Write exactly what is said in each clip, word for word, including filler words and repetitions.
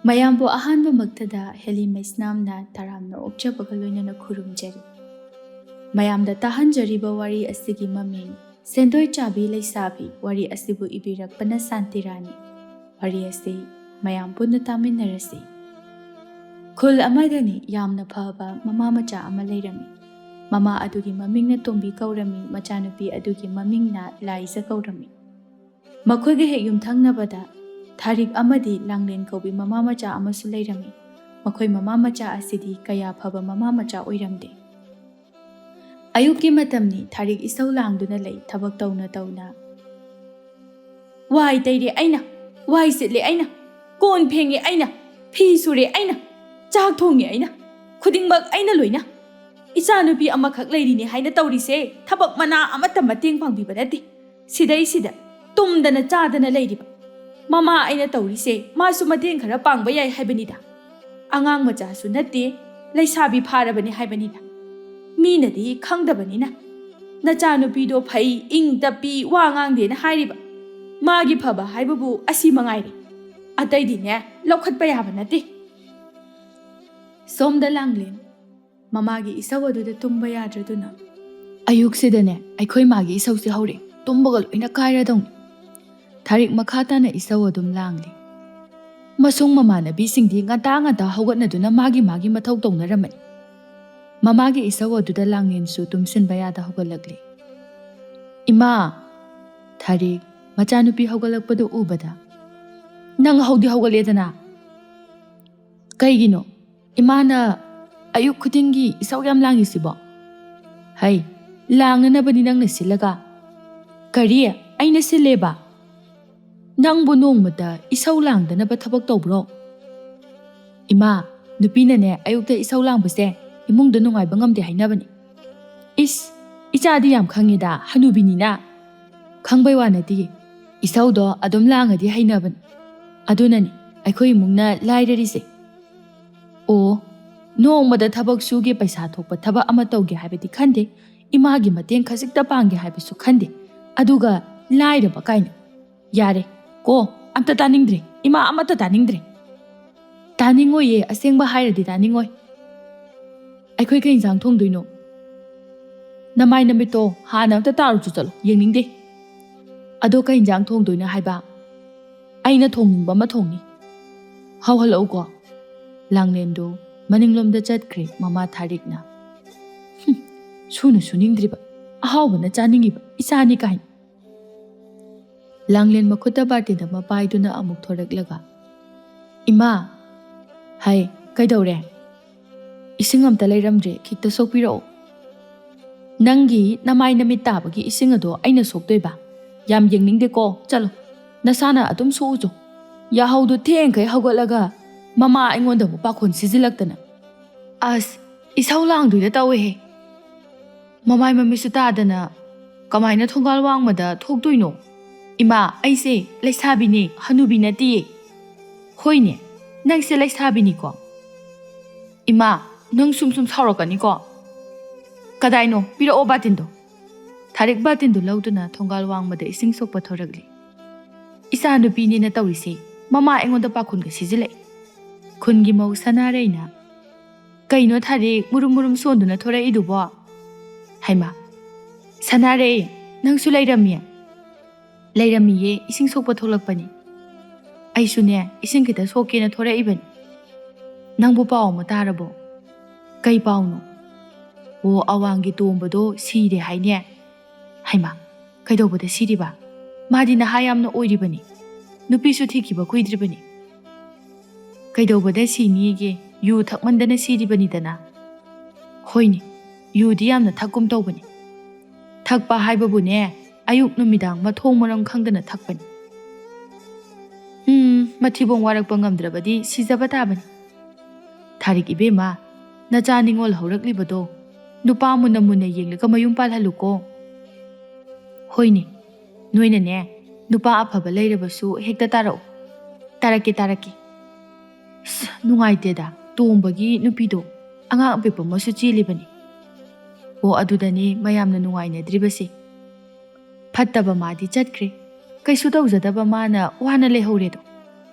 ꯃꯌꯥꯝꯕꯨ ꯑꯍꯥꯟꯕꯃꯛꯇꯗ ꯍꯦꯂꯤ ꯃꯩꯁꯅꯥꯝꯅ ꯇꯔꯥꯝꯅ ꯑꯣꯛꯆꯕꯒ ꯂꯣꯏꯅꯅ ꯈꯨꯔꯨꯝꯖꯔꯤ꯫ ꯃꯌꯥꯝꯗ ꯇꯥꯍꯟꯖꯔꯤꯕ ꯋꯥꯔꯤ ꯑꯁꯤꯒꯤ ꯃꯃꯤꯡ ꯁꯦꯟꯗꯣꯏ ꯆꯥꯕꯤ ꯂꯩꯁꯥꯕꯤ꯫ ꯋꯥꯔꯤ ꯑꯁꯤꯕꯨ ꯏꯕꯤꯔꯛꯄꯅ ꯁꯥꯟꯇꯤꯔꯥꯅꯤ꯫ ꯋꯥꯔꯤ ꯑꯁꯤ ꯃꯌꯥꯝ ꯄꯨꯟꯅ ꯇꯥꯃꯤꯟꯅꯔꯁꯤ꯫ ꯈꯨꯜ ꯑꯃꯗꯅꯤ ꯌꯥꯝꯅ ꯐꯕ ꯃꯃꯥ ꯃꯆꯥ ꯑꯃ ꯂꯩꯔꯝꯃꯤ꯫ ꯃꯃꯥ ꯑꯗꯨꯒꯤ ꯃꯃꯤꯡꯅ ꯇꯣꯝꯕꯤ ꯀꯧꯔꯝꯃꯤ, ꯃꯆꯥꯅꯨꯄꯤ ꯑꯗꯨꯒꯤ ꯃꯃꯤꯡꯅ ꯂꯥꯏꯖ ꯀꯧꯔꯝꯃꯤ꯫ ꯃꯈꯣꯏꯒ ꯍꯦꯛ ꯌꯨꯝꯊꯪꯅꯕꯗ ꯊꯥꯔꯤꯛ ꯑꯃꯗꯤ ꯂꯥꯡꯂꯦꯟ ꯀꯧꯕꯤ ꯃꯃꯥ ꯃꯆꯥ ꯑꯃꯁꯨ ꯂꯩꯔꯝꯃꯤ꯫ ꯃꯈꯣꯏ ꯃꯃꯥ ꯃꯆꯥ ꯑꯁꯤꯗꯤ ꯀꯌꯥ ꯐꯕ ꯃꯃꯥ ꯃꯆꯥ ꯑꯣꯏꯔꯝꯗꯦ꯫ ꯑꯌꯨꯛꯀꯤ ꯃꯇꯝꯅꯤ, ꯊꯥꯔꯤꯛ ꯏꯁꯧ ꯂꯥꯡꯗꯨꯅ ꯂꯩ, ꯊꯕꯛ ꯇꯧꯅ ꯇꯧꯅ꯫ "ꯋꯥꯏ ꯇꯩꯔꯦ ꯑꯩꯅ, ꯋꯥꯏ ꯁꯤꯠꯂꯦ ꯑꯩꯅ, ꯀꯣꯟ ꯐꯦꯡꯉꯦ ꯑꯩꯅ, ꯐꯤ ꯁꯨꯔꯦ ꯑꯩꯅ, ꯆꯥꯛ ꯊꯣꯡꯉꯦ ꯑꯩꯅ, ꯈꯨꯗꯤꯡꯃꯛ ꯑꯩꯅ ꯂꯣꯏꯅ꯫ ꯏꯆꯥꯅꯨꯄꯤ ꯑꯃꯈꯛ ꯂꯩꯔꯤꯅꯦ ꯍꯥꯏꯅ ꯇꯧꯔꯤꯁꯦ, ꯊꯕꯛ ꯃꯅꯥ ꯑꯃꯠꯇ ꯃꯇꯦꯡ ꯄꯥꯡꯕꯤꯕ ꯅꯠꯇꯦ꯫ ꯁꯤꯗꯩꯁꯤꯗ ꯇꯨꯝꯗꯅ ꯆꯥꯗꯅ ꯂꯩꯔꯤꯕ ꯃꯃꯥ ꯑꯩꯅ ꯇꯧꯔꯤꯁꯦ, ꯃꯥꯁꯨ ꯃꯇꯦꯡ ꯈꯔ ꯄꯥꯡꯕ ꯌꯥꯏ ꯍꯥꯏꯕꯅꯤꯗ꯫ ꯑꯉꯥꯡ ꯃꯆꯥꯁꯨ ꯅꯠꯇꯦ, ꯂꯩꯁꯥꯕꯤ ꯐꯥꯔꯕꯅꯤ ꯍꯥꯏꯕꯅꯤꯗ꯫ ꯃꯤꯅꯗꯤ ꯈꯪꯗꯕꯅꯤꯅ꯫ ꯅꯆꯥꯅꯨꯄꯤꯗꯣ ꯐꯩ, ꯏꯪ ꯇꯞꯄꯤ, ꯋꯥ ꯉꯥꯡꯗꯦꯅ ꯍꯥꯏꯔꯤꯕ꯫ ꯃꯥꯒꯤ ꯐꯕ ꯍꯥꯏꯕꯕꯨ ꯑꯁꯤ ꯃꯉꯥꯏꯔꯦ꯫ ꯑꯇꯩꯗꯤꯅꯦ, ꯂꯧꯈꯠꯄ ꯌꯥꯕ ꯅꯠꯇꯦ"꯫ ꯁꯣꯝꯗ ꯂꯥꯡꯂꯦꯟ ꯃꯃꯥꯒꯤ ꯏꯁꯧ ꯑꯗꯨꯗ ꯇꯨꯝꯕ ꯌꯥꯗ꯭ꯔꯗꯨꯅ, "ꯑꯌꯨꯛꯁꯤꯗꯅꯦ ꯑꯩꯈꯣꯏ ꯃꯥꯒꯤ ꯏꯁꯧꯁꯦ ꯍꯧꯔꯛꯑꯦ, ꯇꯨꯝꯕꯒ ꯂꯣꯏꯅ ꯀꯥꯏꯔꯗꯧꯅꯤ"꯫ ꯊꯥꯔꯤꯛ ꯃꯈꯥ ꯇꯥꯅ ꯏꯁꯧ ꯑꯗꯨꯝ ꯂꯥꯡꯂꯤ꯫ ꯃꯁꯨꯡ ꯃꯃꯥꯟꯅꯕꯤꯁꯤꯡꯗꯤ ꯉꯟꯇꯥ ꯉꯟꯇꯥ ꯍꯧꯒꯠꯅꯗꯨꯅ ꯃꯥꯒꯤ ꯃꯥꯒꯤ ꯃꯊꯧ ꯇꯧꯅꯔꯝꯃꯅꯤ꯫ ꯃꯃꯥꯒꯤ ꯏꯁꯧ ꯑꯗꯨꯗ ꯂꯥꯡꯂꯦꯟꯁꯨ ꯇꯨꯝꯁꯤꯟꯕ ꯌꯥꯗ ꯍꯧꯒꯠꯂꯛꯂꯤ꯫ "ꯏꯃꯥ!" ꯊꯥꯔꯤꯛ ꯃꯆꯥꯅꯨꯄꯤ ꯍꯧꯒꯠꯂꯛꯄꯗꯨ ꯎꯕꯗ, "ꯅꯪ ꯍꯧꯗꯤ ꯍꯧꯒꯠꯂꯦꯗꯅ, ꯀꯩꯒꯤꯅꯣ ꯏꯃꯥꯅ ꯑꯌꯨꯛ ꯈꯨꯗꯤꯡꯒꯤ ꯏꯁꯧ ꯌꯥꯝ ꯂꯥꯡꯉꯤꯁꯤꯕꯣ? ꯍꯩ, ꯂꯥꯡꯅꯅꯕꯅꯤ ꯅꯪꯅ ꯁꯤꯜꯂꯒ"꯫ "ꯀꯔꯤ? ꯑꯩꯅ ꯁꯤꯜꯂꯦꯕ? ꯅꯪꯕꯨ ꯅꯣꯡꯃꯇ ꯏꯁꯧ ꯂꯥꯡꯗꯅꯕ ꯊꯕꯛ ꯇꯧꯕ꯭ꯔꯣ?" "ꯏꯃꯥ, ꯅꯨꯄꯤꯅꯅꯦ ꯑꯌꯨꯛꯇ ꯏꯁꯧ ꯂꯥꯡꯕꯁꯦ ꯏꯃꯨꯡꯗ ꯅꯨꯡꯉꯥꯏꯕ ꯉꯝꯗꯦ ꯍꯥꯏꯅꯕꯅꯤ"꯫ "ꯏꯁ, ꯏꯆꯥꯗꯤ ꯌꯥꯝ ꯈꯪꯉꯤꯗ, ꯍꯅꯨꯕꯤꯅꯤꯅ"꯫ "ꯈꯪꯕꯩ ꯋꯥ ꯅꯠꯇꯤꯌꯦ, ꯏꯁꯧꯗꯣ ꯑꯗꯨꯝ ꯂꯥꯡꯉꯗꯤ ꯍꯩꯅꯕꯅꯤ꯫ ꯑꯗꯨꯅꯅꯤ ꯑꯩꯈꯣꯏ ꯏꯃꯨꯡꯅ ꯂꯥꯏꯔꯔꯤꯁꯦ"꯫ "ꯑꯣ, ꯅꯣꯡꯃꯗ ꯊꯕꯛ ꯁꯨꯒꯦ, ꯄꯩꯁꯥ ꯊꯣꯛꯄ ꯊꯕꯛ ꯑꯃ ꯇꯧꯒꯦ ꯍꯥꯏꯕꯗꯤ ꯈꯟꯗꯦ, ꯏꯃꯥꯒꯤ ꯃꯇꯦꯡ ꯈꯖꯤꯛꯇ ꯄꯥꯡꯒꯦ ꯍꯥꯏꯕꯁꯨ ꯈꯟꯗꯦ, ꯑꯗꯨꯒ ꯂꯥꯏꯔꯕ ꯀꯥꯏꯅ꯫ ꯌꯥꯔꯦ ꯀꯣ, ꯑꯝꯇ ꯇꯥꯅꯤꯡꯗ꯭ꯔꯦ, ꯏꯃꯥ ꯑꯃꯠꯇ ꯇꯥꯅꯤꯡꯗ꯭ꯔꯦ"꯫ ꯇꯥꯅꯤꯡꯉꯣꯏꯌꯦ, ꯑꯁꯦꯡꯕ ꯍꯥꯏꯔꯗꯤ ꯇꯥꯅꯤꯡꯉꯣꯏ꯫ ꯑꯩꯈꯣꯏ ꯀꯩ ꯏꯟꯁꯥꯡ ꯊꯣꯡꯗꯣꯏꯅꯣ? ꯅꯃꯥꯏ ꯅꯃꯤꯠꯇꯣ ꯍꯥꯟꯅ ꯑꯝꯇ ꯇꯥꯔꯨꯆꯣ ꯆꯠꯂꯣ, ꯌꯦꯡꯅꯤꯡꯗꯦ꯫ ꯑꯗꯣ ꯀꯩ ꯏꯟꯁꯥꯡ ꯊꯣꯡꯗꯣꯏꯅꯣ ꯍꯥꯏꯕ? ꯑꯩꯅ ꯊꯣꯡꯅꯤꯡꯕ ꯑꯃ ꯊꯣꯡꯅꯤ꯫ ꯍꯧꯍꯜꯂꯛꯎꯀꯣ꯫ ꯂꯥꯡꯂꯦꯟꯗꯣ ꯃꯅꯤꯡꯂꯣꯝꯗ ꯆꯠꯈ꯭ꯔꯦ ꯃꯃꯥ ꯊꯥꯔꯤꯛꯅ꯫ "ꯍꯨꯝ, ꯁꯨꯅ ꯁꯨꯅꯤꯡꯗ꯭ꯔꯤꯕ, ꯑꯍꯥꯎꯕꯅ ꯆꯥꯅꯤꯡꯉꯤꯕ ꯏꯆꯥꯅꯤ ꯀꯥꯏꯅ"꯫ ꯂꯥꯡꯂꯦꯟ ꯃꯈꯨꯠꯇ ꯕꯥꯔꯇꯤꯟ ꯑꯃ ꯄꯥꯏꯗꯨꯅ ꯑꯃꯨꯛ ꯊꯣꯔꯛꯂꯒ, "ꯏꯃꯥ!" "ꯍꯥꯏ, ꯀꯩꯗꯧꯔꯦ?" "ꯏꯁꯤꯡ ꯑꯝꯇ ꯂꯩꯔꯝꯗ꯭ꯔꯦ, ꯈꯤꯛꯇ ꯁꯣꯛꯄꯤꯔꯛꯑꯣ"꯫ "ꯅꯪꯒꯤ ꯅꯃꯥꯏ ꯅꯃꯤꯠ ꯇꯥꯕꯒꯤ ꯏꯁꯤꯡ ꯑꯗꯣ ꯑꯩꯅ ꯁꯣꯛꯇꯣꯏꯕ? ꯌꯥꯝ ꯌꯦꯡꯅꯤꯡꯗꯦꯀꯣ, ꯆꯠꯂꯣ꯫ ꯅꯁꯥꯅ ꯑꯗꯨꯝ ꯁꯣꯛꯎꯆꯣ꯫ ꯌꯥꯍꯧꯗꯣ ꯊꯦꯡꯈꯩ ꯍꯧꯒꯠꯂꯒ ꯃꯃꯥ ꯑꯩꯉꯣꯟꯗ ꯑꯃꯨꯛ ꯄꯥꯈꯣꯟ ꯁꯤꯖꯤꯜꯂꯛꯇꯅ꯫ ꯑꯁ, ꯏꯁꯧ ꯂꯥꯡꯗꯣꯏꯗ ꯇꯧꯋꯦꯍꯦ꯫ ꯃꯃꯥꯏ ꯃꯃꯤꯠꯁꯨ ꯇꯥꯗꯅ ꯀꯃꯥꯏꯅ ꯊꯣꯡꯒꯥꯜ ꯋꯥꯡꯃꯗ ꯊꯣꯛꯇꯣꯏꯅꯣ? ꯏꯃꯥ, ꯑꯩꯁꯦ ꯂꯩꯁꯥꯕꯤꯅꯦ, ꯍꯅꯨꯕꯤ ꯅꯠꯇꯤꯌꯦ"꯫ "ꯍꯣꯏꯅꯦ, ꯅꯪꯁꯦ ꯂꯩꯁꯥꯕꯤꯅꯤꯀꯣ"꯫ "ꯏꯃꯥ, ꯅꯪ ꯁꯨꯝ ꯁꯨꯝ ꯁꯥꯎꯔꯛꯀꯅꯤꯀꯣ"꯫ "ꯀꯗꯥꯏꯅꯣ? ꯄꯤꯔꯛꯑꯣ ꯕꯥꯇꯤꯟꯗꯣ"꯫ ꯊꯥꯔꯤꯛ ꯕꯥꯇꯤꯟꯗꯨ ꯂꯧꯗꯨꯅ ꯊꯣꯡꯒꯥꯜ ꯋꯥꯡꯃꯗ ꯏꯁꯤꯡ ꯁꯣꯛꯄ ꯊꯣꯔꯛꯂꯤ꯫ "ꯏꯆꯥ ꯅꯨꯄꯤꯅꯦꯅ ꯇꯧꯔꯤꯁꯦ, ꯃꯃꯥ ꯑꯩꯉꯣꯟꯗ ꯄꯥꯈꯣꯟꯒ ꯁꯤꯖꯤꯜꯂꯛꯏ"꯫ ꯈꯨꯟꯒꯤ ꯃꯧ ꯁꯅꯥꯔꯩꯅ, "ꯀꯩꯅꯣ ꯊꯥꯔꯤꯛ, ꯃꯨꯔꯨꯝ ꯃꯨꯔꯨꯝ ꯁꯣꯟꯗꯨꯅ ꯊꯣꯔꯛꯏꯗꯨꯕꯣ?" "ꯍꯩꯃꯥ, ꯁꯅꯥꯔꯩ, ꯅꯪꯁꯨ ꯂꯩꯔꯝꯃꯤ"꯫ "ꯂꯩꯔꯝꯃꯤꯌꯦ, ꯏꯁꯤꯡ ꯁꯣꯛꯄ ꯊꯣꯛꯂꯛꯄꯅꯤ"꯫ "ꯑꯩꯁꯨꯅꯦ, ꯏꯁꯤꯡ ꯈꯤꯇ ꯁꯣꯛꯀꯦꯅ ꯊꯣꯔꯛꯏꯕꯅꯤ"꯫ "ꯅꯪꯕꯨ ꯄꯥꯎ ꯑꯃ ꯇꯥꯔꯕꯣ?" "ꯀꯩ ꯄꯥꯎꯅꯣ?" "ꯑꯣ, ꯑꯋꯥꯡꯒꯤ ꯇꯣꯝꯕꯗꯣ ꯁꯤꯔꯦ ꯍꯥꯏꯅꯦ"꯫ "ꯍꯩꯃꯥ, ꯀꯩꯗꯧꯕꯗ ꯁꯤꯔꯤꯕ? ꯃꯥꯗꯤ ꯅꯍꯥ ꯌꯥꯝꯅ ꯑꯣꯏꯔꯤꯕꯅꯤ, ꯅꯨꯄꯤꯁꯨ ꯊꯤꯈꯤꯕ ꯀꯨꯏꯗ꯭ꯔꯤꯕꯅꯤ"꯫ "ꯀꯩꯗꯧꯕꯗ ꯁꯤꯅꯤꯒꯦ? ꯌꯨ ꯊꯛꯃꯟꯗꯅ ꯁꯤꯔꯤꯕꯅꯤꯗꯅ"꯫ "ꯍꯣꯏꯅꯦ, ꯌꯨꯗꯤ ꯌꯥꯝꯅ ꯊꯛꯀꯨꯝ ꯇꯧꯕꯅꯤ"꯫ "ꯊꯛꯄ ꯍꯥꯏꯕꯕꯨꯅꯦ, ꯑꯌꯨꯛ ꯅꯨꯃꯤꯗꯥꯡ ꯃꯊꯣꯡ ꯃꯔꯝ ꯈꯪꯗꯅ ꯊꯛꯄꯅꯤ"꯫ "ꯎꯝ, ꯃꯊꯤꯕꯣꯡ ꯋꯥꯔꯛꯄ ꯉꯝꯗ꯭ꯔꯕꯗꯤ ꯁꯤꯖꯕ ꯇꯥꯕꯅꯤ"꯫ "ꯊꯥꯔꯤꯛ ꯏꯕꯦꯝꯃ, ꯅꯆꯥ ꯅꯤꯉꯣꯜ ꯍꯧꯔꯛꯂꯤꯕꯗꯣ ꯅꯨꯄꯥ ꯃꯨꯟꯅ ꯃꯨꯟꯅ ꯌꯦꯡꯂꯒ ꯃꯌꯨꯝ ꯄꯥꯜꯍꯜꯂꯨꯀꯣ"꯫ "ꯍꯣꯏꯅꯦ, ꯅꯣꯏꯅꯅꯦ, ꯅꯨꯄꯥ ꯑꯐꯕ ꯂꯩꯔꯕꯁꯨ ꯍꯦꯛꯇ ꯇꯥꯔꯛꯎ"꯫ "ꯇꯥꯔꯛꯀꯦ, ꯇꯥꯔꯛꯀꯦ"꯫ ꯑꯁ, ꯅꯨꯡꯉꯥꯏꯇꯦꯗ, ꯇꯣꯝꯕꯒꯤ ꯅꯨꯄꯤꯗꯣ ꯑꯉꯥꯡ ꯑꯄꯤꯛꯄ ꯑꯃꯁꯨ ꯆꯦꯜꯂꯤꯕꯅꯤ꯫ ꯑꯣ, ꯑꯗꯨꯗꯅꯦ ꯃꯌꯥꯝꯅ ꯅꯨꯡꯉꯥꯏꯅꯗ꯭ꯔꯤꯕꯁꯦ꯫ ꯐꯠꯇꯕ ꯃꯥꯗꯤ ꯆꯠꯈ꯭ꯔꯦ, ꯀꯩꯁꯨ ꯇꯧꯖꯗꯕ ꯃꯥꯅ ꯋꯥꯅ ꯂꯩꯍꯧꯔꯦꯗꯣ꯫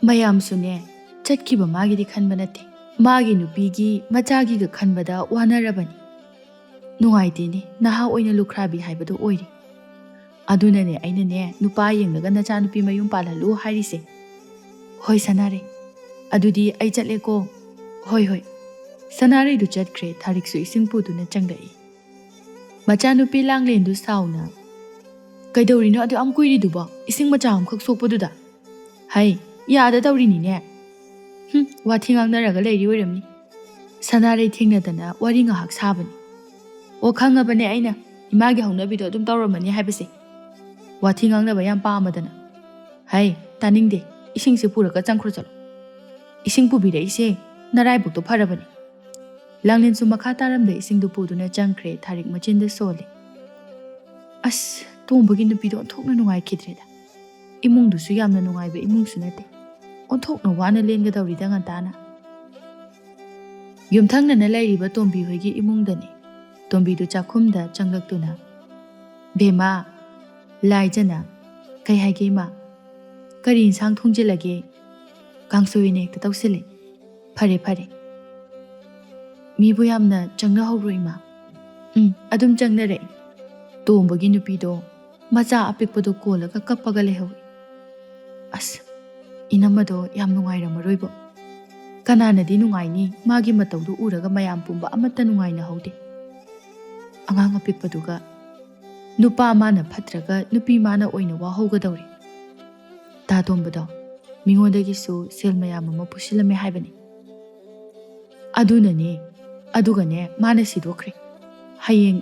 ꯃꯌꯥꯝꯁꯨꯅꯦ, ꯆꯠꯈꯤꯕ ꯃꯥꯒꯤꯗꯤ ꯈꯟꯕ ꯅꯠꯇꯦ, ꯃꯥꯒꯤ ꯅꯨꯄꯤꯒꯤ ꯃꯆꯥꯒꯤꯒ ꯈꯟꯕꯗ ꯋꯥꯅꯔꯕꯅꯤ꯫ ꯅꯨꯡꯉꯥꯏꯇꯦꯅꯦ, ꯅꯍꯥ ꯑꯣꯏꯅ ꯂꯨꯈ꯭ꯔꯥꯕꯤ ꯍꯥꯏꯕꯗꯨ ꯑꯣꯏꯔꯦ꯫ ꯑꯗꯨꯅꯅꯦ ꯑꯩꯅꯅꯦ ꯅꯨꯄꯥ ꯌꯦꯡꯂꯒ ꯅꯆꯥꯅꯨꯄꯤ ꯃꯌꯨꯝ ꯄꯥꯜꯍꯜꯂꯨ ꯍꯥꯏꯔꯤꯁꯦ꯫ ꯍꯣꯏ ꯁꯅꯥꯔꯩ, ꯑꯗꯨꯗꯤ ꯑꯩ ꯆꯠꯂꯦꯀꯣ꯫ ꯍꯣꯏ ꯍꯣꯏ꯫ ꯁꯅꯥꯔꯩꯗꯨ ꯆꯠꯈ꯭ꯔꯦ, ꯊꯥꯔꯤꯛꯁꯨ ꯏꯁꯤꯡ ꯄꯨꯗꯨꯅ ꯆꯪꯂꯛꯏ꯫ ꯃꯆꯥꯅꯨꯄꯤ ꯂꯥꯡꯂꯦꯟꯗꯨ ꯁꯥꯎꯅ, "ꯀꯩꯗꯧꯔꯤꯅꯣ ꯑꯗꯨ ꯌꯥꯝ ꯀꯨꯏꯔꯤꯗꯨꯕꯣ? ꯏꯁꯤꯡ ꯃꯆꯥ ꯑꯃꯈꯛ ꯁꯣꯛꯄꯗꯨꯗ?" "ꯍꯩ, ꯌꯥꯗ ꯇꯧꯔꯤꯅꯤꯅꯦ꯫ ꯍꯨꯝ, ꯋꯥꯊꯤ ꯉꯥꯡꯅꯔꯒ ꯂꯩꯔꯤ ꯑꯣꯏꯔꯝꯅꯤ꯫" ꯁꯅꯥꯔꯩ ꯊꯦꯡꯅꯗꯅ ꯋꯥꯔꯤ ꯉꯥꯏꯍꯥꯛ ꯁꯥꯕꯅꯤ꯫ "ꯑꯣ, ꯈꯪꯉꯕꯅꯦ ꯑꯩꯅ ꯏꯃꯥꯒꯤ ꯍꯧꯅꯕꯤꯗꯣ ꯑꯗꯨꯝ ꯇꯧꯔꯝꯃꯅꯤ ꯍꯥꯏꯕꯁꯦ꯫ ꯋꯥꯊꯤ ꯉꯥꯡꯅꯕ ꯌꯥꯝ ꯄꯥꯝꯃꯗꯅ꯫" "ꯍꯩ, ꯇꯥꯅꯤꯡꯗꯦ꯫ ꯏꯁꯤꯡꯁꯦ ꯄꯨꯔꯒ ꯆꯪꯈ꯭ꯔꯣ ꯆꯠꯂꯣ꯫ ꯏꯁꯤꯡ ꯄꯨꯕꯤꯔꯛꯏꯁꯦ ꯅꯔꯥꯏꯕꯛꯇꯣ ꯐꯔꯕꯅꯤ꯫" ꯂꯥꯡꯂꯦꯟꯁꯨ ꯃꯈꯥ ꯇꯥꯔꯝꯗ ꯏꯁꯤꯡꯗꯨ ꯄꯨꯗꯨꯅ ꯆꯪꯈ꯭ꯔꯦ, ꯊꯥꯔꯤꯛ ꯃꯆꯤꯟꯗ ꯁꯣꯜꯂꯤ꯫ ꯑꯁ, ꯇꯣꯝꯕꯒꯤ ꯅꯨꯄꯤꯗꯣ ꯑꯣꯟꯊꯣꯛꯅ ꯅꯨꯡꯉꯥꯏꯈꯤꯗ꯭ꯔꯦꯗ꯫ ꯏꯃꯨꯡꯗꯨꯁꯨ ꯌꯥꯝꯅ ꯅꯨꯡꯉꯥꯏꯕ ꯏꯃꯨꯡꯁꯨ ꯅꯠꯇꯦ꯫ ꯑꯣꯟꯊꯣꯛꯅ ꯋꯥꯅ ꯂꯦꯟꯒꯗꯧꯔꯤꯗ ꯉꯟꯇꯥꯅ꯫ ꯌꯨꯝꯊꯪꯅꯅ ꯂꯩꯔꯤꯕ ꯇꯣꯝꯕꯤ ꯍꯣꯏꯒꯤ ꯏꯃꯨꯡꯗꯅꯤ꯫ ꯇꯣꯝꯕꯤꯗꯨ ꯆꯥꯛꯈꯨꯝꯗ ꯆꯪꯂꯛꯇꯨꯅ, "ꯕꯦꯝꯃ, ꯂꯥꯏꯖꯅ, ꯀꯩ ꯍꯥꯏꯒꯦ ꯏꯃꯥ? ꯀꯔꯤ ꯏꯟꯁꯥꯡ ꯊꯣꯡꯖꯤꯜꯂꯒꯦ?" "ꯀꯥꯡꯁꯣꯏ ꯑꯣꯏꯅ ꯍꯦꯛꯇ ꯇꯧꯁꯤꯜꯂꯦ꯫" "ꯐꯔꯦ, ꯐꯔꯦ꯫ ꯃꯤꯕꯨ ꯌꯥꯝꯅ ꯆꯪꯅꯍꯧꯕ꯭ꯔꯣ ꯏꯃꯥ?" "ꯎꯝ, ꯑꯗꯨꯝ ꯆꯪꯅꯔꯛꯏ꯫" ꯇꯣꯝꯕꯒꯤ ꯅꯨꯄꯤꯗꯣ ꯃꯆꯥ ꯑꯄꯤꯛꯄꯗꯣ ꯀꯣꯜꯂꯒ ꯀꯞꯄꯒ ꯂꯩꯍꯧꯏ꯫ ꯑꯁ, ꯏꯅꯝꯃꯗꯣ ꯌꯥꯝ ꯅꯨꯡꯉꯥꯏꯔꯝꯃꯔꯣꯏꯕꯣ꯫ ꯀꯅꯥꯅꯗꯤ ꯅꯨꯡꯉꯥꯏꯅꯤ? ꯃꯥꯒꯤ ꯃꯇꯧꯗꯨ ꯎꯔꯒ ꯃꯌꯥꯝ ꯄꯨꯝꯕ ꯑꯃꯠꯇ ꯅꯨꯡꯉꯥꯏꯅꯍꯧꯗꯦ꯫ ꯑꯉꯥꯡ ꯑꯄꯤꯛꯄꯗꯨꯒ ꯅꯨꯄꯥ ꯃꯥꯅ ꯐꯠꯇ꯭ꯔꯒ ꯅꯨꯄꯤ ꯃꯥꯅ ꯑꯣꯏꯅ ꯋꯥꯍꯧꯒꯗꯧꯔꯤ꯫ ꯇꯥ ꯇꯣꯝꯕꯗꯣ ꯃꯤꯉꯣꯟꯗꯒꯤꯁꯨ ꯁꯦꯜ ꯃꯌꯥꯝ ꯑꯃ ꯄꯨꯁꯤꯜꯂꯝꯃꯦ ꯍꯥꯏꯕꯅꯤ꯫ ꯑꯗꯨꯅꯅꯦ, ꯑꯗꯨꯒꯅꯦ ꯃꯥꯅ ꯁꯤꯗꯣꯛꯈ꯭ꯔꯦ꯫ ꯍꯌꯦꯡ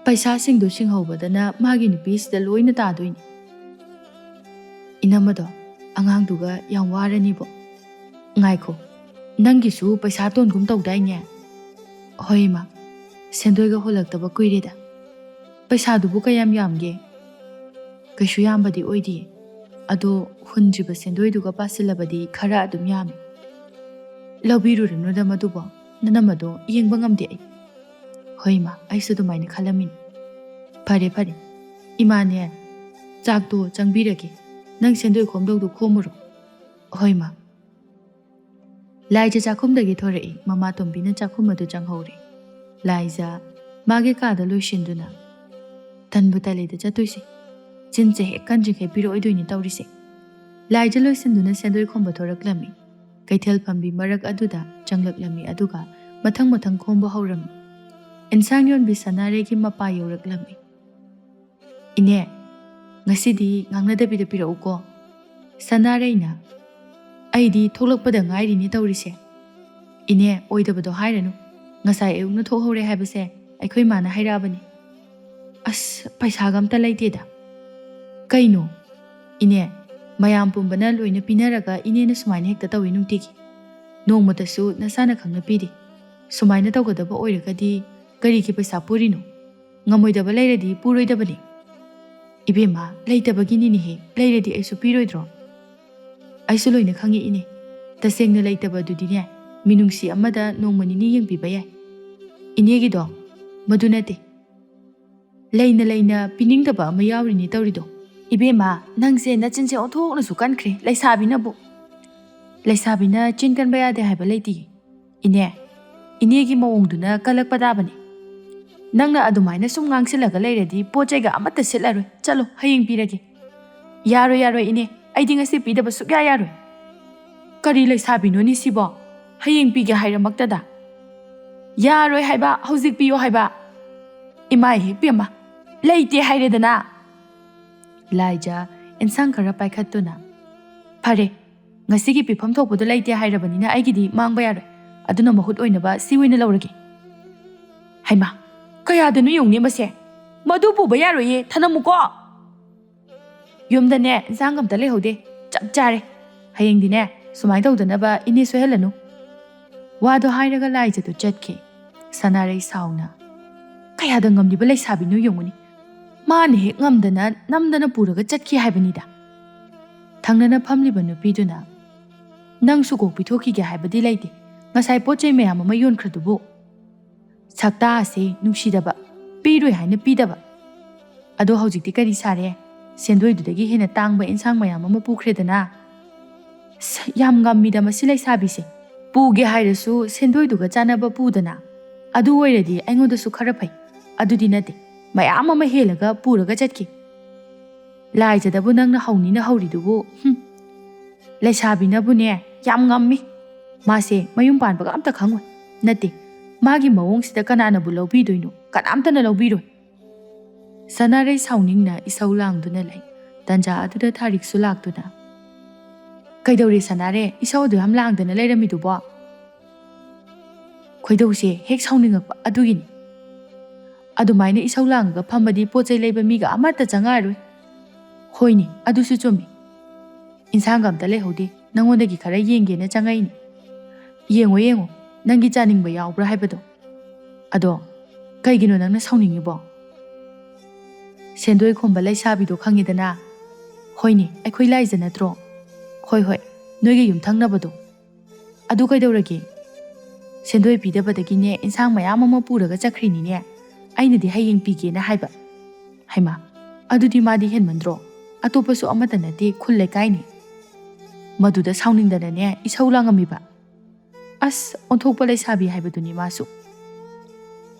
ꯄꯩꯁꯥꯁꯤꯡꯗꯣ ꯁꯤꯡꯍꯧꯕꯗꯅ ꯃꯥꯒꯤ ꯅꯨꯄꯤꯁꯤꯗ ꯂꯣꯏꯅ ꯇꯥꯗꯣꯏꯅꯤ꯫ ꯏꯅꯝꯃꯗꯣ ꯑꯉꯥꯡꯗꯨꯒ ꯌꯥꯝ ꯋꯥꯔꯅꯤꯕꯣ꯫ ꯉꯥꯏꯈꯣ, ꯅꯪꯒꯤꯁꯨ ꯄꯩꯁꯥ ꯇꯣꯟꯒꯨꯝ ꯇꯧꯗꯥꯏꯅꯦ? ꯍꯣꯏ ꯏꯃꯥ, ꯁꯦꯟꯗꯣꯏꯒ ꯍꯨꯜꯂꯛꯇꯕ ꯀꯨꯏꯔꯦꯗ꯫ ꯄꯩꯁꯥꯗꯨꯕꯨ ꯀꯌꯥꯝ ꯌꯥꯝꯒꯦ? ꯀꯩꯁꯨ ꯌꯥꯝꯕꯗꯤ ꯑꯣꯏꯗꯤꯌꯦ꯫ ꯑꯗꯣ ꯍꯨꯟꯗ꯭ꯔꯤꯕ ꯁꯦꯟꯗꯣꯏꯗꯨꯒ ꯄꯥꯁꯤꯜꯂꯕꯗꯤ ꯈꯔ ꯑꯗꯨꯝ ꯌꯥꯝꯃꯤ꯫ ꯂꯧꯕꯤꯔꯨꯔꯅꯨꯗ ꯃꯗꯨꯕꯣ, ꯅꯅꯝꯃꯗꯣ ꯌꯦꯡꯕ ꯉꯝꯗꯦ ꯑꯩ꯫ ꯍꯣꯏ ꯏꯃꯥ, ꯑꯩꯁꯨ ꯑꯗꯨꯃꯥꯏꯅ ꯈꯜꯂꯝꯃꯤꯅꯤ꯫ ꯐꯔꯦ ꯐꯔꯦ, ꯏꯃꯥꯅꯦ, ꯆꯥꯛꯇꯣ ꯆꯪꯕꯤꯔꯒꯦ꯫ ꯅꯪ ꯁꯦꯟꯗꯣꯏ ꯈꯣꯝꯗꯧꯗꯣ ꯈꯣꯝꯃꯨꯔꯣ꯫ ꯍꯣꯏ ꯏꯃꯥ꯫ ꯂꯥꯏꯖ ꯆꯥꯛꯈꯨꯝꯗꯒꯤ ꯊꯣꯔꯛꯏ꯫ ꯃꯃꯥ ꯇꯣꯝꯕꯤꯅ ꯆꯥꯛꯈꯨꯝ ꯑꯗꯨ ꯆꯪꯍꯧꯔꯦ꯫ ꯂꯥꯏꯖ ꯃꯥꯒꯤ ꯀꯥꯗ ꯂꯣꯏꯁꯤꯟꯗꯨꯅ, "ꯇꯟꯕꯨ ꯇꯜꯂꯤꯗ ꯆꯠꯇꯣꯏꯁꯦ꯫ ꯆꯤꯟꯁꯦ ꯍꯦꯛ ꯀꯟꯗ꯭ꯔꯤꯈꯩ ꯄꯤꯔꯛꯑꯣꯏꯗꯣꯏꯅꯤ ꯇꯧꯔꯤꯁꯦ"꯫ ꯂꯥꯏꯖ ꯂꯣꯏꯁꯤꯟꯗꯨꯅ ꯁꯦꯟꯗꯣꯏ ꯈꯣꯝꯕ ꯊꯣꯔꯛꯂꯝꯃꯤ꯫ ꯀꯩꯊꯦꯜ ꯐꯝꯕꯤ ꯃꯔꯛ ꯑꯗꯨꯗ ꯆꯪꯂꯛꯂꯝꯃꯤ, ꯑꯗꯨꯒ ꯃꯊꯪ ꯃꯊꯪ ꯈꯣꯝꯕ ꯍꯧꯔꯝꯃꯤ꯫ ꯏꯟꯁꯥꯡ ꯌꯣꯟꯕꯤ ꯁꯅꯥꯔꯩꯒꯤ ꯃꯄꯥ ꯌꯧꯔꯛꯂꯝꯃꯤ꯫ "ꯏꯅꯦ, ꯉꯁꯤꯗꯤ ꯉꯥꯡꯅꯗꯕꯤꯗ ꯄꯤꯔꯛꯎꯀꯣ"꯫ ꯁꯅꯥꯔꯩꯅ, "ꯑꯩꯗꯤ ꯊꯣꯛꯂꯛꯄꯗ ꯉꯥꯏꯔꯤꯅꯦ ꯇꯧꯔꯤꯁꯦ"꯫ "ꯏꯅꯦ, ꯑꯣꯏꯗꯕꯗꯣ ꯍꯥꯏꯔꯅꯨ꯫ ꯉꯁꯥꯏ ꯑꯌꯨꯛꯅ ꯊꯣꯛꯍꯧꯔꯦ ꯍꯥꯏꯕꯁꯦ ꯑꯩꯈꯣꯏ ꯃꯥꯅ ꯍꯥꯏꯔꯛꯑꯕꯅꯤ"꯫ "ꯑꯁ, ꯄꯩꯁꯥꯒ ꯑꯝꯇ ꯂꯩꯇꯦꯗ"꯫ "ꯀꯩꯅꯣ? ꯏꯅꯦ, ꯃꯌꯥꯝ ꯄꯨꯝꯕꯅ ꯂꯣꯏꯅ ꯄꯤꯅꯔꯒ ꯏꯅꯦꯅ ꯁꯨꯃꯥꯏꯅ ꯍꯦꯛꯇ ꯇꯧꯏ ꯅꯨꯡꯇꯤꯒꯤ꯫ ꯅꯣꯡꯃꯇꯁꯨ ꯅꯁꯥꯅ ꯈꯪꯅ ꯄꯤꯗꯦ꯫ ꯁꯨꯃꯥꯏꯅ ꯇꯧꯒꯗꯕ ꯑꯣꯏꯔꯒꯗꯤ ꯀꯔꯤꯒꯤ ꯄꯩꯁꯥ ꯄꯨꯔꯤꯅꯣ? ꯉꯝꯃꯣꯏꯗꯕ ꯂꯩꯔꯗꯤ ꯄꯨꯔꯣꯏꯗꯕꯅꯤ"꯫ "ꯏꯕꯦꯝꯃ, ꯂꯩꯇꯕꯒꯤꯅꯤꯅꯦꯍꯦ, ꯂꯩꯔꯗꯤ ꯑꯩꯁꯨ ꯄꯤꯔꯣꯏꯗ꯭ꯔꯣ?" "ꯑꯩꯁꯨ ꯂꯣꯏꯅ ꯈꯪꯉꯤ ꯏꯅꯦ꯫ ꯇꯁꯦꯡꯅ ꯂꯩꯇꯕ ꯑꯗꯨꯗꯤꯅꯦ, ꯃꯤꯅꯨꯡꯁꯤ ꯑꯃꯗ ꯅꯣꯡꯃ ꯅꯤꯅꯤ ꯌꯦꯡꯕꯤꯕ ꯌꯥꯏ꯫ ꯏꯅꯦꯒꯤꯗꯣ ꯃꯗꯨ ꯅꯠꯇꯦ꯫ ꯂꯩꯅ ꯂꯩꯅ ꯄꯤꯅꯤꯡꯗꯕ ꯑꯃ ꯌꯥꯎꯔꯤꯅꯦ ꯇꯧꯔꯤꯗꯣ"꯫ "ꯏꯕꯦꯝꯃ, ꯅꯪꯁꯦ ꯅꯆꯤꯟꯁꯦ ꯑꯣꯟꯊꯣꯛꯅꯁꯨ ꯀꯟꯈ꯭ꯔꯦ꯫ ꯂꯩꯁꯥꯕꯤꯅꯕꯨ"꯫ "ꯂꯩꯁꯥꯕꯤꯅ ꯆꯤꯟ ꯀꯟꯕ ꯌꯥꯗꯦ ꯍꯥꯏꯕ ꯂꯩꯇꯦ ꯏꯅꯦ꯫ ꯏꯅꯦꯒꯤ ꯃꯑꯣꯡꯗꯨꯅ ꯀꯜꯂꯛꯄ ꯇꯥꯕꯅꯤ꯫ ꯅꯪꯅ ꯑꯗꯨꯃꯥꯏꯅ ꯁꯨꯝ ꯉꯥꯡꯁꯤꯜꯂꯒ ꯂꯩꯔꯗꯤ ꯄꯣꯠ ꯆꯩꯒ ꯑꯃꯠꯇ ꯁꯤꯠꯂꯔꯣꯏ꯫ ꯆꯠꯂꯣ, ꯍꯌꯦꯡ ꯄꯤꯔꯒꯦ"꯫ "ꯌꯥꯔꯣꯏ, ꯌꯥꯔꯣꯏ ꯏꯅꯦ, ꯑꯩꯗꯤ ꯉꯁꯤ ꯄꯤꯗꯕ ꯁꯨꯛꯌꯥ ꯌꯥꯔꯣꯏ"꯫ "ꯀꯔꯤ ꯂꯩꯁꯥꯕꯤꯅꯣꯅꯦ ꯁꯤꯕꯣ? ꯍꯌꯦꯡ ꯄꯤꯒꯦ ꯍꯥꯏꯔꯃꯛꯇꯗ"꯫ "ꯌꯥꯔꯣꯏ ꯍꯥꯏꯕ, ꯍꯧꯖꯤꯛ ꯄꯤꯌꯣ ꯍꯥꯏꯕ"꯫ "ꯏꯃꯥ ꯏꯍꯦ ꯄꯦꯝꯃ, ꯂꯩꯇꯦ ꯍꯥꯏꯔꯦꯗꯅ"꯫ ꯂꯥꯏꯖ ꯏꯟꯁꯥꯡ ꯈꯔ ꯄꯥꯏꯈꯠꯇꯨꯅ, "ꯐꯔꯦ, ꯉꯁꯤꯒꯤ ꯄꯤꯐꯝ ꯊꯣꯛꯄꯗꯣ ꯂꯩꯇꯦ ꯍꯥꯏꯔꯕꯅꯤꯅ ꯑꯩꯒꯤꯗꯤ ꯃꯥꯡꯕ ꯌꯥꯔꯣꯏ꯫ ꯑꯗꯨꯅ ꯃꯍꯨꯠ ꯑꯣꯏꯅꯕ ꯁꯤ ꯑꯣꯏꯅ ꯂꯧꯔꯒꯦ"꯫ "ꯍꯩꯃꯥ, ꯀꯌꯥꯗꯅꯣ ꯌꯦꯡꯉꯨꯅꯦ ꯃꯁꯦ꯫ ꯃꯗꯨ ꯄꯨꯕ ꯌꯥꯔꯣꯏꯌꯦ, ꯊꯅꯝꯃꯨꯀꯣ"꯫ "ꯌꯨꯝꯗꯅꯦ ꯏꯟꯁꯥꯡ ꯑꯝꯇ ꯂꯩꯍꯧꯗꯦ꯫ ꯆꯞ ꯆꯥꯔꯦ꯫ ꯍꯌꯦꯡꯗꯤꯅꯦ ꯁꯨꯃꯥꯏꯅ ꯇꯧꯗꯅꯕ ꯏꯅꯦ ꯁꯣꯏꯍꯜꯂꯅꯨ"꯫ ꯋꯥꯗꯣ ꯍꯥꯏꯔꯒ ꯂꯥꯏꯖꯗꯨ ꯆꯠꯈꯤ꯫ ꯁꯅꯥꯔꯩ ꯁꯥꯎꯅ, "ꯀꯌꯥꯗ ꯉꯝꯂꯤꯕ ꯂꯩꯁꯥꯕꯤꯅꯣ ꯌꯦꯡꯉꯨꯅꯦ꯫ ꯃꯥꯅ ꯍꯦꯛ ꯉꯝꯗꯅ ꯅꯝꯗꯅ ꯄꯨꯔꯒ ꯆꯠꯈꯤ ꯍꯥꯏꯕꯅꯤꯗ"꯫ ꯊꯪꯅꯅ ꯐꯝꯂꯤꯕ ꯅꯨꯄꯤꯗꯨꯅ, "ꯅꯪꯁꯨ ꯀꯣꯛ ꯄꯤꯊꯣꯛꯈꯤꯒꯦ ꯍꯥꯏꯕꯗꯤ ꯂꯩꯇꯦ꯫ ꯉꯁꯥꯏ ꯄꯣꯠ ꯆꯩ ꯃꯌꯥꯝ ꯑꯃ ꯌꯣꯟꯈ꯭ꯔꯗꯨꯕꯨ"꯫ "ꯁꯛꯇꯥ ꯑꯁꯤ ꯅꯨꯡꯁꯤꯗꯕ, ꯄꯤꯔꯣꯏ ꯍꯥꯏꯅ ꯄꯤꯗꯕ꯫ ꯑꯗꯣ ꯍꯧꯖꯤꯛꯇꯤ ꯀꯔꯤ ꯁꯥꯔꯦ? ꯁꯦꯟꯗꯣꯏꯗꯨꯗꯒꯤ ꯍꯦꯟꯅ ꯇꯥꯡꯕ ꯏꯟꯁꯥꯡ ꯃꯌꯥꯝ ꯑꯃ ꯄꯨꯈ꯭ꯔꯦꯗꯅ꯫ ꯁ-, ꯌꯥꯝ ꯉꯝꯃꯤꯗ ꯃꯁꯤ ꯂꯩꯁꯥꯕꯤꯁꯦ꯫ ꯄꯨꯒꯦ ꯍꯥꯏꯔꯁꯨ ꯁꯦꯟꯗꯣꯏꯗꯨꯒ ꯆꯥꯟꯅꯕ ꯄꯨꯗꯅ꯫ ꯑꯗꯨ ꯑꯣꯏꯔꯗꯤ ꯑꯩꯉꯣꯟꯗꯁꯨ ꯈꯔ ꯐꯩ꯫ ꯑꯗꯨꯗꯤ ꯅꯠꯇꯦ, ꯃꯌꯥꯝ ꯑꯃ ꯍꯦꯜꯂꯒ ꯄꯨꯔꯒ ꯆꯠꯈꯤ꯫ ꯂꯥꯏꯖꯗꯕꯨ ꯅꯪꯅ ꯍꯧꯅꯤꯅ ꯍꯧꯔꯤꯗꯨꯕꯨ, ꯍꯨꯝ꯫ ꯂꯩꯁꯥꯕꯤꯅꯕꯨꯅꯦ ꯌꯥꯝ ꯉꯝꯃꯤ꯫ ꯃꯥꯁꯦ ꯃꯌꯨꯝ ꯄꯥꯟꯕꯒ ꯑꯝꯇ ꯈꯪꯉꯣꯏ꯫ ꯅꯠꯇꯦ, ꯃꯥꯒꯤ ꯃꯑꯣꯡꯁꯤꯗ ꯀꯅꯥꯅꯕꯨ ꯂꯧꯕꯤꯗꯣꯏꯅꯣ? ꯀꯅꯥꯝꯇꯅ ꯂꯧꯕꯤꯔꯣꯏ꯫ ꯁꯅꯥꯔꯩ ꯁꯥꯎꯅꯤꯡꯅ ꯏꯁꯧ ꯂꯥꯡꯗꯨꯅ ꯂꯩ꯫ ꯇꯟꯖꯥ ꯑꯗꯨꯗ ꯊꯥꯔꯤꯛꯁꯨ ꯂꯥꯛꯇꯨꯅ, "ꯀꯩꯗꯧꯔꯦ ꯁꯅꯥꯔꯦ? ꯏꯁꯧ ꯑꯗꯨ ꯌꯥꯝ ꯂꯥꯡꯗꯅ ꯂꯩꯔꯝꯃꯤꯗꯨꯕꯣ?" "ꯈꯣꯏꯗꯧꯁꯦ ꯍꯦꯛ ꯁꯥꯎꯅꯤꯡꯉꯛꯄ ꯑꯗꯨꯒꯤꯅꯤ꯫ ꯑꯗꯨꯃꯥꯏꯅ ꯏꯁꯧ ꯂꯥꯡꯉꯒ ꯐꯝꯃꯗꯤ ꯄꯣꯠ ꯆꯩ ꯂꯩꯕ ꯃꯤꯒ ꯑꯃꯠꯇ ꯆꯪꯉꯛꯑꯔꯣꯏ꯫" "ꯍꯣꯏꯅꯦ, ꯑꯗꯨꯁꯨ ꯆꯨꯝꯃꯤ꯫ ꯏꯟꯁꯥꯡꯒ ꯑꯝꯇ ꯂꯩꯍꯧꯗꯦ, ꯅꯪꯉꯣꯟꯗꯒꯤ ꯈꯔ ꯌꯦꯡꯒꯦꯅ ꯆꯪꯉꯛꯏꯅꯤ꯫ ꯌꯦꯡꯉꯣ, ꯌꯦꯡꯉꯣ, ꯅꯪꯒꯤ ꯆꯥꯅꯤꯡꯕ ꯌꯥꯎꯕ꯭ꯔꯥ ꯍꯥꯏꯕꯗꯣ꯫ ꯑꯗꯣ ꯀꯩꯒꯤꯅꯣ ꯅꯪꯅ ꯁꯥꯎꯅꯤꯡꯉꯤꯕꯣ?" "ꯁꯦꯟꯗꯣꯏ ꯈꯣꯝꯕ ꯂꯩꯁꯥꯕꯤꯗꯣ ꯈꯪꯉꯤꯗꯅ?" "ꯍꯣꯏꯅꯦ, ꯑꯩꯈꯣꯏ ꯂꯥꯏꯖ ꯅꯠꯇ꯭ꯔꯣ?" "ꯍꯣꯏ, ꯍꯣꯏ, ꯅꯣꯏꯒꯤ ꯌꯨꯝꯊꯪꯅꯕꯗꯣ꯫" "ꯑꯗꯨ ꯀꯩꯗꯧꯔꯒꯦ?" "ꯁꯦꯟꯗꯣꯏ ꯄꯤꯗꯕꯗꯒꯤꯅꯦ ꯏꯟꯁꯥꯡ ꯃꯌꯥꯝ ꯑꯃ ꯄꯨꯔꯒ ꯆꯠꯈ꯭ꯔꯤꯅꯤꯅꯦ꯫ ꯑꯩꯅꯗꯤ ꯍꯌꯦꯡ ꯄꯤꯒꯦꯅ ꯍꯥꯏꯕ꯫" "ꯍꯩꯃꯥ, ꯑꯗꯨꯗꯤ ꯃꯥꯗꯤ ꯍꯦꯟꯃꯟꯗ꯭ꯔꯣ? ꯑꯇꯣꯞꯄꯁꯨ ꯑꯃꯠꯇ ꯅꯠꯇꯦ, ꯈꯨꯜ ꯂꯩꯀꯥꯏꯅꯤ꯫" ꯃꯗꯨꯗ ꯁꯥꯎꯅꯤꯡꯗꯅꯅꯦ ꯏꯁꯧ ꯂꯥꯡꯉꯝꯃꯤꯕ꯫ ꯑꯁ, ꯑꯣꯟꯊꯣꯛꯄ ꯂꯩꯁꯥꯕꯤ ꯍꯥꯏꯕꯗꯨꯅꯤ ꯃꯥꯁꯨ꯫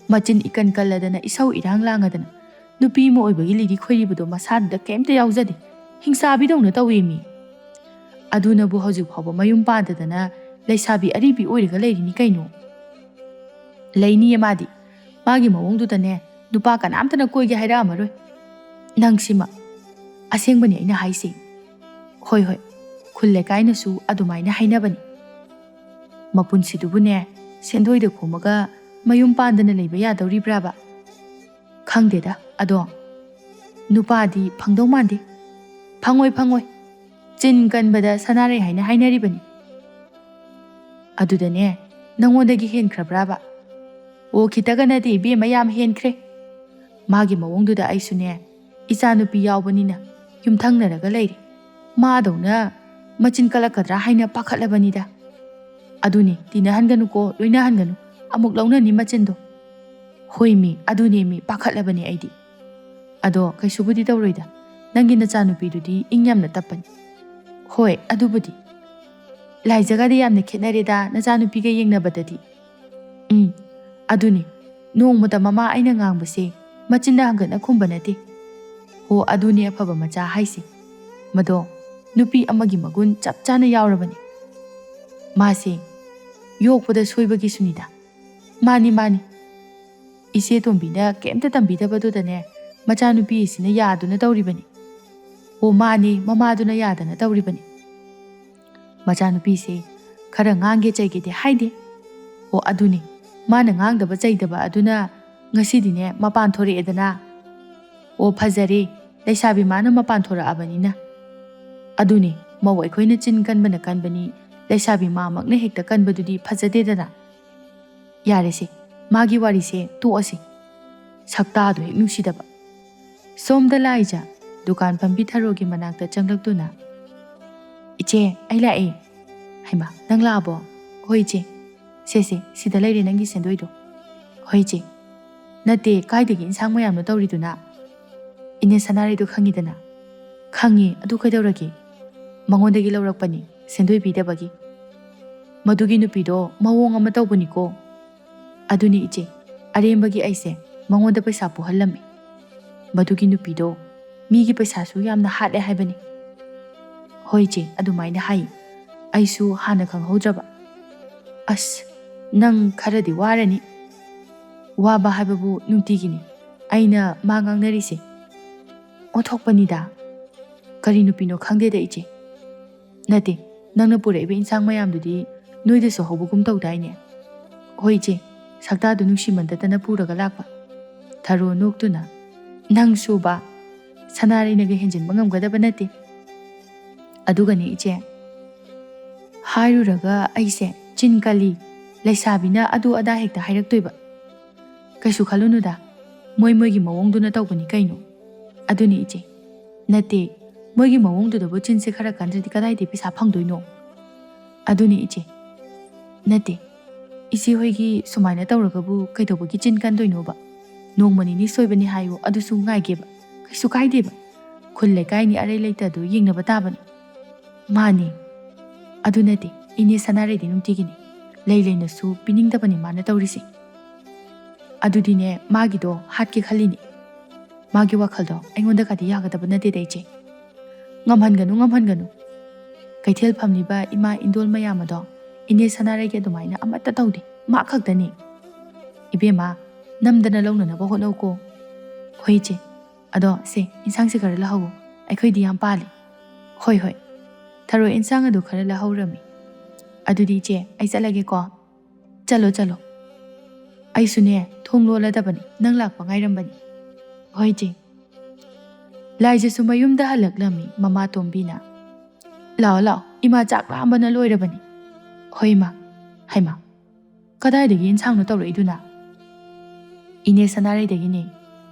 ꯃꯆꯤꯟ ꯏꯀꯟ ꯀꯜꯂꯗꯅ, ꯏꯁꯧ ꯏꯔꯥꯡ ꯂꯥꯡꯉꯗꯅ, ꯅꯨꯄꯤ ꯑꯃ ꯑꯣꯏꯕꯒꯤ ꯂꯤꯔꯤ ꯈꯣꯏꯔꯤꯕꯗꯣ ꯃꯁꯥꯗꯨꯗ ꯀꯩꯝꯇ ꯌꯥꯎꯖꯗꯦ꯫ ꯍꯤꯡꯆꯥꯕꯤꯗꯧꯅ ꯇꯧꯏ ꯃꯤ꯫ ꯑꯗꯨꯅꯕꯨ ꯍꯧꯖꯤꯛ ꯐꯥꯎꯕ ꯃꯌꯨꯝ ꯄꯥꯟꯗꯗꯅ ꯂꯩꯁꯥꯕꯤ ꯑꯔꯤꯕꯤ ꯑꯣꯏꯔꯒ ꯂꯩꯔꯤꯅꯤ ꯀꯩꯅꯣ꯫ ꯂꯩꯅꯤꯌꯦ ꯃꯥꯗꯤ꯫ ꯃꯥꯒꯤ ꯃꯑꯣꯡꯗꯨꯗꯅꯦ ꯅꯨꯄꯥ ꯀꯅꯥꯝꯇꯅ ꯀꯣꯏꯒꯦ ꯍꯥꯏꯔꯛꯑꯝꯃꯔꯣꯏ꯫ ꯅꯪꯁꯤꯃ꯫ ꯑꯁꯦꯡꯕꯅꯤ ꯑꯩꯅ ꯍꯥꯏꯁꯦ꯫ ꯍꯣꯏ, ꯍꯣꯏ, ꯈꯨꯜ ꯂꯩꯀꯥꯏꯅꯁꯨ ꯑꯗꯨꯃꯥꯏꯅ ꯍꯥꯏꯅꯕꯅꯤ꯫ ꯃꯄꯨꯟꯁꯤꯗꯨꯕꯨꯅꯦ ꯁꯦꯟꯗꯣꯏꯗ ꯈꯣꯝꯃꯒ ꯃꯌꯨꯝ ꯄꯥꯟꯗꯅ ꯂꯩꯕ ꯌꯥꯗꯧꯔꯤꯕ꯭ꯔꯥꯕ? ꯈꯪꯗꯦꯗ, ꯑꯗꯣ ꯅꯨꯄꯥꯗꯤ ꯐꯪꯗꯧ ꯃꯥꯟꯗꯦ꯫ ꯐꯪꯉꯣꯏ, ꯐꯪꯉꯣꯏ꯫ ꯆꯤꯟ ꯀꯟꯕꯗ ꯁꯅꯥꯔꯩ ꯍꯥꯏꯅ ꯍꯥꯏꯅꯔꯤꯕꯅꯤ꯫ ꯑꯗꯨꯗꯅꯦ ꯅꯪꯉꯣꯟꯗꯒꯤ ꯍꯦꯟꯈ꯭ꯔꯕ꯭ꯔꯥꯕ? ꯑꯣ, ꯈꯤꯇꯒ ꯅꯠꯇꯦ ꯏꯕꯦꯝꯃ, ꯌꯥꯝ ꯍꯦꯟꯈ꯭ꯔꯦ꯫ ꯃꯥꯒꯤ ꯃꯑꯣꯡꯗꯨꯗ ꯑꯩꯁꯨꯅꯦ ꯏꯆꯥꯅꯨꯄꯤ ꯌꯥꯎꯕꯅꯤꯅ ꯌꯨꯝꯊꯪꯅꯔꯒ ꯂꯩꯔꯦ꯫ ꯃꯥꯗꯧꯅ ꯃꯆꯤꯟ ꯀꯜꯂꯛꯀꯗ꯭ꯔꯥ ꯍꯥꯏꯅ ꯄꯥꯈꯠꯂꯕꯅꯤꯗ꯫ ꯑꯗꯨꯅꯦ, ꯇꯤꯟꯅꯍꯟꯒꯅꯨꯀꯣ, ꯂꯣꯏꯅꯍꯟꯒꯅꯨ꯫ ꯑꯃꯨꯛ ꯂꯧꯅꯅꯤ ꯃꯆꯤꯟꯗꯣ꯫ ꯍꯣꯏꯃꯤ, ꯑꯗꯨꯅꯦꯃꯤ, ꯄꯥꯈꯠꯂꯕꯅꯦ ꯑꯩꯗꯤ꯫ ꯑꯗꯣ ꯀꯩꯁꯨꯕꯨꯗꯤ ꯇꯧꯔꯣꯏꯗ꯫ ꯅꯪꯒꯤ ꯅꯆꯥꯅꯨꯄꯤꯗꯨꯗꯤ ꯏꯪ ꯌꯥꯝꯅ ꯇꯞꯄꯅꯤ꯫ ꯍꯣꯏ, ꯑꯗꯨꯕꯨꯗꯤ꯫ ꯂꯥꯏꯖꯒꯗꯤ ꯌꯥꯝꯅ ꯈꯦꯠꯅꯔꯦꯗ ꯅꯆꯥꯅꯨꯄꯤꯒ ꯌꯦꯡꯅꯕꯗꯗꯤ꯫ ꯎꯝ, ꯑꯗꯨꯅꯤ, ꯅꯣꯡꯃꯇ ꯃꯃꯥ ꯑꯩꯅ ꯉꯥꯡꯕꯁꯦ ꯃꯆꯤꯟꯗ ꯍꯪꯒꯠꯅ ꯈꯨꯝꯕ ꯅꯠꯇꯦ꯫ ꯍꯣ, ꯑꯗꯨꯅꯦ ꯑꯐꯕ ꯃꯆꯥ ꯍꯥꯏꯁꯦ꯫ ꯃꯗꯣ ꯅꯨꯄꯤ ꯑꯃꯒꯤ ꯃꯒꯨꯟ ꯆꯞ ꯆꯥꯅ ꯌꯥꯎꯔꯕꯅꯤ꯫ ꯃꯥꯁꯦ ꯌꯣꯛꯄꯗ ꯁꯣꯏꯕꯒꯤꯁꯨꯅꯤꯗ꯫ ꯃꯥꯅꯤ, ꯃꯥꯅꯤ꯫ ꯏꯆꯦ ꯇꯣꯝꯕꯤꯅ ꯀꯩꯝꯇ ꯇꯝꯕꯤꯗꯕꯗꯨꯗꯅꯦ ꯃꯆꯥꯅꯨꯄꯤ ꯑꯁꯤꯅ ꯌꯥꯗꯨꯅ ꯇꯧꯔꯤꯕꯅꯤ꯫ ꯑꯣ, ꯃꯥꯅꯤ, ꯃꯃꯥꯗꯨꯅ ꯌꯥꯗꯅ ꯇꯧꯔꯤꯕꯅꯤ꯫ ꯃꯆꯥꯅꯨꯄꯤꯁꯦ ꯈꯔ ꯉꯥꯡꯒꯦ ꯆꯩꯒꯦꯗꯤ ꯍꯥꯏꯗꯦ꯫ ꯑꯣ, ꯑꯗꯨꯅꯤ, ꯃꯥꯅ ꯉꯥꯡꯗꯕ ꯆꯩꯗꯕ ꯑꯗꯨꯅ ꯉꯁꯤꯗꯤꯅꯦ ꯃꯄꯥꯟ ꯊꯣꯔꯛꯑꯦꯗꯅ꯫ ꯑꯣ, ꯐꯖꯔꯦ, ꯂꯩꯁꯥꯕꯤ ꯃꯥꯅ ꯃꯄꯥꯟ ꯊꯣꯔꯛꯑꯕꯅꯤꯅ꯫ ꯑꯗꯨꯅꯤ, ꯃꯧ ꯑꯩꯈꯣꯏꯅ ꯆꯤꯟ ꯀꯟꯕꯅ ꯀꯟꯕꯅꯤ, ꯂꯩꯁꯥꯕꯤ ꯃꯥꯃꯛꯅ ꯍꯦꯛꯇ ꯀꯟꯕꯗꯨꯗꯤ ꯐꯖꯗꯦꯗꯅ꯫ ꯌꯥꯔꯦꯁꯦ, ꯃꯥꯒꯤ ꯋꯥꯔꯤꯁꯦ ꯇꯣꯛꯑꯁꯤ꯫ ꯁꯛꯇꯥꯗꯣ ꯍꯦꯛ ꯅꯨꯡꯁꯤꯗꯕ꯫ ꯁꯣꯝꯗ ꯂꯥꯏꯖ ꯗꯨꯀꯥꯟ ꯐꯝꯕꯤ ꯊꯔꯣꯒꯤ ꯃꯅꯥꯛꯇ ꯆꯪꯂꯛꯇꯨꯅ, "ꯏꯆꯦ, ꯑꯩ ꯂꯥꯛꯑꯦ" ꯍꯥꯏꯃ꯫ "ꯅꯪ ꯂꯥꯛꯑꯕꯣ?" "ꯍꯣꯏ ꯏꯆꯦ꯫ ꯁꯦ ꯁꯦ, ꯁꯤꯗ ꯂꯩꯔꯦ ꯅꯪꯒꯤ ꯁꯦꯟꯗꯣꯏꯗꯣ"꯫ "ꯍꯣꯏ ꯏꯆꯦ꯫ ꯅꯠꯇꯦ, ꯀꯥꯏꯗꯒꯤ ꯏꯟꯁꯥꯡ ꯃꯌꯥꯝꯅꯣ ꯇꯧꯔꯤꯗꯨꯅ?" "ꯏꯅꯦ ꯁꯅꯥꯔꯩꯗꯣ ꯈꯪꯉꯤꯗꯅ?" "ꯈꯪꯉꯤ, ꯑꯗꯨ ꯀꯩꯗꯧꯔꯒꯦ? ꯃꯉꯣꯟꯗꯒꯤ ꯂꯧꯔꯛꯄꯅꯤ, ꯁꯦꯟꯗꯣꯏ ꯄꯤꯗꯕꯒꯤ꯫ ꯃꯗꯨꯒꯤ ꯅꯨꯄꯤꯗꯣ ꯃꯑꯣꯡ ꯑꯃ ꯇꯧꯕꯅꯤꯀꯣ"꯫ "ꯑꯗꯨꯅꯤ ꯏꯆꯦ, ꯑꯔꯦꯝꯕꯒꯤ ꯑꯩꯁꯦ ꯃꯉꯣꯟꯗ ꯄꯩꯁꯥ ꯄꯨꯍꯜꯂꯝꯃꯤ꯫ ꯃꯗꯨꯒꯤ ꯅꯨꯄꯤꯗꯣ ꯃꯤꯒꯤ ꯄꯩꯁꯥꯁꯨ ꯌꯥꯝꯅ ꯍꯥꯠꯂꯦ ꯍꯥꯏꯕꯅꯤ"꯫ "ꯍꯣꯏ ꯏꯆꯦ, ꯑꯗꯨꯃꯥꯏꯅ ꯍꯥꯏ꯫ ꯑꯩꯁꯨ ꯍꯥꯟꯅ ꯈꯪꯍꯧꯗ꯭ꯔꯕ"꯫ "ꯑꯁ, ꯅꯪ ꯈꯔꯗꯤ ꯋꯥꯔꯅꯤ"꯫ "ꯋꯥꯕ ꯍꯥꯏꯕꯕꯨ ꯅꯨꯡꯇꯤꯒꯤꯅꯤ ꯑꯩꯅ ꯃꯥ ꯉꯥꯡꯅꯔꯤꯁꯦ꯫ ꯑꯣꯟꯊꯣꯛꯄꯅꯤꯗ꯫ ꯀꯔꯤ ꯅꯨꯄꯤꯅꯣ ꯈꯪꯗꯦꯗ ꯏꯆꯦ"꯫ "ꯅꯠꯇꯦ, ꯅꯪꯅ ꯄꯨꯔꯛꯏꯕ ꯏꯟꯁꯥꯡ ꯃꯌꯥꯝꯗꯨꯗꯤ ꯅꯣꯏꯗꯁꯨ ꯍꯧꯕꯒꯨꯝ ꯇꯧꯗꯥꯏꯅꯦ?" "ꯍꯣꯏ ꯏꯆꯦ, ꯁꯛꯇꯥꯗꯨ ꯅꯨꯡꯁꯤꯃꯟꯗꯗꯅ ꯄꯨꯔꯒ ꯂꯥꯛꯄ"꯫ ꯊꯔꯣ ꯅꯣꯛꯇꯨꯅ, "ꯅꯪꯁꯨꯕ, ꯁꯅꯥꯔꯩꯅꯒ ꯍꯦꯟꯖꯤꯟꯕ ꯉꯝꯒꯗꯕ ꯅꯠꯇꯦ꯫ ꯑꯗꯨꯒꯅꯦ ꯏꯆꯦ, ꯍꯥꯏꯔꯨꯔꯒ ꯑꯩꯁꯦ ꯆꯤꯟ ꯀꯜꯂꯤ, ꯂꯩꯁꯥꯕꯤꯅ ꯑꯗꯨ ꯑꯗꯥ ꯍꯦꯛꯇ ꯍꯥꯏꯔꯛꯇꯣꯏꯕ"꯫ "ꯀꯩꯁꯨ ꯈꯜꯂꯨꯅꯨꯗ, ꯃꯣꯏ ꯃꯣꯏꯒꯤ ꯃꯑꯣꯡꯗꯨꯅ ꯇꯧꯕꯅꯤ ꯀꯩꯅꯣ"꯫ "ꯑꯗꯨꯅꯤ ꯏꯆꯦ"꯫ "ꯅꯠꯇꯦ, ꯃꯣꯏꯒꯤ ꯃꯑꯣꯡꯗꯨꯗꯕꯨ ꯆꯤꯟꯁꯦ ꯈꯔ ꯀꯟꯗ꯭ꯔꯗꯤ ꯀꯗꯥꯏꯗꯒꯤ ꯄꯩꯁꯥ ꯐꯪꯗꯣꯏꯅꯣ?" "ꯑꯗꯨꯅꯤ ꯏꯆꯦ"꯫ "ꯅꯠꯇꯦ, ꯏꯆꯦ ꯍꯣꯏꯒꯤ ꯁꯨꯃꯥꯏꯅ ꯇꯧꯔꯒꯕꯨ ꯀꯩꯗꯧꯕꯒꯤ ꯆꯤꯟ ꯀꯟꯗꯣꯏꯅꯣꯕ? ꯅꯣꯡꯃ ꯅꯤꯅꯤ ꯁꯣꯏꯕꯅꯤ ꯍꯥꯏꯌꯨ, ꯑꯗꯨꯁꯨ ꯉꯥꯏꯒꯦꯕ, ꯀꯩꯁꯨ ꯀꯥꯏꯗꯦꯕ꯫ ꯈꯨꯜ ꯂꯩꯀꯥꯏꯅꯤ ꯑꯔꯩ ꯂꯩꯇ ꯑꯗꯨ ꯌꯦꯡꯅꯕ ꯇꯥꯕꯅꯤ"꯫ "ꯃꯥꯅꯤ"꯫ ꯑꯗꯨ ꯅꯠꯇꯦ, ꯏꯅꯦ ꯁꯅꯥꯔꯩꯗꯤ ꯅꯨꯡꯇꯤꯒꯤꯅꯤ꯫ ꯂꯩ ꯂꯩꯅꯁꯨ ꯄꯤꯅꯤꯡꯗꯕꯅꯤ ꯃꯥꯅ ꯇꯧꯔꯤꯁꯦ꯫ ꯑꯗꯨꯗꯤꯅꯦ, ꯃꯥꯒꯤꯗꯣ ꯍꯥꯠꯀꯦ ꯈꯜꯂꯤꯅꯤ꯫ ꯃꯥꯒꯤ ꯋꯥꯈꯜꯗꯣ ꯑꯩꯉꯣꯟꯗꯒꯗꯤ ꯌꯥꯒꯗꯕ ꯅꯠꯇꯦꯗ, ꯏꯆꯦ꯫ ꯉꯝꯍꯟꯒꯅꯨ, ꯉꯝꯍꯟꯒꯅꯨ꯫ ꯀꯩꯊꯦꯜ ꯐꯝꯂꯤꯕ ꯏꯃꯥ ꯏꯟꯗꯣꯜ ꯃꯌꯥꯝ ꯑꯗꯣ ꯏꯅꯦ ꯁꯅꯥꯔꯩꯒꯤ ꯑꯗꯨꯃꯥꯏꯅ ꯑꯃꯠꯇ ꯇꯧꯗꯦ, ꯃꯥ ꯈꯛꯇꯅꯤ꯫ ꯏꯕꯦꯝꯃ, ꯅꯝꯗꯅ ꯂꯧꯅꯅꯕ ꯍꯣꯠꯅꯧꯀꯣ꯫ ꯍꯣꯏ, ꯏꯆꯦ꯫ ꯑꯗꯣ ꯁꯦ, ꯏꯟꯁꯥꯡꯁꯦ ꯈꯔ ꯂꯧꯍꯧꯋꯣ, ꯑꯩꯈꯣꯏꯗꯤ ꯌꯥꯝ ꯄꯥꯜꯂꯤ꯫ ꯍꯣꯏ, ꯍꯣꯏ꯫ ꯊꯔꯣꯏ ꯏꯟꯁꯥꯡ ꯑꯗꯨ ꯈꯔ ꯂꯧꯍꯧꯔꯝꯃꯤ꯫ ꯑꯗꯨꯗꯤ ꯏꯆꯦ, ꯑꯩ ꯆꯠꯂꯒꯦꯀꯣ꯫ ꯆꯠꯂꯣ, ꯆꯠꯂꯣ꯫ ꯑꯩꯁꯨꯅꯦ, ꯊꯣꯡ ꯂꯣꯜꯂꯗꯕꯅꯤ, ꯅꯪ ꯂꯥꯛꯄ ꯉꯥꯏꯔꯝꯕꯅꯤ꯫ ꯍꯣꯏ, ꯏꯆꯦ꯫ ꯂꯥꯏꯖꯁꯨ ꯃꯌꯨꯝꯗ ꯍꯜꯂꯛꯂꯝꯃꯤ ꯃꯃꯥ ꯇꯣꯝꯕꯤꯅ꯫ "ꯂꯥꯛꯑꯣ, ꯂꯥꯛꯑꯣ, ꯏꯃꯥ ꯆꯥꯛ ꯂꯥꯝꯕꯅ ꯂꯣꯏꯔꯕꯅꯤ"꯫ "ꯍꯣꯏ, ꯏꯃꯥ"꯫ "ꯍꯩꯃꯥ, ꯀꯗꯥꯏꯗꯒꯤ ꯏꯟꯁꯥꯡꯅꯣ ꯇꯧꯔꯛꯏꯗꯨꯅ?" "ꯏꯅꯦ ꯁꯅꯥꯔꯩꯗꯒꯤꯅꯦ"꯫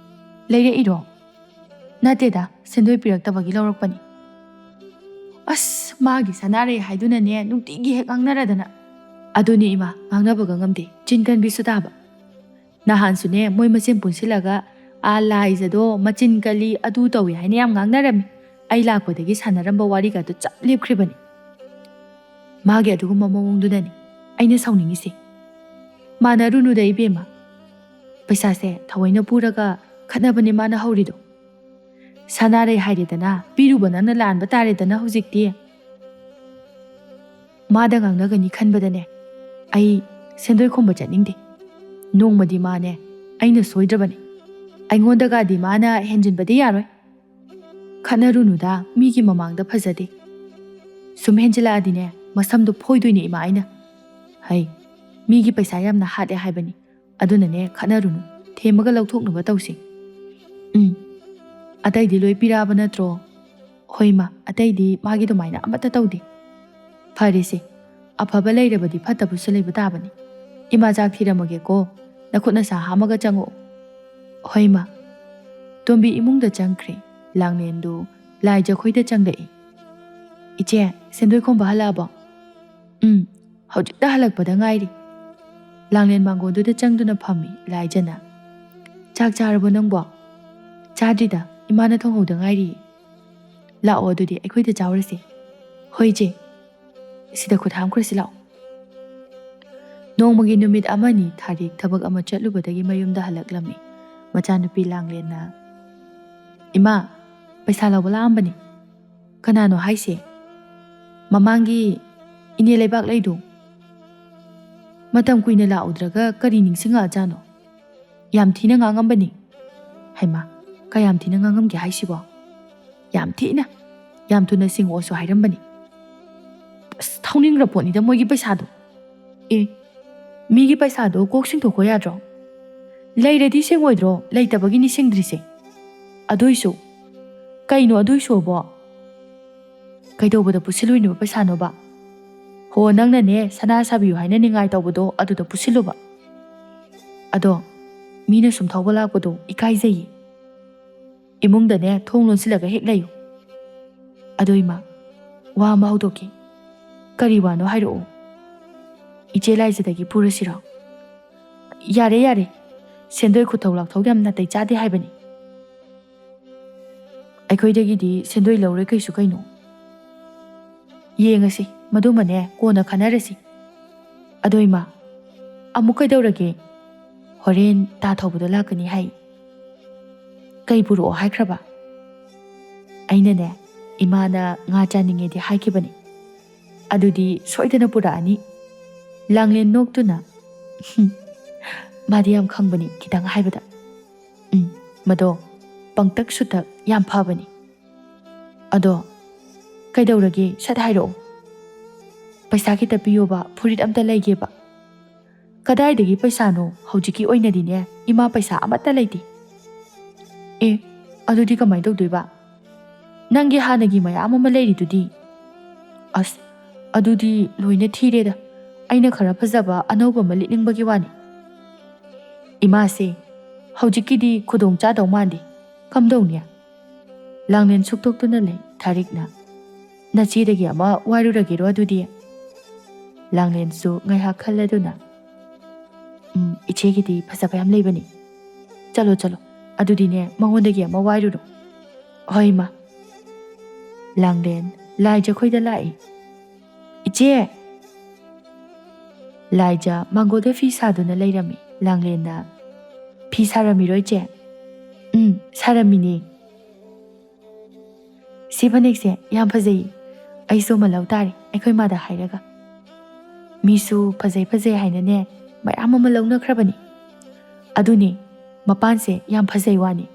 "ꯂꯩꯔꯛꯏꯔꯣ?" "ꯅꯠꯇꯦꯗ, ꯁꯦꯟꯗꯣꯏ ꯄꯤꯔꯛꯇꯕꯒꯤ ꯂꯧꯔꯛꯄꯅꯤ"꯫ ꯑꯁ, ꯃꯥꯒꯤ ꯁꯅꯥꯔꯩ ꯍꯥꯏꯗꯨꯅꯅꯦ, ꯅꯨꯡꯇꯤꯒꯤ ꯍꯦꯛ ꯉꯥꯡꯅꯔꯗꯅ꯫ ꯑꯗꯨꯅꯤ ꯏꯃꯥ, ꯉꯥꯡꯅꯕꯒ ꯉꯝꯗꯦ, ꯆꯤꯟ ꯀꯟꯕꯤꯁꯨ ꯇꯥꯕ꯫ ꯅꯍꯥꯟꯁꯨꯅꯦ, ꯃꯣꯏ ꯃꯁꯦꯟ ꯄꯨꯟꯁꯤꯜꯂꯒ, "ꯑꯥ, ꯂꯥꯏꯖꯗꯣ ꯃꯆꯤꯟ ꯀꯜꯂꯤ, ꯑꯗꯨ ꯇꯧꯏ" ꯍꯥꯏꯅ ꯌꯥꯝ ꯉꯥꯡꯅꯔꯝꯃꯤ꯫ ꯑꯩ ꯂꯥꯛꯄꯗꯒꯤ ꯁꯥꯟꯅꯔꯝꯕ ꯋꯥꯔꯤꯒꯗꯣ ꯆꯞ ꯂꯦꯞꯈ꯭ꯔꯤꯕꯅꯤ꯫ ꯃꯥꯒꯤ ꯑꯗꯨꯒꯨꯝꯕ ꯃꯑꯣꯡꯗꯨꯅꯅꯤ ꯑꯩꯅ ꯁꯥꯎꯅꯤꯡꯉꯤꯁꯦ꯫ ꯃꯥꯟꯅꯔꯨꯅꯨꯗ ꯏꯕꯦꯝꯃ꯫ ꯄꯩꯁꯥꯁꯦ ꯊꯑꯣꯏꯅ ꯄꯨꯔꯒ ꯈꯠꯅꯕꯅꯦ ꯃꯥꯅ ꯍꯧꯔꯤꯗꯣ꯫ ꯁꯅꯥꯔꯩ ꯍꯥꯏꯔꯦꯗꯅ, ꯄꯤꯔꯨꯕ ꯅꯪꯅ ꯂꯥꯟꯕ ꯇꯥꯔꯦꯗꯅ ꯍꯧꯖꯤꯛꯇꯤ꯫ ꯃꯥꯗ ꯉꯥꯡꯅꯒꯅꯤ ꯈꯟꯕꯗꯅꯦ, ꯑꯩ ꯁꯦꯟꯗꯣꯏ ꯈꯣꯝꯕ ꯆꯠꯅꯤꯡꯗꯦ꯫ ꯅꯣꯡꯃꯗꯤ ꯃꯥꯅꯦ, ꯑꯩꯅ ꯁꯣꯏꯗ꯭ꯔꯕꯅꯤ꯫ ꯑꯩꯉꯣꯟꯗꯒꯗꯤ ꯃꯥꯅ ꯍꯦꯟꯖꯤꯟꯕꯗꯤ ꯌꯥꯔꯣꯏ꯫ ꯈꯠꯅꯔꯨꯅꯨꯗ, ꯃꯤꯒꯤ ꯃꯃꯥꯡꯗ ꯐꯖꯗꯦ꯫ ꯁꯨꯝ ꯍꯦꯟꯖꯤꯜꯂꯛꯑꯗꯤꯅꯦ, ꯃꯁꯝꯗꯣ ꯐꯣꯏꯗꯣꯏꯅꯦ ꯏꯃꯥ ꯑꯩꯅ꯫ ꯍꯩ, ꯃꯤꯒꯤ ꯄꯩꯁꯥ ꯌꯥꯝꯅ ꯍꯥꯠꯂꯦ ꯍꯥꯏꯕꯅꯤ꯫ ꯑꯗꯨꯅꯅꯦ, ꯈꯠꯅꯔꯨꯅꯨ, ꯊꯦꯝꯃꯒ ꯂꯧꯊꯣꯛꯅꯕ ꯇꯧꯁꯤ꯫ ꯎꯝ, ꯑꯇꯩꯗꯤ ꯂꯣꯏ ꯄꯤꯔꯛꯑꯕ ꯅꯠꯇ꯭ꯔꯣ? ꯍꯣꯏ ꯃꯥ, ꯑꯇꯩꯗꯤ ꯃꯥꯒꯤ ꯑꯗꯨꯃꯥꯏꯅ ꯑꯃꯠꯇ ꯇꯧꯗꯦ꯫ ꯐꯔꯦꯁꯦ, ꯑꯐꯕ ꯂꯩꯔꯕꯗꯤ ꯐꯠꯇꯕꯁꯨ ꯂꯩꯕ ꯇꯥꯕꯅꯤ꯫ ꯏꯃꯥ, ꯆꯥꯛ ꯊꯤꯔꯝꯃꯒꯦꯀꯣ, ꯅꯈꯨꯠ ꯅꯁꯥ ꯍꯥꯝꯃꯒ ꯆꯪꯉꯛꯑꯣ꯫ ꯍꯣꯏ ꯃꯥ꯫ ꯇꯣꯝꯕꯤ ꯏꯃꯨꯡꯗ ꯆꯪꯈ꯭ꯔꯦ꯫ ꯂꯥꯡꯂꯦꯟꯗꯨ ꯂꯥꯏ ꯖꯈꯣꯏꯗ ꯆꯪꯂꯛꯏ꯫ "ꯏꯆꯦ, ꯁꯦꯟꯗꯣꯏ ꯈꯣꯝꯕ ꯍꯜꯂꯛꯑꯕꯣ?" "ꯎꯝ, ꯍꯧꯖꯤꯛꯇ ꯍꯜꯂꯛꯄꯗ ꯉꯥꯏꯔꯤ"꯫ ꯂꯥꯡꯂꯦꯟ ꯃꯥꯡꯒꯣꯟꯗꯨꯗ ꯆꯪꯗꯨꯅ ꯐꯝꯃꯤ ꯂꯥꯏꯖꯅ꯫ "ꯆꯥꯛ ꯆꯥꯔꯕꯣ ꯅꯪꯕꯣ?" "ꯆꯥꯗ꯭ꯔꯤꯗ, ꯏꯃꯥꯅ ꯊꯣꯡꯍꯧꯗ ꯉꯥꯏꯔꯤ"꯫ "ꯂꯥꯛꯑꯣ, ꯑꯗꯨꯗꯤ ꯑꯩꯈꯣꯏꯗ ꯆꯥꯎꯔꯁꯦ"꯫ "ꯍꯣꯏ ꯏꯆꯦ"꯫ ꯁꯤꯗ ꯈꯨꯠ ꯍꯥꯝꯈ꯭ꯔꯁꯤ ꯂꯥꯛꯑꯣ꯫ ꯅꯣꯡꯃꯒꯤ ꯅꯨꯃꯤꯠ ꯑꯃꯅꯤ ꯊꯥꯔꯤꯛ ꯊꯕꯛ ꯑꯃ ꯆꯠꯂꯨꯕꯗꯒꯤ ꯃꯌꯨꯝꯗ ꯍꯜꯂꯛꯂꯝꯃꯤ꯫ ꯃꯆꯥꯅꯨꯄꯤ ꯂꯥꯡꯂꯦꯟꯅ, "ꯏꯃꯥ, ꯄꯩꯁꯥ ꯂꯧꯕ ꯂꯥꯛꯑꯝꯕꯅꯤ꯫" "ꯀꯅꯥꯅꯣ ꯍꯥꯏꯁꯦ?" "ꯃꯃꯥꯡꯒꯤ ꯏꯅꯦ ꯂꯩꯕꯥꯛ ꯂꯩꯗꯣ꯫ ꯃꯇꯝ ꯀꯨꯏꯅ ꯂꯥꯛꯎꯗ꯭ꯔꯒ ꯀꯔꯤ ꯅꯤꯡꯁꯤꯡꯉꯛꯑꯖꯥꯠꯅꯣ? ꯌꯥꯝ ꯊꯤꯅ ꯉꯥꯡꯉꯝꯕꯅꯤ꯫" "ꯍꯩꯃꯥ, ꯀꯌꯥꯝ ꯊꯤꯅ ꯉꯥꯡꯉꯝꯒꯦ ꯍꯥꯏꯁꯤꯕꯣ?" "ꯌꯥꯝ ꯊꯤꯅ꯫ ꯌꯥꯝ ꯊꯨꯅ ꯁꯤꯡꯉꯛꯑꯣꯁꯨ ꯍꯥꯏꯔꯝꯕꯅꯤ꯫" "ꯑꯁ, ꯊꯧꯅꯤꯡꯈ꯭ꯔ ꯄꯣꯠꯅꯤꯗ ꯃꯣꯏꯒꯤ ꯄꯩꯁꯥꯗꯣ꯫" "ꯑꯦ, ꯃꯤꯒꯤ ꯄꯩꯁꯥꯗꯣ ꯀꯣꯛ ꯁꯤꯡꯊꯣꯛꯈꯣ ꯌꯥꯗ꯭ꯔꯣ? ꯂꯩꯔꯗꯤ ꯁꯤꯡꯉꯣꯏꯗ꯭ꯔꯣ, ꯂꯩꯇꯕꯒꯤꯅꯤ ꯁꯤꯡꯗ꯭ꯔꯤꯁꯦ꯫ ꯑꯗꯨꯏꯁꯨ, ꯀꯩꯅꯣ ꯑꯗꯨꯏꯁꯨꯕꯣ? ꯀꯩꯗꯧꯕꯗ ꯄꯨꯁꯤꯜꯂꯨꯏꯅꯣ ꯄꯩꯁꯥꯅꯣꯕ? ꯍꯣ, ꯅꯪꯅꯅꯦ ꯁꯅꯥ ꯁꯥꯕꯤꯌꯨ ꯍꯥꯏꯅ ꯅꯤꯡꯉꯥꯏ ꯇꯧꯕꯗꯣ ꯑꯗꯨꯗ ꯄꯨꯁꯤꯜꯂꯨꯕ꯫ ꯑꯗꯣ ꯃꯤꯅ ꯁꯨꯝ ꯊꯧꯕ ꯂꯥꯛꯄꯗꯣ ꯏꯀꯥꯏꯖꯩꯌꯦ꯫ ꯏꯃꯨꯡꯗꯅꯦ ꯊꯣꯡ ꯂꯣꯟꯁꯤꯜꯂꯒ ꯍꯦꯛ ꯂꯩꯌꯨ꯫" "ꯑꯗꯣ ꯏꯃꯥ, ꯋꯥ ꯑꯃ ꯍꯧꯗꯣꯛꯀꯦ꯫" "ꯀꯔꯤ ꯋꯥꯅꯣ ꯍꯥꯏꯔꯛꯑꯣ꯫" "ꯏꯆꯦ ꯂꯥꯏꯖꯗꯒꯤ ꯄꯨꯔꯁꯤꯔꯣ?" "ꯌꯥꯔꯦ, ꯌꯥꯔꯦ꯫ ꯁꯦꯟꯗꯣꯏ ꯈꯨꯠꯊꯧ ꯂꯥꯛꯊꯧ ꯌꯥꯝ ꯅꯥꯇꯩ ꯆꯥꯗꯦ ꯍꯥꯏꯕꯅꯤ꯫" "ꯑꯩꯈꯣꯏꯗꯒꯤꯗꯤ ꯁꯦꯟꯗꯣꯏ ꯂꯧꯔꯣꯏ ꯀꯩꯁꯨ ꯀꯩꯅꯣ꯫" "ꯌꯦꯡꯉꯁꯤ, ꯃꯗꯨꯃꯅꯦ ꯀꯣꯟꯅ ꯈꯟꯅꯔꯁꯤ꯫" "ꯑꯗꯣ ꯏꯃꯥ, ꯑꯃꯨꯛ ꯀꯩꯗꯧꯔꯒꯦ? ꯍꯣꯔꯦꯟ ꯇꯥ ꯊꯧꯕꯗꯣ ꯂꯥꯛꯀꯅꯤ ꯍꯥꯏ꯫" "ꯀꯩ ꯄꯨꯔꯛꯑꯣ ꯍꯥꯏꯈ꯭ꯔꯕ?" "ꯑꯩꯅꯅꯦ, ꯏꯃꯥꯅ ꯉꯥ ꯆꯥꯅꯤꯡꯉꯦꯗꯤ ꯍꯥꯏꯈꯤꯕꯅꯤ꯫" "ꯑꯗꯨꯗꯤ ꯁꯣꯏꯗꯅ ꯄꯨꯔꯛꯑꯅꯤ꯫" ꯂꯥꯡꯂꯦꯟ ꯅꯣꯛꯇꯨꯅ, "ꯍꯨꯝ, ꯃꯥꯗꯤ ꯌꯥꯝ ꯈꯪꯕꯅꯤ, ꯈꯤꯇꯪ ꯍꯥꯏꯕꯗ꯫ ꯎꯝ, ꯃꯗꯣ ꯄꯪꯇꯛ ꯁꯨꯇꯛ ꯌꯥꯝ ꯐꯕꯅꯤ꯫" "ꯑꯗꯣ ꯀꯩꯗꯧꯔꯒꯦ? ꯁꯠ ꯍꯥꯏꯔꯛꯑꯣ꯫" "ꯄꯩꯁꯥ ꯈꯤꯇ ꯄꯤꯌꯣꯕ, ꯐꯨꯔꯤꯠ ꯑꯝꯇ ꯂꯩꯒꯦꯕ꯫" "ꯀꯗꯥꯏꯗꯒꯤ ꯄꯩꯁꯥꯅꯣ? ꯍꯧꯖꯤꯛꯀꯤ ꯑꯣꯏꯅꯗꯤꯅꯦ, ꯏꯃꯥ ꯄꯩꯁꯥ ꯑꯃꯠꯇ ꯂꯩꯇꯦ꯫" "ꯑꯦ, ꯑꯗꯨꯗꯤ ꯀꯃꯥꯏꯅ ꯇꯧꯗꯣꯏꯕ? ꯅꯪꯒꯤ ꯍꯥꯟꯅꯒꯤ ꯃꯌꯥꯝ ꯑꯃ ꯂꯩꯔꯤꯗꯨꯗꯤ?" "ꯑꯁ, ꯑꯗꯨꯗꯤ ꯂꯣꯏꯅ ꯊꯤꯔꯦꯗ꯫ ꯑꯩꯅ ꯈꯔ ꯐꯖꯕ ꯑꯅꯧꯕ ꯑꯃ ꯂꯤꯠꯅꯤꯡꯕꯒꯤ ꯋꯥꯅꯤ꯫" "ꯏꯃꯥꯁꯦ ꯍꯧꯖꯤꯛꯀꯤꯗꯤ ꯈꯨꯗꯣꯡ ꯆꯥꯗꯧ ꯃꯥꯟꯗꯦ꯫ ꯀꯝꯗꯧꯅꯤ?" ꯂꯥꯡꯂꯦꯟ ꯁꯨꯛꯇꯣꯛꯇꯨꯅ ꯂꯩ꯫ ꯊꯥꯔꯤꯛꯅ, "ꯅꯆꯦꯗꯒꯤ ꯑꯃ ꯋꯥꯏꯔꯨꯔꯒꯦꯔꯣ ꯑꯗꯨꯗꯤ?" ꯂꯥꯡꯂꯦꯟꯁꯨ ꯉꯥꯏꯍꯥꯛ ꯈꯜꯂꯗꯨꯅ, "ꯎꯝ, ꯏꯆꯦꯒꯤꯗꯤ ꯐꯖꯕ ꯌꯥꯝ ꯂꯩꯕꯅꯤ꯫ ꯆꯠꯂꯣ, ꯆꯠꯂꯣ, ꯑꯗꯨꯗꯤꯅꯦ, ꯃꯉꯣꯟꯗꯒꯤ ꯑꯃ ꯋꯥꯏꯔꯨꯔꯣ꯫" "ꯍꯣꯏ, ꯏꯃꯥ꯫" ꯂꯥꯡꯂꯦꯟ ꯂꯥꯏ ꯖꯈꯣꯏꯗ ꯂꯥꯛꯏ꯫ "ꯏꯆꯦ, "ꯆꯦ!" ꯂꯥꯏꯖ ꯃꯥꯡꯒꯣꯜꯗ ꯐꯤ ꯁꯥꯗꯨꯅ ꯂꯩꯔꯝꯃꯤ꯫ ꯂꯥꯡꯂꯦꯟꯅ, "ꯐꯤ ꯁꯥꯔꯝꯃꯤꯔꯣꯏ ꯆꯦ?" "ꯎꯝ, ꯁꯥꯔꯝꯃꯤꯅꯦ꯫ ꯁꯤ ꯐꯅꯦꯛꯁꯦ ꯌꯥꯝ ꯐꯖꯩ꯫ ꯑꯩꯁꯨ ꯑꯃ ꯂꯧ ꯇꯥꯔꯦ ꯑꯩꯈꯣꯏ ꯃꯥꯗ ꯍꯥꯏꯔꯒ꯫ ꯃꯤꯁꯨ ꯐꯖꯩ ꯐꯖꯩ ꯍꯥꯏꯅꯅꯦ ꯃꯌꯥꯝ ꯑꯃ ꯂꯧꯅꯈ꯭ꯔꯕꯅꯤ꯫ ꯑꯗꯨꯅꯦ, ꯃꯄꯥꯟꯁꯦ ꯌꯥꯝ ꯐꯖꯩ ꯋꯥꯅꯤ꯫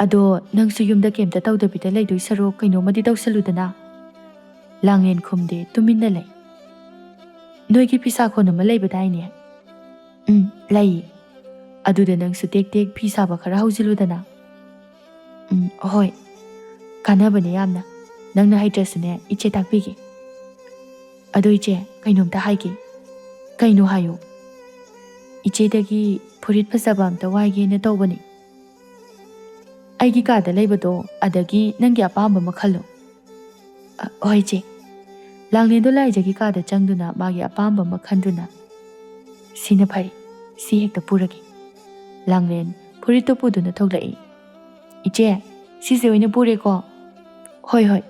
ꯑꯗꯣ ꯅꯪꯁꯨ ꯌꯨꯝꯗ ꯀꯩꯝꯇ ꯇꯧꯗꯕꯤꯗ ꯂꯩꯗꯣꯏ ꯁꯔꯨꯛ ꯀꯩꯅꯣꯝꯃꯗꯤ ꯇꯧꯁꯜꯂꯨꯗꯅ꯫" ꯂꯥꯡꯂꯦꯟ ꯈꯨꯝꯗꯦ, ꯇꯨꯃꯤꯟꯅ ꯂꯩ꯫ "ꯅꯣꯏꯒꯤ ꯐꯤꯁꯥ ꯈꯣꯟ ꯑꯃ ꯂꯩꯕꯗꯥꯏꯅꯦ?" "ꯎꯝ, ꯂꯩ꯫ ꯑꯗꯨꯗ ꯅꯪꯁꯨ ꯇꯦꯛ ꯇꯦꯛ ꯐꯤ ꯁꯥꯕ ꯈꯔ ꯍꯧꯖꯤꯜꯂꯨꯗꯅ꯫" "ꯎꯝ, ꯍꯣꯏ꯫ ꯀꯥꯟꯅꯕꯅꯦ ꯌꯥꯝꯅ꯫ ꯅꯪꯅ ꯍꯩꯇ꯭ꯔꯁꯨꯅꯦ, ꯏꯆꯦ ꯇꯥꯛꯄꯤꯒꯦ꯫ ꯑꯗꯣ ꯏꯆꯦ, ꯀꯩꯅꯣꯝꯇ ꯍꯥꯏꯒꯦ꯫" "ꯀꯩꯅꯣ ꯍꯥꯏꯌꯨ꯫" "ꯏꯆꯦꯗꯒꯤ ꯐꯨꯔꯤꯠ ꯐꯖꯕ ꯑꯝꯇ ꯋꯥꯏꯒꯦꯅ ꯇꯧꯕꯅꯤ꯫ ꯑꯩꯒꯤ ꯀꯥꯗ ꯂꯩꯕꯗꯣ, ꯑꯗꯒꯤ ꯅꯪꯒꯤ ꯑꯄꯥꯝꯕ ꯑꯃ ꯈꯜꯂꯣ꯫" "ꯑ, ꯍꯣꯏ ꯏꯆꯦ꯫" ꯂꯥꯡꯂꯦꯟꯗꯣ ꯂꯥꯏꯖꯒꯤ ꯀꯥꯗ ꯆꯪꯗꯨꯅ ꯃꯥꯒꯤ ꯑꯄꯥꯝꯕ ꯑꯃ ꯈꯟꯗꯨꯅ, "ꯁꯤꯅ ꯐꯔꯦ, ꯁꯤ ꯍꯦꯛꯇ ꯄꯨꯔꯒꯦ꯫" ꯂꯥꯡꯂꯦꯟ ꯐꯨꯔꯤꯠꯇꯣ ꯄꯨꯗꯨꯅ ꯊꯣꯛꯂꯛꯏ꯫ "ꯏꯆꯦ, ꯁꯤꯁꯦ ꯑꯣꯏꯅ ꯄꯨꯔꯦꯀꯣ꯫" "ꯍꯣꯏ, ꯍꯣꯏ꯫"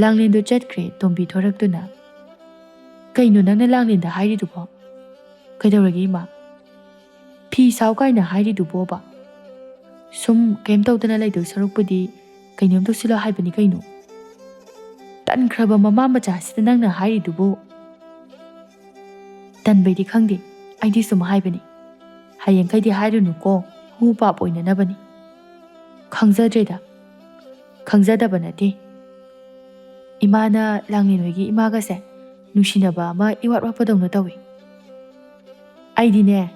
ꯂꯥꯡꯂꯦꯟꯗꯣ ꯆꯠꯈ꯭ꯔꯦ ꯇꯣꯝꯕꯤ ꯊꯣꯔꯛꯇꯨꯅ꯫ "ꯀꯩꯅꯣ ꯅꯪꯅ ꯂꯥꯡꯂꯦꯟꯗ ꯍꯥꯏꯔꯤꯗꯨꯕꯣ?" "ꯀꯩꯗꯧꯔꯒꯦ ꯏꯃꯥ?" "ꯐꯤ ꯁꯥꯎ ꯀꯥꯏꯅ ꯍꯥꯏꯔꯤꯗꯨꯕꯣꯕ?" "ꯁꯨꯝ ꯀꯩꯝ ꯇꯧꯗꯅ ꯂꯩꯗꯧ ꯁꯔꯨꯛꯄꯨꯗꯤ ꯀꯩꯅꯣꯝ ꯇꯧꯁꯤꯜꯂꯣ ꯍꯥꯏꯕꯅꯤ ꯀꯩꯅꯣ꯫" "ꯇꯟꯈ꯭ꯔꯕ ꯃꯃꯥ ꯃꯆꯥꯁꯤꯗ ꯅꯪꯅ ꯍꯥꯏꯔꯤꯗꯨꯕꯨ?" "ꯇꯟꯕꯩꯗꯤ ꯈꯪꯗꯦ, ꯑꯩꯗꯤ ꯁꯨꯝ ꯍꯥꯏꯕꯅꯤ꯫ ꯍꯌꯦꯡꯈꯩꯗꯤ ꯍꯥꯏꯔꯨꯅꯨꯀꯣ, ꯍꯨ ꯄꯥꯞ ꯑꯣꯏꯅꯅꯕꯅꯤ꯫" "ꯈꯪꯖꯗ꯭ꯔꯦꯗ, ꯈꯪꯖꯗꯕ ꯅꯠꯇꯦ꯫ ꯏꯃꯥꯅ ꯂꯥꯡꯂꯦꯟ ꯍꯣꯏꯒꯤ ꯏꯃꯥꯒꯁꯦ ꯅꯨꯡꯁꯤꯅꯕ ꯑꯃ ꯏꯋꯥꯠ ꯋꯥꯠꯄꯗꯧꯅ ꯇꯧꯏ꯫ ꯑꯩꯗꯤꯅꯦ,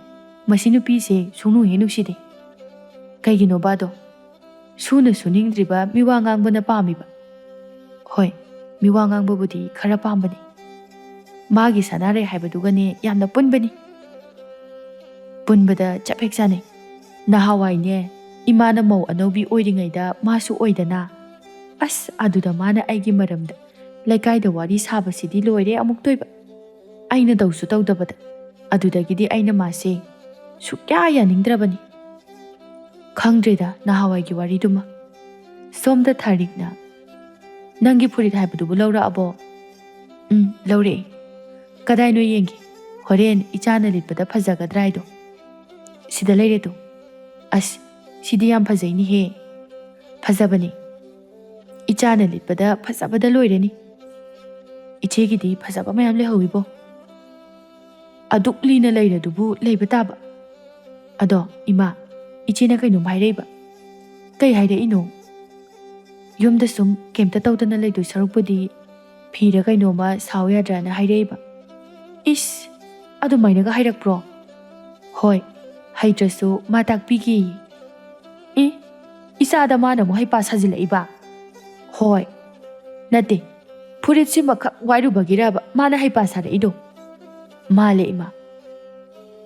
ꯃꯁꯤ ꯅꯨꯄꯤꯁꯦ ꯁꯨꯡꯅꯨ ꯍꯦꯛ ꯅꯨꯡꯁꯤꯗꯦ꯫ ꯀꯩꯒꯤꯅꯣꯕ ꯑꯗꯣ? ꯁꯨꯅ ꯁꯨꯅꯤꯡꯗ꯭ꯔꯤꯕ ꯃꯤꯋꯥ ꯉꯥꯡꯕꯅ ꯄꯥꯝꯃꯤꯕ꯫ ꯍꯣꯏ, ꯃꯤꯋꯥ ꯉꯥꯡꯕꯕꯨꯗꯤ ꯈꯔ ꯄꯥꯝꯕꯅꯤ꯫ ꯃꯥꯒꯤ ꯁꯅꯥꯔꯩ ꯍꯥꯏꯕꯗꯨꯒꯅꯦ ꯌꯥꯝꯅ ꯄꯨꯟꯕꯅꯤ꯫ ꯄꯨꯟꯕꯗ ꯆꯞ ꯍꯦꯛ ꯆꯥꯅꯩ꯫ ꯅꯍꯥꯟꯋꯥꯏꯅꯦ, ꯏꯃꯥꯅ ꯃꯧ ꯑꯅꯧꯕꯤ ꯑꯣꯏꯔꯤꯉꯩꯗ ꯃꯥꯁꯨ ꯑꯣꯏꯗꯅ꯫ ꯑꯁ, ꯑꯗꯨꯗ ꯃꯥꯅ ꯑꯩꯒꯤ ꯃꯔꯝꯗ ꯂꯩꯀꯥꯏꯗ ꯋꯥꯔꯤ ꯁꯥꯕꯁꯤꯗꯤ ꯂꯣꯏꯔꯦ ꯑꯃꯨꯛꯇꯣꯏꯕ꯫ ꯑꯩꯅ ꯇꯧꯁꯨ ꯇꯧꯗꯕꯗ꯫ ꯑꯗꯨꯗꯒꯤꯗꯤ ꯑꯩꯅ ꯃꯥꯁꯦ ꯁꯨꯛꯌꯥ ꯌꯥꯅꯤꯡꯗ꯭ꯔꯕꯅꯤ꯫ ꯈꯪꯗ꯭ꯔꯦꯗ ꯅꯍꯥꯟꯋꯥꯏꯒꯤ ꯋꯥꯔꯤꯗꯨꯃ꯫ ꯁꯣꯝꯗ ꯊꯥꯔꯤꯛꯅ, "ꯅꯪꯒꯤ ꯐꯨꯔꯤꯠ ꯍꯥꯏꯕꯗꯨꯕꯨ ꯂꯧꯔꯛꯑꯕꯣ?" "ꯎꯝ, ꯂꯧꯔꯛꯑꯦ꯫ ꯀꯗꯥꯏꯅꯣ ꯌꯦꯡꯒꯦ꯫ ꯍꯣꯔꯦꯟ ꯏꯆꯥꯅ ꯂꯤꯠꯄꯗ ꯐꯖꯒꯗ꯭ꯔꯥ ꯍꯥꯏꯗꯣ꯫ ꯁꯤꯗ ꯂꯩꯔꯦ ꯇꯨ꯫ ꯑꯁ, ꯁꯤꯗꯤ ꯌꯥꯝ ꯐꯖꯩꯅꯦꯍꯦ꯫ ꯐꯖꯕꯅꯦ꯫ ꯏꯆꯥꯅ ꯂꯤꯠꯄꯗ ꯐꯖꯕꯗ ꯂꯣꯏꯔꯅꯤ꯫ ꯏꯆꯦꯒꯤꯗꯤ ꯐꯖꯕ ꯃꯌꯥꯝ ꯂꯩꯍꯧꯋꯤꯕꯣ꯫" "ꯑꯗꯨꯛ ꯂꯤꯅ ꯂꯩꯔꯗꯨꯕꯨ ꯂꯩꯕ ꯇꯥꯕ꯫ ꯑꯗꯣ ꯏꯃꯥ, ꯏꯆꯦꯅ ꯀꯩꯅꯣꯝ ꯍꯥꯏꯔꯛꯏꯕ꯫" "ꯀꯩ ꯍꯥꯏꯔꯛꯏꯅꯣ?" "ꯌꯨꯝꯗ ꯁꯨꯝ ꯀꯩꯝꯇ ꯇꯧꯗꯅ ꯂꯩꯗꯣꯏ ꯁꯔꯨꯛꯄꯨꯗꯤ ꯐꯤꯔ ꯀꯩꯅꯣꯝꯃ ꯁꯥꯎ ꯌꯥꯗ꯭ꯔꯥꯅ ꯍꯥꯏꯔꯛꯏꯕ꯫" "ꯏꯁ, ꯑꯗꯨꯃꯥꯏꯅꯒ ꯍꯥꯏꯔꯛꯄ꯭ꯔꯣ?" "ꯍꯣꯏ, ꯍꯩꯇ꯭ꯔꯁꯨ ꯃꯥ ꯇꯥꯛꯄꯤꯒꯦꯌꯦ꯫" "ꯑꯦ, ꯏꯆꯥꯗ ꯃꯥꯅ ꯑꯃꯨꯛ ꯍꯩꯄꯥ ꯁꯥꯖꯤꯜꯂꯛꯏꯕ?" "ꯍꯣꯏ꯫ ꯅꯠꯇꯦ, ꯐꯨꯔꯤꯠꯁꯤꯃꯈꯛ ꯋꯥꯏꯔꯨꯕꯒꯤꯔꯕ ꯃꯥꯅ ꯍꯩꯄꯥ ꯁꯥꯔꯛꯏꯗꯣ?" "ꯃꯥꯜꯂꯦ ꯏꯃꯥ꯫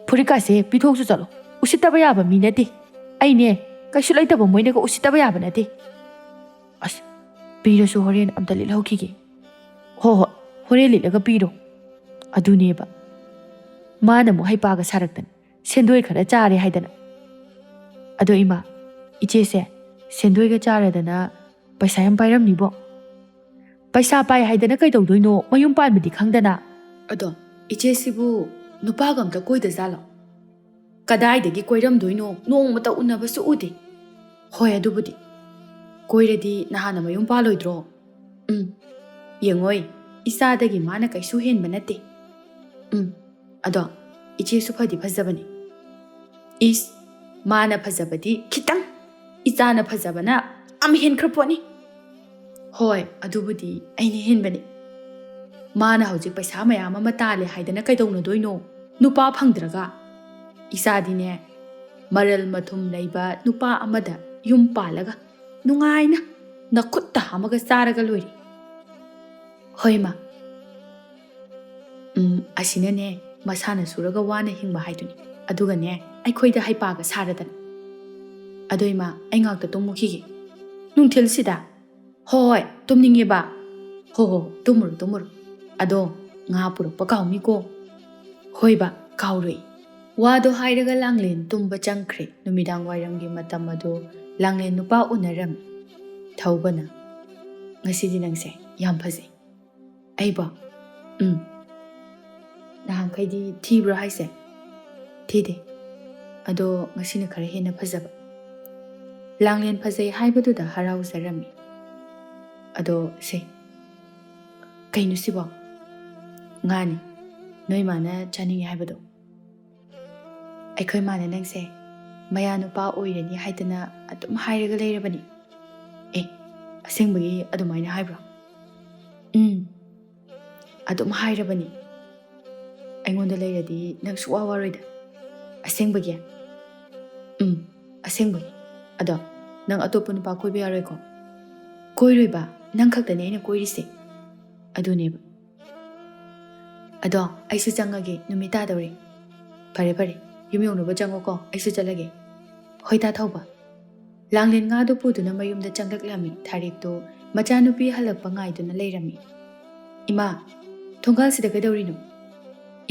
ꯐꯨꯔꯤꯠꯀꯥꯁꯦ ꯄꯤꯊꯣꯛꯁꯨ ꯆꯠꯂꯣ꯫ ꯎꯁꯤꯠꯇꯕ ꯌꯥꯕ ꯃꯤ ꯅꯠꯇꯦ꯫ ꯑꯩꯅꯦ, ꯀꯩꯁꯨ ꯂꯩꯇꯕ ꯃꯣꯏꯅꯒ ꯎꯁꯤꯠꯇꯕ ꯌꯥꯕ ꯅꯠꯇꯦ꯫" "ꯑꯁ, ꯄꯤꯔꯁꯨ ꯍꯣꯔꯦꯟ ꯑꯝꯇ ꯂꯤꯠꯍꯧꯈꯤꯒꯦ꯫" "ꯍꯣ ꯍꯣ, ꯍꯣꯔꯦꯟ ꯂꯤꯠꯂꯒ ꯄꯤꯔꯣ꯫" ꯑꯗꯨꯅꯦꯕ꯫ ꯃꯥꯅ ꯑꯃꯨꯛ ꯍꯩꯄꯥꯒ ꯁꯥꯔꯛꯇꯅ ꯁꯦꯟꯗꯣꯏ ꯈꯔ ꯆꯥꯔꯦ ꯍꯥꯏꯗꯅ꯫ "ꯑꯗꯣ ꯏꯃꯥ, ꯏꯆꯦꯁꯦ ꯁꯦꯟꯗꯣꯏꯒ ꯆꯥꯔꯗꯅ ꯄꯩꯁꯥ ꯌꯥꯝ ꯄꯥꯏꯔꯝꯅꯤꯕꯣ꯫" "ꯄꯩꯁꯥ ꯄꯥꯏ ꯍꯥꯏꯗꯅ ꯀꯩꯗꯧꯗꯣꯏꯅꯣ, ꯃꯌꯨꯝ ꯄꯥꯟꯕꯗꯤ ꯈꯪꯗꯅ?" "ꯑꯗꯣ ꯏꯆꯦꯁꯤꯕꯨ ꯅꯨꯄꯥꯒ ꯑꯝꯇ ꯀꯣꯏꯗꯖꯥꯠꯂꯣ? ꯀꯗꯥꯏꯗꯒꯤ ꯀꯣꯏꯔꯝꯗꯣꯏꯅꯣ? ꯅꯣꯡꯃꯇ ꯎꯅꯕꯁꯨ ꯎꯗꯦ꯫" "ꯍꯣꯏ, ꯑꯗꯨꯕꯨꯗꯤ꯫ ꯀꯣꯏꯔꯗꯤ ꯅꯍꯥꯟꯅ ꯃꯌꯨꯝ ꯄꯥꯜꯂꯣꯏꯗ꯭ꯔꯣ?" "ꯎꯝ, ꯌꯦꯡꯉꯣꯏ, ꯏꯆꯥꯗꯒꯤ ꯃꯥꯅ ꯀꯩꯁꯨ ꯍꯦꯟꯕ ꯅꯠꯇꯦ꯫" "ꯎꯝ, ꯑꯗꯣ ꯏꯆꯦꯁꯨ ꯐꯗꯤ ꯐꯖꯕꯅꯤ꯫" "ꯏꯁ, ꯃꯥꯅ ꯐꯖꯕꯗꯤ ꯈꯤꯇꯪ, ꯏꯆꯥꯅ ꯐꯖꯕꯅ ꯌꯥꯝ ꯍꯦꯟꯈ꯭ꯔ ꯄꯣꯠꯅꯤ꯫" "ꯍꯣꯏ, ꯑꯗꯨꯕꯨꯗꯤ ꯑꯩꯅ ꯍꯦꯟꯕꯅꯤ꯫ ꯃꯥꯅ ꯍꯧꯖꯤꯛ ꯄꯩꯁꯥ ꯃꯌꯥꯝ ꯑꯃ ꯇꯥꯜꯂꯦ ꯍꯥꯏꯗꯅ ꯀꯩꯗꯧꯅꯗꯣꯏꯅꯣ, ꯅꯨꯄꯥ ꯐꯪꯗ꯭ꯔꯒ? ꯏꯆꯥꯗꯤꯅꯦ, ꯃꯔꯜ ꯃꯊꯨꯝ ꯂꯩꯕ ꯅꯨꯄꯥ ꯑꯃꯗ ꯌꯨꯝ ꯄꯥꯜꯂꯒ ꯅꯨꯡꯉꯥꯏꯅ ꯅꯈꯨꯠꯇ ꯍꯥꯝꯃꯒ ꯆꯥꯔꯒ ꯂꯣꯏꯔꯦ꯫" "ꯍꯣꯏ, ꯃꯥ꯫ ꯎꯝ, ꯑꯁꯤꯅꯅꯦ, ꯃꯁꯥꯅ ꯁꯨꯔꯒ ꯋꯥꯅ ꯍꯤꯡꯕ ꯍꯥꯏꯗꯨꯅꯤ꯫ ꯑꯗꯨꯒꯅꯦ, ꯑꯩꯈꯣꯏꯗ ꯍꯩꯄꯥꯒ ꯁꯥꯔꯗꯅ꯫ ꯑꯗꯣ ꯏꯃꯥ, ꯑꯩ ꯉꯥꯛꯇ ꯇꯨꯝꯃꯨꯈꯤꯒꯦ꯫ ꯅꯨꯡꯊꯤꯜꯁꯤꯗ?" "ꯍꯣꯏ, ꯍꯣꯏ, ꯇꯨꯝꯅꯤꯡꯉꯦꯕ꯫" "ꯍꯣ, ꯍꯣ, ꯇꯨꯝꯃꯨꯔꯣ, ꯇꯨꯝꯃꯨꯔꯣ꯫ ꯑꯗꯣ ꯉꯥ ꯄꯨꯔꯛꯄ ꯀꯥꯎꯅꯤꯀꯣ꯫" "ꯍꯣꯏꯕ, ꯀꯥꯎꯔꯣꯏ꯫" ꯋꯥꯗꯣ ꯍꯥꯏꯔꯒ ꯂꯥꯡꯂꯦꯟ ꯇꯨꯝꯕ ꯆꯪꯈ꯭ꯔꯦ꯫ ꯅꯨꯃꯤꯗꯥꯡ ꯋꯥꯏꯔꯝꯒꯤ ꯃꯇꯝ ꯑꯗꯨ ꯂꯥꯡꯂꯦꯟ ꯅꯨꯄꯥ ꯎꯅꯔꯝꯃꯤ꯫ ꯊꯧꯕꯅ, "ꯉꯁꯤꯗꯤ ꯅꯪꯁꯦ ꯌꯥꯝ ꯐꯖꯩ꯫ ꯑꯩꯕꯣ ꯎꯝ꯫ ꯅꯍꯥꯟꯈꯩꯗꯤ ꯊꯤꯕ꯭ꯔꯣ ꯍꯥꯏꯁꯦ? ꯊꯤꯗꯦ꯫ ꯑꯗꯣ ꯉꯁꯤꯅ ꯈꯔ ꯍꯦꯟꯅ ꯐꯖꯕ꯫ ꯂꯥꯡꯂꯦꯟ ꯐꯖꯩ ꯍꯥꯏꯕꯗꯨꯗ ꯍꯔꯥꯎꯖꯔꯝꯃꯤ꯫ ꯑꯗꯣ ꯁꯦ, ꯀꯩꯅꯣ ꯁꯤꯕꯣ? ꯉꯥꯅꯤ, ꯅꯣꯏ ꯃꯥꯅ ꯆꯥꯅꯤꯡꯉꯤ ꯍꯥꯏꯕꯗꯣ꯫ ꯑꯩꯈꯣꯏ ꯃꯥꯅ ꯅꯪꯁꯦ ꯃꯌꯥ ꯅꯨꯄꯥ ꯑꯣꯏꯔꯅꯤ ꯍꯥꯏꯗꯅ ꯑꯗꯨꯝ ꯍꯥꯏꯔꯒ ꯂꯩꯔꯕꯅꯤ꯫ ꯑꯦ, ꯑꯁꯦꯡꯕꯒꯤ ꯑꯗꯨꯃꯥꯏꯅ ꯍꯥꯏꯕ꯭ꯔꯣ? ꯎꯝ, ꯑꯗꯨꯝ ꯍꯥꯏꯔꯕꯅꯤ꯫ ꯑꯩꯉꯣꯟꯗ ꯂꯩꯔꯗꯤ ꯅꯪ ꯁꯨꯛꯋꯥ ꯋꯥꯔꯣꯏꯗ꯫ ꯑꯁꯦꯡꯕꯒꯤ? ꯎꯝ, ꯑꯁꯦꯡꯕꯒꯤ꯫ ꯑꯗꯣ ꯅꯪ ꯑꯇꯣꯞꯄ ꯅꯨꯄꯥ ꯀꯣꯏꯕ ꯌꯥꯔꯣꯏꯀꯣ? ꯀꯣꯏꯔꯣꯏꯕ, ꯅꯪ ꯈꯛꯇꯅꯦ ꯑꯩꯅ ꯀꯣꯏꯔꯤꯁꯦ꯫ ꯑꯗꯨꯅꯦꯕ꯫ ꯑꯗꯣ ꯑꯩꯁꯨ ꯆꯪꯉꯒꯦ, ꯅꯨꯃꯤꯠ ꯇꯥꯗꯧꯔꯦ꯫ ꯐꯔꯦ ꯐꯔꯦ, ꯌꯨꯝ ꯌꯧꯅꯕ ꯆꯪꯉꯣꯀꯣ, ꯑꯩꯁꯨ ꯆꯠꯂꯒꯦ꯫ ꯍꯣꯏ ꯇꯥ ꯊꯧꯕ꯫ ꯂꯥꯡꯂꯦꯟ ꯉꯥꯗꯨ ꯄꯨꯗꯨꯅ ꯃꯌꯨꯝꯗ ꯆꯪꯂꯛꯂꯝꯃꯤ꯫ ꯊꯥꯔꯤꯛꯇꯨ ꯃꯆꯥꯅꯨꯄꯤ ꯍꯜꯂꯛꯄ ꯉꯥꯏꯗꯨꯅ ꯂꯩꯔꯝꯃꯤ꯫ ꯏꯃꯥ, ꯊꯣꯡꯒꯥꯜꯁꯤꯗ ꯀꯩꯗꯧꯔꯤꯅꯣ?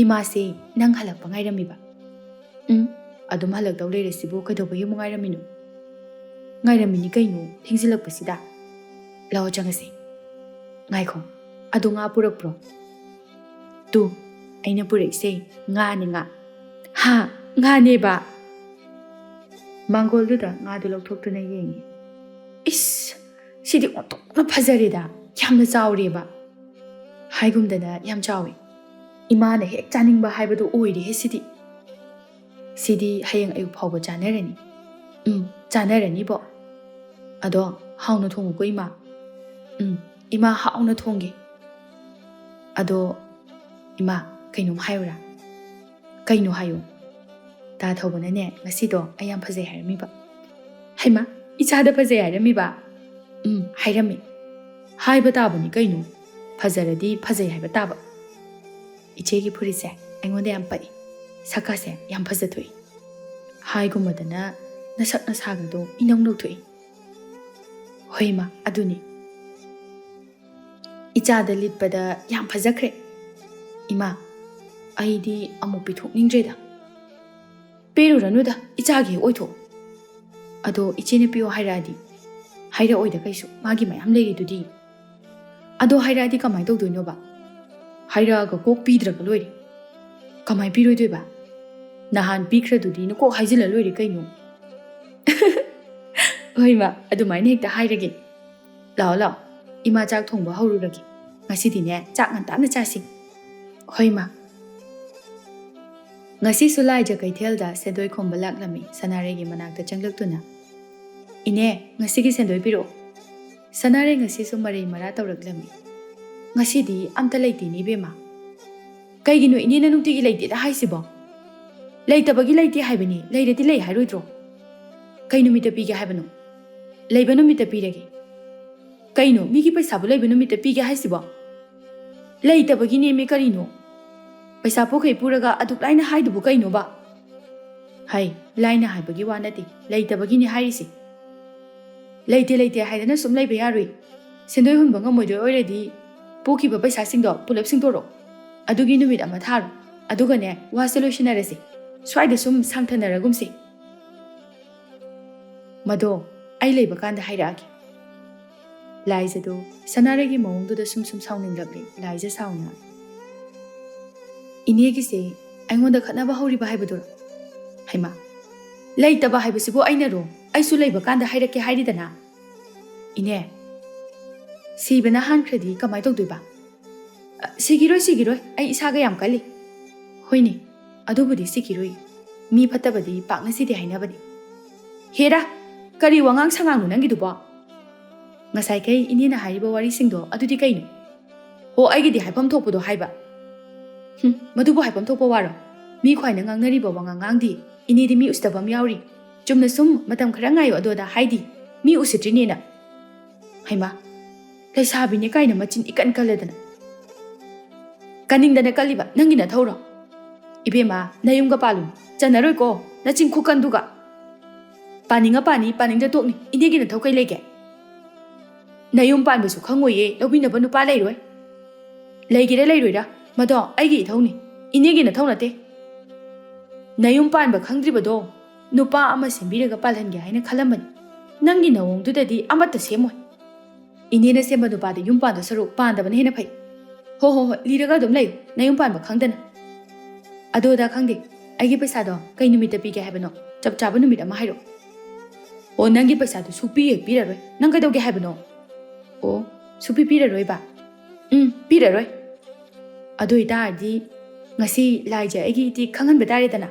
ꯏꯃꯥꯁꯦ ꯅꯪ ꯍꯜꯂꯛꯄ ꯉꯥꯏꯔꯝꯃꯤꯕ꯫ ꯎꯝ, ꯑꯗꯨꯝ ꯍꯜꯂꯛꯇꯧ ꯂꯩꯔꯁꯤꯕꯨ ꯀꯩꯗꯧꯕꯒꯤ ꯑꯃꯨꯛ ꯉꯥꯏꯔꯝꯃꯤꯅꯣ? ꯉꯥꯏꯔꯝꯃꯤꯅꯤ ꯀꯩꯅꯣ, ꯊꯦꯡꯖꯤꯜꯂꯛꯄꯁꯤꯗ꯫ ꯂꯥꯛꯑꯣ ꯆꯪꯉꯁꯤ꯫ ꯉꯥꯏꯈꯣ, ꯑꯗꯨ ꯉꯥ ꯄꯨꯔꯛꯄ꯭ꯔꯣ? ꯇꯨ, ꯑꯩꯅ ꯄꯨꯔꯛꯏꯁꯦ ꯉꯥꯅꯦ, ꯉꯥ꯫ ꯍꯥ, ꯉꯥꯅꯦꯕ? ꯃꯥꯡꯒꯣꯜꯗꯨꯗ ꯉꯥꯗꯨ ꯂꯧꯊꯣꯛꯇꯨꯅ ꯌꯦꯡꯉꯤ꯫ ꯏꯁ, ꯁꯤꯗꯤ ꯑꯣꯟꯊꯣꯛꯅ ꯐꯖꯔꯦꯗ, ꯌꯥꯝꯅ ꯆꯥꯎꯔꯦꯕ꯫ ꯍꯥꯏꯒꯨꯝꯗꯅ ꯌꯥꯝ ꯆꯥꯎꯋꯤ꯫ ꯏꯃꯥꯅ ꯍꯦꯛ ꯆꯥꯅꯤꯡꯕ ꯍꯥꯏꯕꯗꯨ ꯑꯣꯏꯔꯦꯍꯦ ꯁꯤꯗꯤ꯫ ꯁꯤꯗꯤ ꯍꯌꯦꯡ ꯑꯌꯨꯛ ꯐꯥꯎꯕ ꯆꯥꯅꯔꯅꯤ꯫ ꯎꯝ, ꯆꯥꯅꯔꯅꯤꯕꯣ꯫ ꯑꯗꯣ ꯍꯥꯎꯅ ꯊꯣꯡꯉꯨꯀꯣ ꯏꯃꯥ꯫ ꯎꯝ, ꯏꯃꯥ ꯍꯥꯎꯅ ꯊꯣꯡꯒꯦ꯫ ꯑꯗꯣ ꯏꯃꯥ, ꯀꯩꯅꯣꯝ ꯍꯥꯏꯌꯨꯔꯥ? ꯀꯩꯅꯣ ꯍꯥꯏꯌꯨ꯫ ꯇꯥ ꯊꯧꯕꯅꯅꯦ ꯉꯁꯤꯗꯣ ꯑꯩ ꯌꯥꯝ ꯐꯖꯩ ꯍꯥꯏꯔꯝꯃꯤꯕ꯫ ꯍꯩꯃꯥ, ꯏꯆꯥꯗ ꯐꯖꯩ ꯍꯥꯏꯔꯝꯃꯤꯕ? ꯎꯝ, ꯍꯥꯏꯔꯝꯃꯤ꯫ ꯍꯥꯏꯕ ꯇꯥꯕꯅꯤ ꯀꯩꯅꯣ, ꯐꯖꯔꯗꯤ ꯐꯖꯩ ꯍꯥꯏꯕ ꯇꯥꯕ꯫ ꯏꯆꯦꯒꯤ ꯐꯨꯔꯤꯠꯁꯦ ꯑꯩꯉꯣꯟꯗ ꯌꯥꯝ ꯄꯛꯏ, ꯁꯛꯀꯥꯁꯦ ꯌꯥꯝ ꯐꯖꯊꯣꯛꯏ꯫ ꯍꯥꯏꯒꯨꯝꯕꯗꯅ ꯅꯁꯛ ꯅꯁꯥꯒꯗꯣ ꯏꯅꯧ ꯅꯧꯊꯣꯛꯏ꯫ ꯍꯣꯏ ꯏꯃꯥ, ꯑꯗꯨꯅꯤ꯫ ꯏꯆꯥꯗ ꯂꯤꯠꯄꯗ ꯌꯥꯝ ꯐꯖꯈ꯭ꯔꯦ꯫ ꯏꯃꯥ, ꯑꯩꯗꯤ ꯑꯃꯨꯛ ꯄꯤꯊꯣꯛꯅꯤꯡꯗ꯭ꯔꯦꯗ꯫ ꯄꯤꯔꯨꯔꯅꯨꯗ, ꯏꯆꯥꯒꯤ ꯍꯦꯛ ꯑꯣꯏꯊꯣꯛ꯫ ꯑꯗꯣ ꯏꯆꯦꯅ ꯄꯤꯌꯣ ꯍꯥꯏꯔꯛꯑꯗꯤ? ꯍꯥꯏꯔꯛꯑꯣꯏꯗ ꯀꯩꯁꯨ, ꯃꯥꯒꯤ ꯃꯌꯥꯝ ꯂꯩꯔꯤꯗꯨꯗꯤ꯫ ꯑꯗꯣ ꯍꯥꯏꯔꯛꯑꯗꯤ ꯀꯃꯥꯏꯅ ꯇꯧꯗꯣꯏꯅꯣꯕ? ꯍꯥꯏꯔꯛꯑꯒ ꯀꯣꯛ ꯄꯤꯗ꯭ꯔꯒ ꯂꯣꯏꯔꯦ꯫ ꯀꯃꯥꯏ ꯄꯤꯔꯣꯏꯗꯣꯏꯕ? ꯅꯍꯥꯟ ꯄꯤꯈ꯭ꯔꯗꯨꯗꯤ ꯅꯀꯣꯛ ꯍꯥꯏꯖꯤꯜꯂ ꯂꯣꯏꯔꯦ ꯀꯩꯅꯣ꯫ ꯍꯣꯏ ꯃꯥ, ꯑꯗꯨꯃꯥꯏꯅ ꯍꯦꯛꯇ ꯍꯥꯏꯔꯒꯦ꯫ ꯂꯥꯛꯑꯣ ꯂꯥꯛꯑꯣ, ꯏꯃꯥ ꯆꯥꯛ ꯊꯣꯡꯕ ꯍꯧꯔꯨꯔꯒꯦ꯫ ꯉꯁꯤꯗꯤꯅꯦ, ꯆꯥꯛ ꯉꯟꯇꯥꯅ ꯆꯥꯁꯤ꯫ ꯍꯣꯏ ꯃꯥ꯫ ꯉꯁꯤꯁꯨ ꯂꯥꯏꯖ ꯀꯩꯊꯦꯜꯗ ꯁꯦꯟꯗꯣꯏ ꯈꯣꯝꯕ ꯂꯥꯛꯂꯝꯃꯤ, ꯁꯅꯥꯔꯩꯒꯤ ꯃꯅꯥꯛꯇ ꯆꯪꯂꯛꯇꯨꯅ꯫ "ꯏꯅꯦ, ꯉꯁꯤꯒꯤ ꯁꯦꯟꯗꯣꯏ ꯄꯤꯔꯛꯑꯣ꯫" ꯁꯅꯥꯔꯩ ꯉꯁꯤꯁꯨ ꯃꯔꯩ ꯃꯔꯥ ꯇꯧꯔꯛꯂꯝꯃꯤ꯫ "ꯉꯁꯤꯗꯤ ꯑꯝꯇ ꯂꯩꯇꯦꯅꯦ ꯏꯕꯦꯝꯃ꯫" "ꯀꯩꯒꯤꯅꯣ ꯏꯅꯦꯅ ꯅꯨꯡꯇꯤꯒꯤ ꯂꯩꯇꯦꯗ ꯍꯥꯏꯁꯤꯕꯣ? ꯂꯩꯇꯕꯒꯤ ꯂꯩꯇꯦ ꯍꯥꯏꯕꯅꯤ, ꯂꯩꯔꯗꯤ ꯂꯩ ꯍꯥꯏꯔꯣꯏꯗ꯭ꯔꯣ? ꯀꯩ ꯅꯨꯃꯤꯠꯇ ꯄꯤꯒꯦ ꯍꯥꯏꯕꯅꯣ? ꯂꯩꯕ ꯅꯨꯃꯤꯠꯇ ꯄꯤꯔꯒꯦ꯫" "ꯀꯩꯅꯣ, ꯃꯤꯒꯤ ꯄꯩꯁꯥꯕꯨ ꯂꯩꯕ ꯅꯨꯃꯤꯠꯇ ꯄꯤꯒꯦ ꯍꯥꯏꯁꯤꯕꯣ? ꯂꯩꯇꯕꯒꯤꯅꯦꯃꯤ ꯀꯔꯤꯅꯣ? ꯄꯩꯁꯥ ꯄꯨꯈꯩ ꯄꯨꯔꯒ ꯑꯗꯨꯛ ꯂꯥꯏꯅ ꯍꯥꯏꯗꯨꯕꯨ ꯀꯩꯅꯣꯕ?" "ꯍꯩ, ꯂꯥꯏꯅ ꯍꯥꯏꯕꯒꯤ ꯋꯥ ꯅꯠꯇꯦ, ꯂꯩꯇꯕꯒꯤꯅꯦ ꯍꯥꯏꯔꯤꯁꯦ꯫" "ꯂꯩꯇꯦ ꯂꯩꯇꯦ ꯍꯥꯏꯗꯅ ꯁꯨꯝ ꯂꯩꯕ ꯌꯥꯔꯣꯏ꯫ ꯁꯦꯟꯗꯣꯏ ꯍꯨꯟꯕ ꯉꯝꯃꯣꯏꯗꯣꯏ ꯑꯣꯏꯔꯗꯤ ꯄꯨꯈꯤꯕ ꯄꯩꯁꯥꯁꯤꯡꯗꯣ ꯄꯨꯂꯞ ꯁꯤꯡꯗꯣꯔꯛꯑꯣ꯫ ꯑꯗꯨꯒꯤ ꯅꯨꯃꯤꯠ ꯑꯃ ꯊꯥꯔꯣ꯫ ꯑꯗꯨꯒꯅꯦ, ꯋꯥꯁꯦ ꯂꯣꯏꯁꯤꯟꯅꯔꯁꯦ꯫ ꯁ꯭ꯋꯥꯏꯗ ꯁꯨꯝ ꯁꯥꯡꯊꯅꯔꯒꯨꯝꯁꯦ꯫" "ꯃꯗꯣ ꯑꯩ ꯂꯩꯕ ꯀꯥꯟꯗ ꯍꯥꯏꯔꯛꯑꯒꯦ꯫" ꯂꯥꯏꯖꯗꯣ ꯁꯅꯥꯔꯩꯒꯤ ꯃꯑꯣꯡꯗꯨꯗ ꯁꯨꯝ ꯁꯨꯝ ꯁꯥꯎꯅꯤꯡꯂꯛꯂꯦ ꯂꯥꯏꯖ ꯁꯥꯎꯅ꯫ "ꯏꯅꯦꯒꯤꯁꯦ ꯑꯩꯉꯣꯟꯗ ꯈꯠꯅꯕ ꯍꯧꯔꯤꯕ ꯍꯥꯏꯕꯗꯨꯔꯣ? ꯍꯩꯃꯥ, ꯂꯩꯇꯕ ꯍꯥꯏꯕꯁꯤꯕꯨ ꯑꯩꯅꯔꯣ? ꯑꯩꯁꯨ ꯂꯩꯕ ꯀꯥꯟꯗ ꯍꯥꯏꯔꯛꯀꯦ ꯍꯥꯏꯔꯤꯗꯅ꯫" "ꯏꯅꯦ, ꯁꯤꯕꯅ ꯍꯥꯟꯈ꯭ꯔꯗꯤ ꯀꯃꯥꯏ ꯇꯧꯗꯣꯏꯕ?" "ꯑ, ꯁꯤꯈꯤꯔꯣꯏ, ꯁꯤꯈꯤꯔꯣꯏ, ꯑꯩ ꯏꯁꯥꯒ ꯌꯥꯝ ꯀꯜꯂꯤ꯫" "ꯍꯣꯏꯅꯦ, ꯑꯗꯨꯕꯨꯗꯤ ꯁꯤꯈꯤꯔꯣꯏ꯫ ꯃꯤ ꯐꯠꯇꯕꯗꯤ ꯄꯥꯛꯅ ꯁꯤꯗꯦ ꯍꯥꯏꯅꯕꯅꯤ꯫" "ꯍꯦꯔꯥ, ꯀꯔꯤ ꯋꯥꯉꯥꯡ ꯁꯉꯥꯡꯅꯣ ꯅꯪꯒꯤꯗꯨꯕꯣ? ꯉꯁꯥꯏꯈꯩ ꯏꯅꯦꯅ ꯍꯥꯏꯔꯤꯕ ꯋꯥꯔꯤꯁꯤꯡꯗꯣ ꯑꯗꯨꯗꯤ ꯀꯩꯅꯣ?" "ꯍꯣ, ꯑꯩꯒꯤꯗꯤ ꯍꯥꯏꯐꯝ ꯊꯣꯛꯄꯗꯣ ꯍꯥꯏꯕ꯫" "ꯍꯨꯝ, ꯃꯗꯨꯕꯨ ꯍꯥꯏꯐꯝ ꯊꯣꯛꯄ ꯋꯥꯔꯣ? ꯃꯤ ꯈ꯭ꯋꯥꯏꯅ ꯉꯥꯡꯅꯔꯤꯕ ꯋꯥꯉꯥꯡ ꯉꯥꯡꯗꯤ ꯏꯅꯦꯗꯤ ꯃꯤ ꯎꯁꯤꯠꯇꯕ ꯑꯃ ꯌꯥꯎꯔꯤ꯫ ꯆꯨꯝꯅ ꯁꯨꯝ ꯃꯇꯝ ꯈꯔ ꯉꯥꯏꯌꯣ ꯑꯗꯣꯗ ꯍꯥꯏꯗꯤ ꯃꯤ ꯎꯁꯤꯠꯇ꯭ꯔꯤꯅꯦꯅ꯫" "ꯍꯩꯃꯥ, ꯂꯩꯁꯥꯕꯤꯅꯦ ꯀꯥꯏꯅ ꯃꯆꯤꯟ ꯏꯀꯟ ꯀꯜꯂꯗꯅ꯫ ꯀꯟꯅꯤꯡꯗꯅ ꯀꯜꯂꯤꯕ ꯅꯪꯒꯤ ꯅꯊꯧꯔꯣ? ꯏꯕꯦꯝꯃ, ꯅꯌꯨꯝꯒ ꯄꯥꯜꯂꯨ, ꯆꯟꯅꯔꯣꯏꯀꯣ ꯅꯆꯤꯟ ꯈꯨꯀꯟꯗꯨꯒ꯫ ꯄꯥꯅꯤꯡꯉ ꯄꯥꯅꯤ, ꯄꯥꯅꯤꯡꯗ ꯇꯣꯛꯅꯤ, ꯏꯅꯦꯒꯤ ꯅꯊꯧ ꯀꯩ ꯂꯩꯒꯦ? ꯅꯌꯨꯝ ꯄꯥꯟꯕꯁꯨ ꯈꯪꯉꯣꯏꯌꯦ, ꯂꯧꯕꯤꯅꯕ ꯅꯨꯄꯥ ꯂꯩꯔꯣꯏ꯫ ꯂꯩꯒꯦꯔꯥ ꯂꯩꯔꯣꯏꯔꯥ, ꯃꯗꯣ ꯑꯩꯒꯤ ꯏꯊꯧꯅꯤ, ꯏꯅꯦꯒꯤ ꯅꯊꯧ ꯅꯠꯇꯦ꯫ ꯅꯌꯨꯝ ꯄꯥꯟꯕ ꯈꯪꯗ꯭ꯔꯤꯕꯗꯣ ꯅꯨꯄꯥ ꯑꯃ ꯁꯦꯝꯕꯤꯔꯒ ꯄꯥꯜꯍꯟꯒꯦ ꯍꯥꯏꯅ ꯈꯜꯂꯝꯕꯅꯤ꯫ ꯅꯪꯒꯤ ꯅꯑꯣꯡꯗꯨꯗꯗꯤ ꯑꯃꯠꯇ ꯁꯦꯝꯃꯣꯏ꯫ ꯏꯅꯦꯅ ꯁꯦꯝꯕ ꯅꯨꯄꯥꯗ ꯌꯨꯝ ꯄꯥꯟꯗꯣ ꯁꯔꯨꯛ ꯄꯥꯟꯗꯕꯅ ꯍꯦꯟꯅ ꯐꯩ꯫ ꯍꯣ ꯍꯣ ꯍꯣꯏ, ꯂꯤꯔꯒ ꯑꯗꯨꯝ ꯂꯩꯌꯨ, ꯅꯌꯨꯝ ꯄꯥꯟꯕ ꯈꯪꯗꯅ꯫ ꯑꯗꯨ ꯑꯗꯥ ꯈꯪꯗꯦ, ꯑꯩꯒꯤ ꯄꯩꯁꯥꯗꯣ ꯀꯩ ꯅꯨꯃꯤꯠꯇ ꯄꯤꯒꯦ ꯍꯥꯏꯕꯅꯣ? ꯆꯞ ꯆꯥꯕ ꯅꯨꯃꯤꯠ ꯑꯃ ꯍꯥꯏꯔꯛꯑꯣ꯫ ꯑꯣ, ꯅꯪꯒꯤ ꯄꯩꯁꯥꯗꯣ ꯁꯨꯛꯄꯤ ꯍꯦꯛ ꯄꯤꯔꯔꯣꯏ꯫ ꯅꯪ ꯀꯩꯗꯧꯒꯦ ꯍꯥꯏꯕꯅꯣ? ꯑꯣ, ꯁꯨꯛꯄꯤ ꯄꯤꯔꯔꯣꯏꯕ? ꯎꯝ, ꯄꯤꯔꯔꯣꯏ꯫ ꯑꯗꯨ ꯑꯣꯏꯇꯥꯔꯗꯤ ꯉꯁꯤ ꯂꯥꯏꯖ ꯑꯩꯒꯤ ꯏꯇꯤ ꯈꯪꯍꯟꯕ ꯇꯥꯔꯦꯗꯅ꯫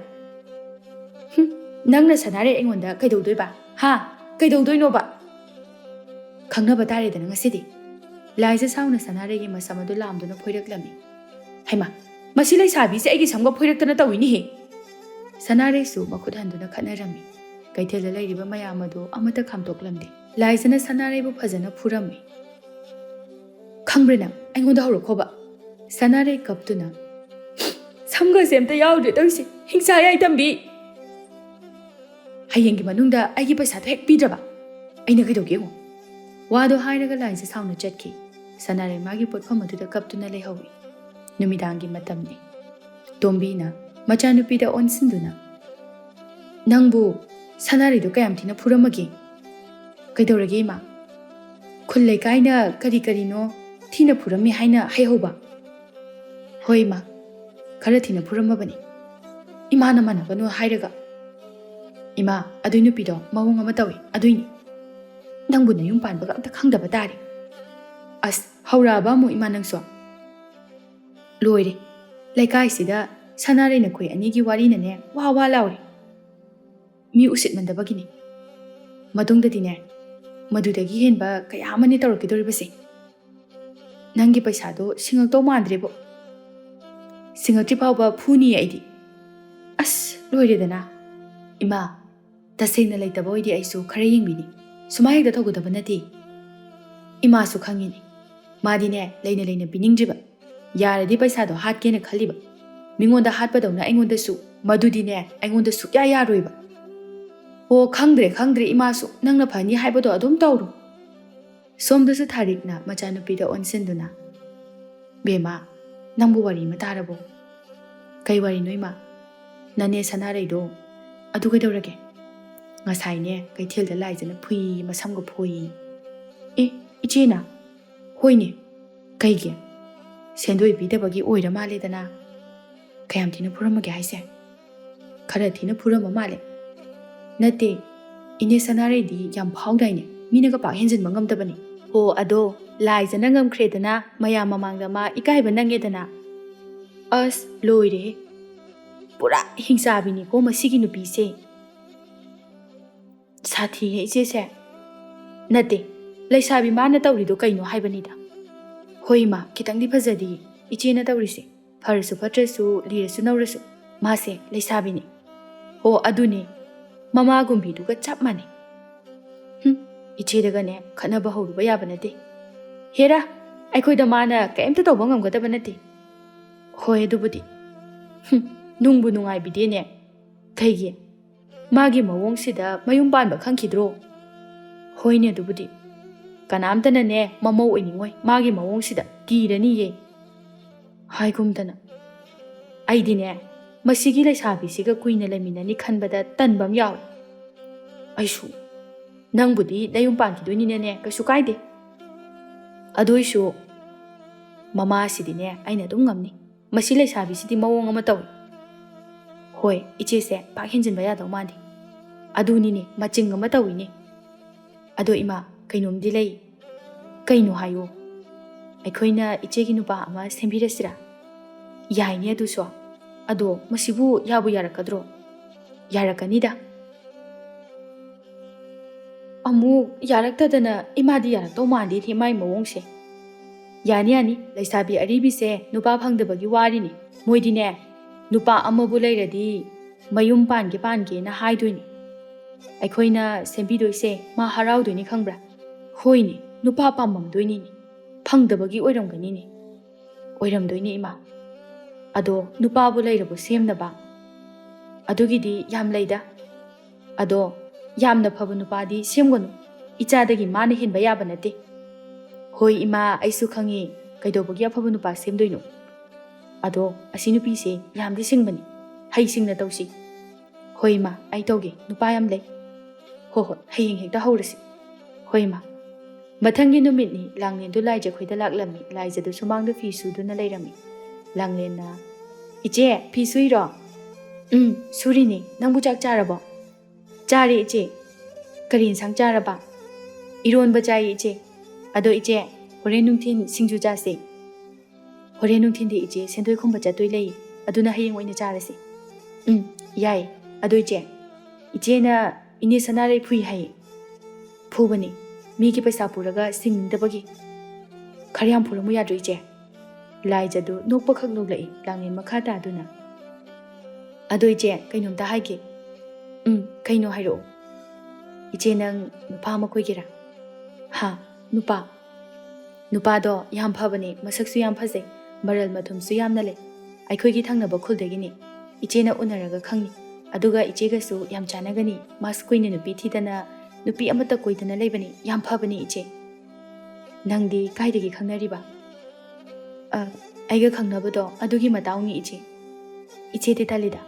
ꯍꯨꯝ, ꯅꯪꯅ ꯁꯅꯥꯔꯩ ꯑꯩꯉꯣꯟꯗ ꯀꯩꯗꯧꯗꯣꯏꯕ? ꯍꯥ? ꯀꯩꯗꯧꯗꯣꯏꯅꯣꯕ? ꯈꯪꯅꯕ ꯇꯥꯔꯦꯗꯅ ꯉꯁꯤꯗꯤ꯫ ꯂꯥꯏꯖ ꯁꯥꯎꯅ ꯁꯅꯥꯔꯩꯒꯤ ꯃꯁꯝ ꯑꯗꯨ ꯂꯥꯝꯗꯨꯅ ꯐꯣꯏꯔꯛꯂꯝꯃꯤ꯫ ꯍꯩꯃꯥ, ꯃꯁꯤ ꯂꯩꯁꯥꯕꯤꯁꯦ ꯑꯩꯒꯤ ꯁꯝꯒ ꯐꯣꯏꯔꯛꯇꯅ ꯇꯧꯏꯅꯦꯍꯦ꯫ ꯁꯅꯥꯔꯩꯁꯨ ꯃꯈꯨꯠ ꯍꯟꯗꯨꯅ ꯈꯠꯅꯔꯝꯃꯤ꯫ ꯀꯩꯊꯦꯜꯗ ꯂꯩꯔꯤꯕ ꯃꯌꯥꯝ ꯑꯗꯨ ꯑꯃꯠꯇ ꯈꯥꯝꯗꯣꯛꯂꯝꯗꯦ꯫ ꯂꯥꯏꯖꯅ ꯁꯅꯥꯔꯩꯕꯨ ꯐꯖꯅ ꯐꯨꯔꯝꯃꯤ꯫ "ꯈꯪꯕ꯭ꯔꯥ ꯅꯪ? ꯑꯩꯉꯣꯟꯗ ꯍꯧꯔꯛꯈꯣꯕ꯫" ꯁꯅꯥꯔꯩ ꯀꯞꯇꯨꯅ, "ꯁꯝꯒꯁꯦ ꯑꯝꯇ ꯌꯥꯎꯗ꯭ꯔꯦ ꯇꯧꯔꯤꯁꯦ, ꯍꯤꯡꯆꯥ ꯌꯥꯏ ꯇꯝꯕꯤ꯫ ꯍꯌꯦꯡꯒꯤ ꯃꯅꯨꯡꯗ ꯑꯩꯒꯤ ꯄꯩꯁꯥꯗꯣ ꯍꯦꯛ ꯄꯤꯗ꯭ꯔꯕ ꯑꯩꯅ ꯀꯩꯗꯧꯒꯦ ꯌꯦꯡꯉꯣ꯫" ꯋꯥꯗꯣ ꯍꯥꯏꯔꯒ ꯂꯥꯏꯖ ꯁꯥꯎꯅ ꯆꯠꯈꯤ꯫ ꯁꯅꯥꯔꯩ ꯃꯥꯒꯤ ꯄꯣꯠꯐꯝ ꯑꯗꯨꯗ ꯀꯞꯇꯨꯅ ꯂꯩꯍꯧꯏ꯫ ꯅꯨꯃꯤꯗꯥꯡꯒꯤ ꯃꯇꯝꯅꯤ꯫ ꯇꯣꯝꯕꯤꯅ ꯃꯆꯥꯅꯨꯄꯤꯗ ꯑꯣꯟꯁꯤꯟꯗꯨꯅ, "ꯅꯪꯕꯨ ꯁꯅꯥꯔꯩꯗꯣ ꯀꯌꯥꯝ ꯊꯤꯅ ꯐꯨꯔꯝꯃꯒꯦ? ꯀꯩꯗꯧꯔꯒꯦ ꯏꯃꯥ? ꯈꯨꯜ ꯂꯩꯀꯥꯏꯅ ꯀꯔꯤ ꯀꯔꯤꯅꯣ ꯊꯤꯅ ꯐꯨꯔꯝꯃꯤ ꯍꯥꯏꯅ ꯍꯥꯏꯍꯧꯕ?" "ꯍꯣꯏ ꯏꯃꯥ, ꯈꯔ ꯊꯤꯅ ꯐꯨꯔꯝꯃꯕꯅꯤ꯫ ꯏꯃꯥꯅ ꯃꯥꯟꯅꯕꯅꯣ ꯍꯥꯏꯔꯒ꯫ ꯏꯃꯥ, ꯑꯗꯨꯏ ꯅꯨꯄꯤꯗꯣ ꯃꯑꯣꯡ ꯑꯃ ꯇꯧꯏ, ꯑꯗꯨꯏꯅꯤ꯫ ꯅꯪꯕꯨ ꯅꯌꯨꯝ ꯄꯥꯟꯕꯒ ꯑꯝꯇ ꯈꯪꯗꯕ ꯇꯥꯔꯦ꯫ ꯑꯁ, ꯍꯧꯔꯛꯑꯕ ꯑꯃꯨꯛ ꯏꯃꯥ ꯅꯪꯁꯨ? ꯂꯣꯏꯔꯦ꯫ ꯂꯩꯀꯥꯏꯁꯤꯗ ꯁꯅꯥꯔꯩ ꯅꯈꯣꯏ ꯑꯅꯤꯒꯤ ꯋꯥꯔꯤꯅꯅꯦ ꯋꯥ ꯋꯥ ꯂꯥꯎꯔꯦ꯫ ꯃꯤ ꯎꯁꯤꯠꯃꯟꯗꯕꯒꯤꯅꯤ꯫ ꯃꯇꯨꯡꯗꯗꯤꯅꯦ, ꯃꯗꯨꯗꯒꯤ ꯍꯦꯟꯕ ꯀꯌꯥ ꯑꯃꯅꯤ ꯇꯧꯔꯛꯀꯗꯧꯔꯤꯕꯁꯦ꯫ ꯅꯪꯒꯤ ꯄꯩꯁꯥꯗꯣ ꯁꯤꯡꯉꯛꯇꯧ ꯃꯥꯟꯗ꯭ꯔꯦꯕꯣ꯫ ꯁꯤꯡꯉꯛꯇ꯭ꯔꯤ ꯐꯥꯎꯕ ꯐꯨꯅꯤꯌꯦ ꯑꯩꯗꯤ꯫" "ꯑꯁ, ꯂꯣꯏꯔꯦꯗꯅ꯫ ꯏꯃꯥ, ꯇꯁꯦꯡꯅ ꯂꯩꯇꯕ ꯑꯣꯏꯗꯤ ꯑꯩꯁꯨ ꯈꯔ ꯌꯦꯡꯕꯤꯅꯤ꯫ ꯁꯨꯃꯥꯏ ꯍꯦꯛꯇ ꯇꯧꯒꯗꯕ ꯅꯠꯇꯦ꯫ ꯏꯃꯥꯁꯨ ꯈꯪꯉꯤꯅꯤ꯫ ꯃꯥꯗꯤꯅꯦ, ꯂꯩꯅ ꯂꯩꯅ ꯄꯤꯅꯤꯡꯗ꯭ꯔꯤꯕ꯫ ꯌꯥꯔꯗꯤ ꯄꯩꯁꯥꯗꯣ ꯍꯥꯠꯀꯦꯅ ꯈꯜꯂꯤꯕ꯫ ꯃꯤꯉꯣꯟꯗ ꯍꯥꯠꯄꯗꯧꯅ ꯑꯩꯉꯣꯟꯗꯁꯨ꯫ ꯃꯗꯨꯗꯤꯅꯦ, ꯑꯩꯉꯣꯟꯗ ꯁꯨꯛꯌꯥ ꯌꯥꯔꯣꯏꯕ꯫ ꯑꯣ, ꯈꯪꯗ꯭ꯔꯦ, ꯈꯪꯗ꯭ꯔꯦ, ꯏꯃꯥꯁꯨ꯫ ꯅꯪꯅ ꯐꯅꯤ ꯍꯥꯏꯕꯗꯣ ꯑꯗꯨꯝ ꯇꯧꯔꯣ꯫" ꯁꯣꯝꯗꯁꯨ ꯊꯥꯔꯤꯛꯅ ꯃꯆꯥꯅꯨꯄꯤꯗ ꯑꯣꯟꯁꯤꯟꯗꯨꯅ, "ꯕꯦꯝꯃ, ꯅꯪꯕꯨ ꯋꯥꯔꯤ ꯑꯃ ꯇꯥꯔꯕꯣ?" "ꯀꯩ ꯋꯥꯔꯤꯅꯣ ꯏꯃꯥ?" "ꯅꯅꯦ ꯁꯅꯥꯔꯩꯗꯣ ꯑꯗꯨ ꯀꯩꯗꯧꯔꯒꯦ?" "ꯉꯁꯥꯏꯅꯦ, ꯀꯩꯊꯦꯜꯗ ꯂꯥꯏꯖꯅ ꯐꯨꯏ, ꯃꯁꯝꯒ ꯐꯣꯏ꯫" "ꯑꯦ, ꯏꯆꯦꯅ?" "ꯍꯣꯏꯅꯦ, ꯀꯩꯒꯤ?" ꯁꯦꯟꯗꯣꯏ ꯄꯤꯗꯕꯒꯤ ꯑꯣꯏꯔ ꯃꯥꯜꯂꯦꯗꯅ꯫ ꯀꯌꯥꯝ ꯊꯤꯅ ꯐꯨꯔꯝꯃꯒꯦ ꯍꯥꯏꯁꯦ? ꯈꯔ ꯊꯤꯅ ꯐꯨꯔꯝꯕ ꯃꯥꯜꯂꯦ꯫ ꯅꯠꯇꯦ, ꯏꯅꯦ ꯁꯅꯥꯔꯩꯗꯤ ꯌꯥꯝ ꯐꯥꯎꯗꯥꯏꯅꯦ, ꯃꯤꯅꯒ ꯄꯥꯛ ꯍꯦꯟꯖꯤꯟꯕ ꯉꯝꯗꯕꯅꯤ꯫ ꯍꯣ, ꯑꯗꯣ ꯂꯥꯏꯖꯅ ꯉꯝꯈ꯭ꯔꯦꯗꯅ, ꯃꯌꯥꯝ ꯃꯃꯥꯡꯗ ꯃꯥ ꯏꯀꯥꯏꯕ ꯅꯪꯉꯦꯗꯅ꯫ ꯑꯁ, ꯂꯣꯏꯔꯦꯍꯦ, ꯄꯨꯔꯥ ꯍꯤꯡꯆꯥꯕꯤꯅꯤꯀꯣ ꯃꯁꯤꯒꯤ ꯅꯨꯄꯤꯁꯦ꯫ ꯁꯥꯊꯤꯍꯦ ꯏꯆꯦꯁꯦ꯫ ꯅꯠꯇꯦ, ꯂꯩꯁꯥꯕꯤ ꯃꯥꯅ ꯇꯧꯔꯤꯗꯣ ꯀꯩꯅꯣ ꯍꯥꯏꯕꯅꯤꯗ꯫ ꯍꯣꯏ ꯏꯃꯥ, ꯈꯤꯇꯪꯗꯤ ꯐꯖꯗꯤ ꯏꯆꯦꯅ ꯇꯧꯔꯤꯁꯦ꯫ ꯐꯔꯁꯨ ꯐꯠꯇ꯭ꯔꯁꯨ, ꯂꯤꯔꯁꯨ ꯅꯧꯔꯁꯨ, ꯃꯥꯁꯦ ꯂꯩꯁꯥꯕꯤꯅꯤ꯫ ꯍꯣ, ꯑꯗꯨꯅꯦ, ꯃꯃꯥꯒꯨꯝꯕꯤꯗꯨꯒ ꯆꯞ ꯃꯥꯟꯅꯩ꯫ ꯍꯨꯝ, ꯏꯆꯦꯗꯒꯅꯦ ꯈꯠꯅꯕ ꯍꯧꯔꯨꯕ ꯌꯥꯕ ꯅꯠꯇꯦ꯫ ꯍꯦꯔꯥ, ꯑꯩꯈꯣꯏꯗ ꯃꯥꯅ ꯀꯔꯤꯝꯇ ꯇꯧꯕ ꯉꯝꯒꯗꯕ ꯅꯠꯇꯦ꯫ ꯍꯣꯏ, ꯑꯗꯨꯕꯨꯗꯤ꯫ ꯍꯨꯝ, ꯅꯨꯡꯕꯨ ꯅꯨꯡꯉꯥꯏꯕꯤꯗꯦꯅꯦ꯫ ꯀꯩꯒꯤ? ꯃꯥꯒꯤ ꯃꯑꯣꯡꯁꯤꯗ ꯃꯌꯨꯝ ꯄꯥꯟꯕ ꯈꯪꯈꯤꯗ꯭ꯔꯣ? ꯍꯣꯏꯅꯦ, ꯑꯗꯨꯕꯨꯗꯤ꯫ ꯀꯅꯥꯝꯇꯅꯅꯦ ꯃꯃꯧ ꯑꯣꯏꯅꯤꯡꯉꯣꯏ ꯃꯥꯒꯤ ꯃꯑꯣꯡꯁꯤꯗ, ꯀꯤꯔꯅꯤꯌꯦ꯫ ꯍꯥꯏꯒꯨꯝꯗꯅ꯫ ꯑꯩꯗꯤꯅꯦ, ꯃꯁꯤꯒꯤ ꯂꯩꯁꯥꯕꯤꯁꯤꯒ ꯀꯨꯏꯅ ꯂꯩꯃꯤꯟꯅꯅꯤ ꯈꯟꯕꯗ ꯇꯟꯕ ꯑꯃ ꯌꯥꯎꯏ꯫ ꯑꯩꯁꯨ꯫ ꯅꯪꯕꯨꯗꯤ ꯅꯌꯨꯝ ꯄꯥꯟꯈꯤꯗꯣꯏꯅꯤꯅꯅꯦ, ꯀꯩꯁꯨ ꯀꯥꯏꯗꯦ꯫ ꯑꯗꯨꯏꯁꯨ ꯃꯃꯥꯁꯤꯗꯤꯅꯦ, ꯑꯩꯅ ꯑꯗꯨꯝ ꯉꯝꯅꯤ꯫ ꯃꯁꯤ ꯂꯩꯁꯥꯕꯤꯁꯤꯗꯤ ꯃꯑꯣꯡ ꯑꯃ ꯇꯧꯏ꯫ ꯍꯣꯏ, ꯏꯆꯦꯁꯦ ꯄꯥꯛ ꯍꯦꯟꯖꯤꯟꯕ ꯌꯥꯗꯧ ꯃꯥꯟꯗꯦ꯫ ꯑꯗꯨꯅꯤꯅꯦ, ꯃꯆꯤꯡ ꯑꯃ ꯇꯧꯏꯅꯦ꯫ ꯑꯗꯣ ꯏꯃꯥ, ꯀꯩꯅꯣꯝꯗꯤ ꯂꯩ꯫ ꯀꯩꯅꯣ ꯍꯥꯏꯌꯣ꯫ ꯑꯩꯈꯣꯏꯅ ꯏꯆꯦꯒꯤ ꯅꯨꯄꯥ ꯑꯃ ꯁꯦꯝꯕꯤꯔꯁꯤꯔꯥ? ꯌꯥꯏꯅꯦ ꯑꯗꯨꯁꯨ꯫ ꯑꯗꯣ ꯃꯁꯤꯕꯨ ꯌꯥꯕꯨ ꯌꯥꯔꯛꯀꯗ꯭ꯔꯣ? ꯌꯥꯔꯛꯀꯅꯤꯗ꯫ ꯑꯃꯨꯛ ꯌꯥꯔꯛꯇꯗꯅ ꯏꯃꯥꯗꯤ ꯌꯥꯔꯛꯇꯧ ꯃꯥꯟꯗꯦꯅꯦ ꯃꯥꯏ ꯃꯑꯣꯡꯁꯦ꯫ ꯌꯥꯅꯤ, ꯌꯥꯅꯤ, ꯂꯩꯁꯥꯕꯤ ꯑꯔꯤꯕꯤꯁꯦ ꯅꯨꯄꯥ ꯐꯪꯗꯕꯒꯤ ꯋꯥꯔꯤꯅꯤ꯫ ꯃꯣꯏꯗꯤꯅꯦ, ꯅꯨꯄꯥ ꯑꯃꯕꯨ ꯂꯩꯔꯗꯤ ꯃꯌꯨꯝ ꯄꯥꯟꯒꯦ ꯄꯥꯟꯒꯦꯅ ꯍꯥꯏꯗꯣꯏꯅꯤ꯫ ꯑꯩꯈꯣꯏꯅ ꯁꯦꯝꯕꯤꯗꯣꯏꯁꯦ ꯃꯥ ꯍꯔꯥꯎꯗꯣꯏꯅꯤ ꯈꯪꯕ꯭ꯔꯥ? ꯍꯣꯏꯅꯦ, ꯅꯨꯄꯥ ꯄꯥꯝꯃꯝꯗꯣꯏꯅꯤꯅꯦ꯫ ꯐꯪꯗꯕꯒꯤ ꯑꯣꯏꯔꯝꯒꯅꯤꯅꯦ꯫ ꯑꯣꯏꯔꯝꯗꯣꯏꯅꯦ ꯏꯃꯥ꯫ ꯑꯗꯣ ꯅꯨꯄꯥꯕꯨ ꯂꯩꯔꯕꯣ ꯁꯦꯝꯅꯕ? ꯑꯗꯨꯒꯤꯗꯤ ꯌꯥꯝ ꯂꯩꯗ꯫ ꯑꯗꯣ ꯌꯥꯝꯅ ꯐꯕ ꯅꯨꯄꯥꯗꯤ ꯁꯦꯝꯒꯅꯨ꯫ ꯏꯆꯥꯗꯒꯤ ꯃꯥꯅ ꯍꯦꯟꯕ ꯌꯥꯕ ꯅꯠꯇꯦ꯫ ꯍꯣꯏ ꯏꯃꯥ, ꯑꯩꯁꯨ ꯈꯪꯉꯤ꯫ ꯀꯩꯗꯧꯕꯒꯤ ꯑꯐꯕ ꯅꯨꯄꯥ ꯁꯦꯝꯗꯣꯏꯅꯣ? ꯑꯗꯣ ꯑꯁꯤ ꯅꯨꯄꯤꯁꯦ ꯌꯥꯝꯗꯤ ꯁꯤꯡꯕꯅꯤ꯫ ꯍꯩ ꯁꯤꯡꯅ ꯇꯧꯁꯤ꯫ ꯍꯣꯏ ꯏꯃꯥ, ꯑꯩ ꯇꯧꯒꯦ꯫ ꯅꯨꯄꯥ ꯌꯥꯝ ꯂꯩ꯫ ꯍꯣ ꯍꯣꯏ, ꯍꯌꯦꯡ ꯍꯦꯛꯇ ꯍꯧꯔꯁꯤ꯫ ꯍꯣꯏ ꯏꯃꯥ꯫ ꯃꯊꯪꯒꯤ ꯅꯨꯃꯤꯠꯅꯤ꯫ ꯂꯥꯡꯂꯦꯟꯗꯨ ꯂꯥꯏꯖꯈꯣꯏꯗ ꯂꯥꯛꯂꯝꯃꯤ꯫ ꯂꯥꯏꯖꯗꯨ ꯁꯨꯃꯥꯡꯗ ꯐꯤ ꯁꯨꯗꯨꯅ ꯂꯩꯔꯝꯃꯤ꯫ ꯂꯥꯡꯂꯦꯟꯅ, "ꯏꯆꯦ, ꯐꯤ ꯁꯨꯏꯔꯣ?" "ꯎꯝ, ꯁꯨꯔꯤꯅꯤ꯫ ꯅꯪꯕꯨ ꯆꯥꯛ ꯆꯥꯔꯕꯣ?" "ꯆꯥꯔꯦ, ꯏꯆꯦ꯫ ꯀꯔꯤ ꯏꯟꯁꯥꯡ ꯆꯥꯔꯕ?" "ꯏꯔꯣꯟꯕ ꯆꯥꯏ, ꯏꯆꯦ꯫ ꯑꯗꯣ ꯏꯆꯦ, ꯍꯣꯔꯦꯟ ꯅꯨꯡꯊꯤꯜ ꯁꯤꯡꯖꯨ ꯆꯥꯁꯦ꯫ ꯍꯣꯔꯦꯟ ꯅꯨꯡꯊꯤꯜꯗꯤ ꯏꯆꯦ ꯁꯦꯟꯗꯣꯏ ꯈꯨꯝꯕ ꯆꯠꯇꯣꯏ ꯂꯩ꯫ ꯑꯗꯨꯅ ꯍꯌꯦꯡ ꯑꯣꯏꯅ ꯆꯥꯔꯁꯤ꯫" "ꯎꯝ, ꯌꯥꯏ꯫ ꯑꯗꯣ ꯏꯆꯦ, ꯏꯆꯦꯅ ꯏꯅꯦ ꯁꯅꯥꯔꯩ ꯐꯨꯏ ꯍꯥꯏꯌꯦ꯫" "ꯐꯨꯕꯅꯤ꯫ ꯃꯤꯒꯤ ꯄꯩꯁꯥ ꯄꯨꯔꯒ ꯁꯤꯡꯅꯤꯡꯗꯕꯒꯤ꯫" "ꯈꯔ ꯌꯥꯝ ꯐꯨꯔꯝꯃꯨ ꯌꯥꯗ꯭ꯔꯣ, ꯏꯆꯦ?" ꯂꯥꯏꯖꯗꯨ ꯅꯣꯛꯄꯈꯛ ꯅꯣꯛꯂꯛꯏ꯫ ꯂꯥꯡꯂꯦꯟ ꯃꯈꯥ ꯇꯥꯗꯨꯅ, "ꯑꯗꯣ ꯏꯆꯦ, ꯀꯩꯅꯣꯝꯇ ꯍꯥꯏꯒꯦ꯫" "ꯎꯝ, ꯀꯩꯅꯣ? ꯍꯥꯏꯔꯛꯑꯣ꯫" "ꯏꯆꯦ, ꯅꯪ ꯅꯨꯄꯥ ꯑꯃ ꯀꯣꯏꯒꯦꯔꯥ?" "ꯍꯥ? ꯅꯨꯄꯥ?" "ꯅꯨꯄꯥꯗꯣ ꯌꯥꯝ ꯐꯕꯅꯦ, ꯃꯁꯛꯁꯨ ꯌꯥꯝ ꯐꯖꯩ, ꯃꯔꯜ ꯃꯊꯨꯝꯁꯨ ꯌꯥꯝꯅ ꯂꯩ꯫ ꯑꯩꯈꯣꯏꯒꯤ ꯊꯪꯅꯕ ꯈꯨꯜꯗꯒꯤꯅꯤ꯫ ꯏꯆꯦꯅ ꯎꯅꯔꯒ ꯈꯪꯅꯤ꯫ ꯑꯗꯨꯒ ꯏꯆꯦꯒꯁꯨ ꯌꯥꯝ ꯆꯥꯟꯅꯒꯅꯤ꯫ ꯃꯥꯁꯨ ꯀꯨꯏꯅ ꯅꯨꯄꯤ ꯊꯤꯗꯅ ꯅꯨꯄꯤ ꯑꯃꯠꯇ ꯀꯣꯏꯗꯅ ꯂꯩꯕꯅꯤ꯫ ꯌꯥꯝ ꯐꯕꯅꯤ, ꯏꯆꯦ꯫" "ꯅꯪꯗꯤ ꯀꯥꯏꯗꯒꯤ ꯈꯪꯅꯔꯤꯕ?" "ꯑ, ꯑꯩꯒ ꯈꯪꯅꯕꯗꯣ ꯑꯗꯨꯒꯤ ꯃꯇꯥꯎꯅꯤ, ꯏꯆꯦ꯫" ꯏꯆꯦꯗꯤ ꯇꯜꯂꯤꯗ꯫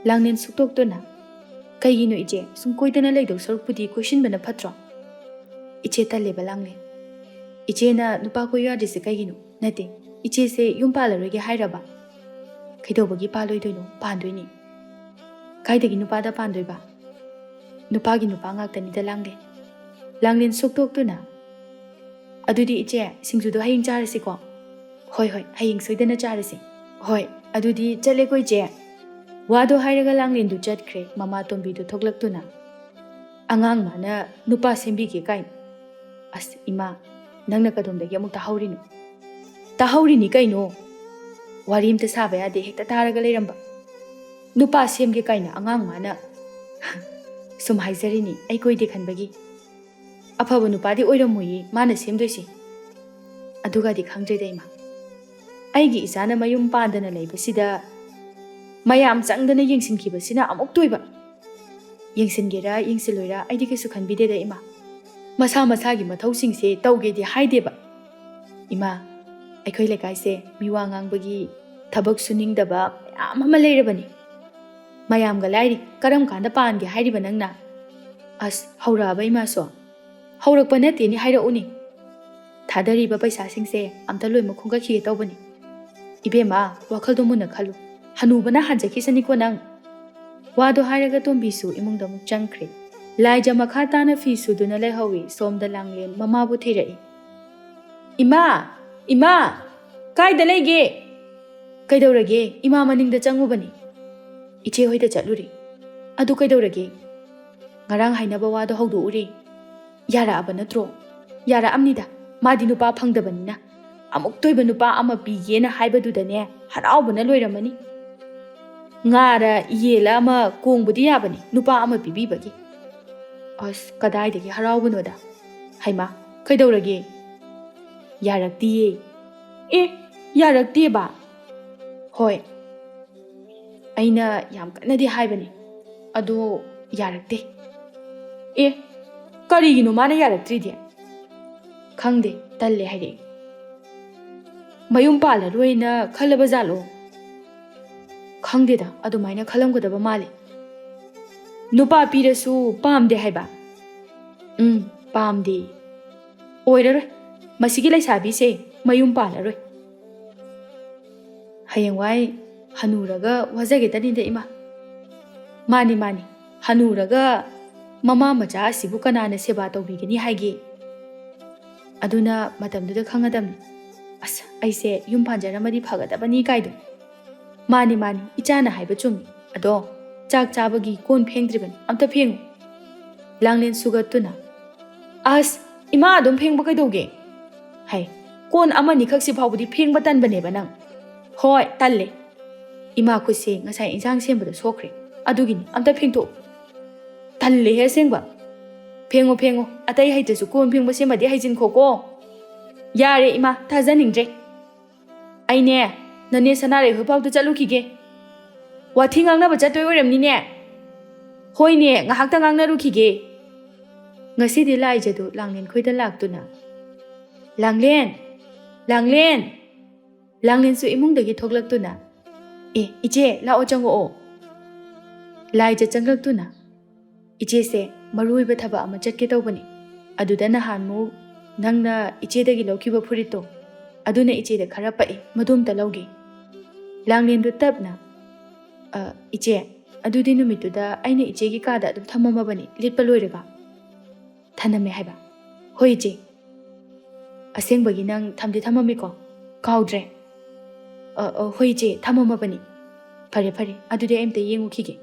ꯂꯥꯡꯂꯦꯟ ꯁꯨꯛꯇꯣꯛꯇꯨꯅ, "ꯀꯩꯒꯤꯅꯣ, ꯏꯆꯦ? ꯁꯨꯝ ꯀꯣꯏꯗꯅ ꯂꯩꯗꯧ ꯁꯔꯨꯛꯄꯨꯗꯤ ꯀꯣꯏꯁꯤꯟꯕꯅ ꯐꯠꯇ꯭ꯔꯣ?" ꯏꯆꯦ ꯇꯜꯂꯦꯕ ꯂꯥꯡꯂꯦꯟ꯫ "ꯏꯆꯦꯅ ꯅꯨꯄꯥ ꯀꯣꯏꯌꯨ ꯌꯥꯗ꯭ꯔꯤꯁꯦ ꯀꯩꯒꯤꯅꯣ? ꯅꯠꯇꯦ, ꯏꯆꯦꯁꯦ ꯌꯨꯝ ꯄꯥꯜꯂꯔꯣꯏꯒꯦ ꯍꯥꯏꯔꯕ?" "ꯀꯩꯗꯧꯕꯒꯤ ꯄꯥꯜꯂꯣꯏꯗꯣꯏꯅꯣ? ꯄꯥꯟꯗꯣꯏꯅꯤ꯫" "ꯀꯥꯏꯗꯒꯤ ꯅꯨꯄꯥꯗ ꯄꯥꯟꯗꯣꯏꯕ? ꯅꯨꯄꯥꯒꯤ ꯅꯨꯄꯥ ꯉꯥꯛꯇꯅꯤꯗ ꯂꯥꯡꯂꯦꯟ꯫" ꯂꯥꯡꯂꯦꯟ ꯁꯨꯛꯇꯣꯛꯇꯨꯅ, "ꯑꯗꯨꯗꯤ ꯏꯆꯦ, ꯁꯤꯡꯖꯨꯗꯣ ꯍꯌꯦꯡ ꯆꯥꯔꯁꯤꯀꯣ?" "ꯍꯣꯏ, ꯍꯣꯏ, ꯍꯌꯦꯡ ꯁꯣꯏꯗꯅ ꯆꯥꯔꯁꯤ꯫" "ꯍꯣꯏ, ꯑꯗꯨꯗꯤ ꯆꯠꯂꯦꯀꯣ, ꯏꯆꯦ꯫" ꯋꯥꯗꯣ ꯍꯥꯏꯔꯒ ꯂꯥꯡꯂꯦꯟꯗꯨ ꯆꯠꯈ꯭ꯔꯦ꯫ ꯃꯃꯥ ꯇꯣꯝꯕꯤꯗꯨ ꯊꯣꯛꯂꯛꯇꯨꯅ, "ꯑꯉꯥꯡ ꯃꯥꯅ ꯅꯨꯄꯥ ꯁꯦꯝꯕꯤꯒꯦ ꯀꯥꯏꯅ꯫" "ꯑꯁ, ꯏꯃꯥ, ꯅꯪꯅ ꯀꯗꯣꯝꯗꯒꯤ ꯑꯃꯨꯛ ꯇꯥꯍꯧꯔꯤꯅꯣ?" "ꯇꯥꯍꯧꯔꯤꯅꯤ ꯀꯩꯅꯣ꯫ ꯋꯥꯔꯤ ꯑꯝꯇ ꯁꯥꯕ ꯌꯥꯗꯦ, ꯍꯦꯛꯇ ꯇꯥꯔꯒ ꯂꯩꯔꯝꯕ꯫ ꯅꯨꯄꯥ ꯁꯦꯝꯒꯦ ꯀꯥꯏꯅ ꯑꯉꯥꯡ ꯃꯥꯅ꯫" "ꯁꯨꯝ ꯍꯥꯏꯖꯔꯤꯅꯤ, ꯑꯩ ꯀꯣꯏꯗꯦ ꯈꯟꯕꯒꯤ꯫ ꯑꯐꯕ ꯅꯨꯄꯥꯗꯤ ꯑꯣꯏꯔꯝꯃꯣꯏꯌꯦ ꯃꯥꯅ ꯁꯦꯝꯗꯣꯏꯁꯦ꯫" "ꯑꯗꯨꯒꯗꯤ ꯈꯪꯗ꯭ꯔꯦꯗ, ꯏꯃꯥ꯫ ꯑꯩꯒꯤ ꯏꯆꯥꯅ ꯃꯌꯨꯝ ꯄꯥꯟꯗꯅ ꯂꯩꯕꯁꯤꯗ ꯃꯌꯥꯝ ꯆꯪꯗꯅ ꯌꯦꯡꯁꯤꯟꯈꯤꯕꯁꯤꯅ ꯑꯃꯨꯛ ꯇꯣꯏꯕ꯫ ꯌꯦꯡꯁꯤꯟꯒꯦꯔꯥ ꯌꯦꯡꯁꯤꯜꯂꯣꯏꯔꯥ ꯑꯩꯗꯤ ꯀꯩꯁꯨ ꯈꯟꯕꯤꯗꯦꯗ, ꯏꯃꯥ꯫ ꯃꯁꯥ ꯃꯁꯥꯒꯤ ꯃꯊꯧꯁꯤꯡꯁꯦ ꯇꯧꯒꯦꯗꯤ ꯍꯥꯏꯗꯦꯕ꯫ ꯏꯃꯥ, ꯑꯩꯈꯣꯏ ꯂꯩꯀꯥꯏꯁꯦ ꯃꯤ ꯋꯥ ꯉꯥꯡꯕꯒꯤ, ꯊꯕꯛ ꯁꯨꯅꯤꯡꯗꯕ ꯃꯌꯥꯝ ꯑꯃ ꯂꯩꯔꯕꯅꯤ꯫ ꯃꯌꯥꯝꯒ ꯂꯥꯏꯔꯤ, ꯀꯔꯝ ꯀꯥꯟꯗ ꯄꯥꯟꯒꯦ ꯍꯥꯏꯔꯤꯕ ꯅꯪꯅ?" "ꯑꯁ, ꯍꯧꯔꯛꯑꯕ ꯏꯃꯥꯁꯨ?" "ꯍꯧꯔꯛꯄ ꯅꯠꯇꯦꯅꯦ, ꯍꯥꯏꯔꯛꯎꯅꯦ꯫ ꯊꯥꯗꯔꯤꯕ ꯄꯩꯁꯥꯁꯤꯡꯁꯦ ꯑꯝꯇ ꯂꯣꯏꯅꯃꯛ ꯈꯣꯝꯒꯠꯈꯤꯒꯦ ꯇꯧꯕꯅꯤ꯫ ꯏꯕꯦꯝꯃ, ꯋꯥꯈꯜꯗꯣ ꯃꯨꯟꯅ ꯈꯜꯂꯨ꯫ ꯍꯅꯨꯕꯅ ꯍꯥꯟꯖꯈꯤꯁꯅꯤꯀꯣ ꯅꯪ꯫" ꯋꯥꯗꯣ ꯍꯥꯏꯔꯒ ꯇꯣꯝꯕꯤꯁꯨ ꯏꯃꯨꯡꯗ ꯑꯃꯨꯛ ꯆꯪꯈ꯭ꯔꯦ꯫ ꯂꯥꯏꯖ ꯃꯈꯥ ꯇꯥꯅ ꯐꯤ ꯁꯨꯗꯨꯅ ꯂꯩꯍꯧꯏ꯫ ꯁꯣꯝꯗ ꯂꯥꯡꯂꯦꯟ ꯃꯃꯥꯕꯨ ꯊꯤꯔꯛꯏ꯫ "ꯏꯃꯥ! ꯏꯃꯥ! ꯀꯥꯏꯗ ꯂꯩꯒꯦ?" "ꯀꯩꯗꯧꯔꯒꯦ? ꯏꯃꯥ ꯃꯅꯤꯡꯗ ꯆꯪꯉꯨꯕꯅꯤ꯫ ꯏꯆꯦ ꯍꯣꯏꯗ ꯆꯠꯂꯨꯔꯦ꯫" "ꯑꯗꯨ ꯀꯩꯗꯧꯔꯒꯦ?" "ꯉꯔꯥꯡ ꯍꯥꯏꯅꯕ ꯋꯥꯗꯣ ꯍꯧꯗꯣꯛꯎꯔꯦ꯫ ꯌꯥꯔꯛꯑꯕ ꯅꯠꯇ꯭ꯔꯣ?" "ꯌꯥꯔꯛꯑꯝꯅꯤꯗ꯫ ꯃꯥꯗꯤ ꯅꯨꯄꯥ ꯐꯪꯗꯕꯅꯤꯅ꯫ ꯑꯃꯨꯛꯇ ꯑꯣꯏꯕ ꯅꯨꯄꯥ ꯑꯃ ꯄꯤꯒꯦꯅ ꯍꯥꯏꯕꯗꯨꯗꯅꯦ, ꯍꯔꯥꯎꯕꯅ ꯂꯣꯏꯔꯝꯃꯅꯤ꯫ ꯉꯥꯔ ꯌꯦꯜꯂ ꯑꯃ ꯀꯣꯡꯕꯗꯤ ꯌꯥꯕꯅꯤ, ꯅꯨꯄꯥ ꯑꯃ ꯄꯤꯕꯤꯕꯒꯤ꯫" "ꯑꯁ, ꯀꯗꯥꯏꯗꯒꯤ ꯍꯔꯥꯎꯕꯅꯣꯗ꯫ ꯍꯩꯃꯥ, ꯀꯩꯗꯧꯔꯒꯦ?" "ꯌꯥꯔꯛꯇꯤꯌꯦ꯫" "ꯑꯦ, ꯌꯥꯔꯛꯇꯦꯕ?" "ꯍꯣꯏ꯫ ꯑꯩꯅ ꯌꯥꯝ ꯀꯟꯅꯗꯤ ꯍꯥꯏꯕꯅꯤ, ꯑꯗꯣ ꯌꯥꯔꯛꯇꯦ꯫" "ꯑꯦ, ꯀꯔꯤꯒꯤꯅꯣ ꯃꯥꯅ ꯌꯥꯔꯛꯇ꯭ꯔꯤꯗꯤ?" "ꯈꯪꯗꯦ, ꯇꯜꯂꯦ ꯍꯥꯏꯔꯛꯑꯦ꯫" "ꯃꯌꯨꯝ ꯄꯥꯜꯂꯔꯣꯏꯅ ꯈꯜꯂꯕ ꯖꯥꯠꯂꯣ?" "ꯈꯪꯗꯦꯗ, ꯑꯗꯨꯃꯥꯏꯅ ꯈꯜꯂꯝꯒꯗꯕ ꯃꯥꯜꯂꯦ꯫" "ꯅꯨꯄꯥ ꯄꯤꯔꯁꯨ ꯄꯥꯝꯗꯦ ꯍꯥꯏꯕ?" "ꯎꯝ, ꯄꯥꯝꯗꯦ꯫" "ꯑꯣꯏꯔꯔꯣꯏ, ꯃꯁꯤꯒꯤ ꯂꯩꯁꯥꯕꯤꯁꯦ ꯃꯌꯨꯝ ꯄꯥꯜꯂꯔꯣꯏ꯫" "ꯍꯌꯦꯡꯋꯥꯏ ꯍꯅꯨꯔꯒ ꯋꯥꯖꯒꯦꯇꯅꯤꯗ, ꯏꯃꯥ꯫" "ꯃꯥꯅꯤ, ꯃꯥꯅꯤ, ꯍꯅꯨꯔꯒ ꯃꯃꯥ ꯃꯆꯥ ꯑꯁꯤꯕꯨ ꯀꯅꯥꯅ ꯁꯦꯕꯥ ꯇꯧꯕꯤꯒꯅꯤ ꯍꯥꯏꯒꯦ? ꯑꯗꯨꯅ ꯃꯇꯝꯗꯨꯗ ꯈꯪꯒꯗꯕꯅꯤ꯫ ꯑꯁ, ꯑꯩꯁꯦ ꯌꯨꯝ ꯄꯥꯟꯖꯔꯝꯃꯗꯤ ꯐꯒꯗꯕꯅꯤ ꯀꯥꯏꯗꯣ꯫ ꯃꯥꯅꯤ, ꯃꯥꯅꯤ, ꯏꯆꯥꯅ ꯍꯥꯏꯕ ꯆꯨꯝꯃꯤ꯫ ꯑꯗꯣ ꯆꯥꯛ ꯆꯥꯕꯒꯤ ꯀꯣꯟ ꯐꯦꯡꯗ꯭ꯔꯤꯕꯅꯤ, ꯑꯝꯇ ꯐꯦꯡꯉꯨ꯫" ꯂꯥꯡꯂꯦꯟ ꯁꯨꯒꯠꯇꯨꯅ, "ꯑꯁ, ꯏꯃꯥ ꯑꯗꯨꯝ ꯐꯦꯡꯕ ꯀꯩꯗꯧꯒꯦ? ꯍꯩ, ꯀꯣꯟ ꯑꯃꯅꯤꯈꯛꯁꯤ ꯐꯥꯎꯕꯗꯤ ꯐꯦꯡꯕ ꯇꯟꯕꯅꯦꯕ ꯅꯪ꯫" "ꯍꯣꯏ, ꯇꯜꯂꯦ꯫ ꯏꯃꯥ ꯈꯨꯠꯁꯦ ꯉꯁꯥꯏ ꯏꯟꯁꯥꯡ ꯁꯦꯝꯕꯗ ꯁꯣꯛꯈ꯭ꯔꯦ, ꯑꯗꯨꯒꯤꯅꯤ꯫ ꯑꯝꯇ ꯐꯦꯡꯊꯣꯛꯎ꯫" "ꯇꯜꯂꯦꯍꯦ ꯑꯁꯦꯡꯕ꯫" "ꯐꯦꯡꯉꯣ, ꯐꯦꯡꯉꯣ, ꯑꯇꯩ ꯍꯩꯇ꯭ꯔꯁꯨ ꯀꯣꯟ ꯐꯦꯡꯕ ꯁꯤꯃꯗꯤ ꯍꯩꯖꯤꯟꯈꯣꯀꯣ꯫" "ꯌꯥꯔꯦ ꯏꯃꯥ, ꯊꯥꯖꯅꯤꯡꯗ꯭ꯔꯦ꯫ ꯑꯩꯅꯦ, ꯅꯅꯦ ꯁꯅꯥꯔꯩ ꯍꯣꯏ ꯐꯥꯎꯗ ꯆꯠꯂꯨꯈꯤꯒꯦ꯫ ꯋꯥꯊꯤ ꯉꯥꯡꯅꯕ ꯆꯠꯇꯣꯏ ꯑꯣꯏꯔꯝꯅꯤꯅꯦ꯫" "ꯍꯣꯏꯅꯦ, ꯉꯥꯏꯍꯥꯛꯇ ꯉꯥꯡꯅꯔꯨꯈꯤꯒꯦ꯫" ꯉꯁꯤꯗꯤ ꯂꯥꯏꯖꯗꯨ ꯂꯥꯡꯂꯦꯟ ꯈꯣꯏꯗ ꯂꯥꯛꯇꯨꯅ, "ꯂꯥꯡꯂꯦꯟ! ꯂꯥꯡꯂꯦꯟ!" ꯂꯥꯡꯂꯦꯟꯁꯨ ꯏꯃꯨꯡꯗꯒꯤ ꯊꯣꯛꯂꯛꯇꯨꯅ, "ꯑꯦ, ꯏꯆꯦ, ꯂꯥꯛꯑꯣ, ꯆꯪꯉꯛꯑꯣ꯫" ꯂꯥꯏꯖ ꯆꯪꯂꯛꯇꯨꯅ, "ꯏꯆꯦꯁꯦ ꯃꯔꯨ ꯑꯣꯏꯕ ꯊꯕꯛ ꯑꯃ ꯆꯠꯀꯦ ꯇꯧꯕꯅꯤ꯫" ꯑꯗꯨꯗ ꯅꯍꯥꯟꯃꯨꯛ ꯅꯪꯅ ꯏꯆꯦꯗꯒꯤ ꯂꯧꯈꯤꯕ ꯐꯨꯔꯤꯠꯇꯣ, ꯑꯗꯨꯅ ꯏꯆꯦꯗ ꯈꯔ ꯄꯛꯏ, ꯃꯗꯨ ꯑꯝꯇ ꯂꯧꯒꯦ꯫ ꯂꯥꯡꯂꯦꯟꯗꯨ ꯇꯞꯅ, "ꯑ, ꯏꯆꯦ, ꯑꯗꯨꯗꯤ ꯅꯨꯃꯤꯠꯇꯨꯗ ꯑꯩꯅ ꯏꯆꯦꯒꯤ ꯀꯥꯗ ꯑꯗꯨꯝ ꯊꯝꯃꯝꯃꯕꯅꯤ, ꯂꯤꯠꯄ ꯂꯣꯏꯔꯒ꯫" "ꯊꯅꯝꯃꯦ ꯍꯥꯏꯕ?" "ꯍꯣꯏ, ꯏꯆꯦ꯫ ꯑꯁꯦꯡꯕꯒꯤ ꯅꯪ ꯊꯝꯗꯤ ꯊꯝꯃꯝꯃꯤꯀꯣ? ꯀꯥꯎꯗ꯭ꯔꯦ?" "ꯑ, ꯑ, ꯍꯣꯏ, ꯏꯆꯦ, ꯊꯝꯃꯝꯃꯕꯅꯤ꯫" "ꯐꯔꯦ, ꯐꯔꯦ, ꯑꯗꯨꯗꯤ ꯑꯩ ꯑꯝꯇ ꯌꯦꯡꯉꯨꯈꯤꯒꯦ꯫"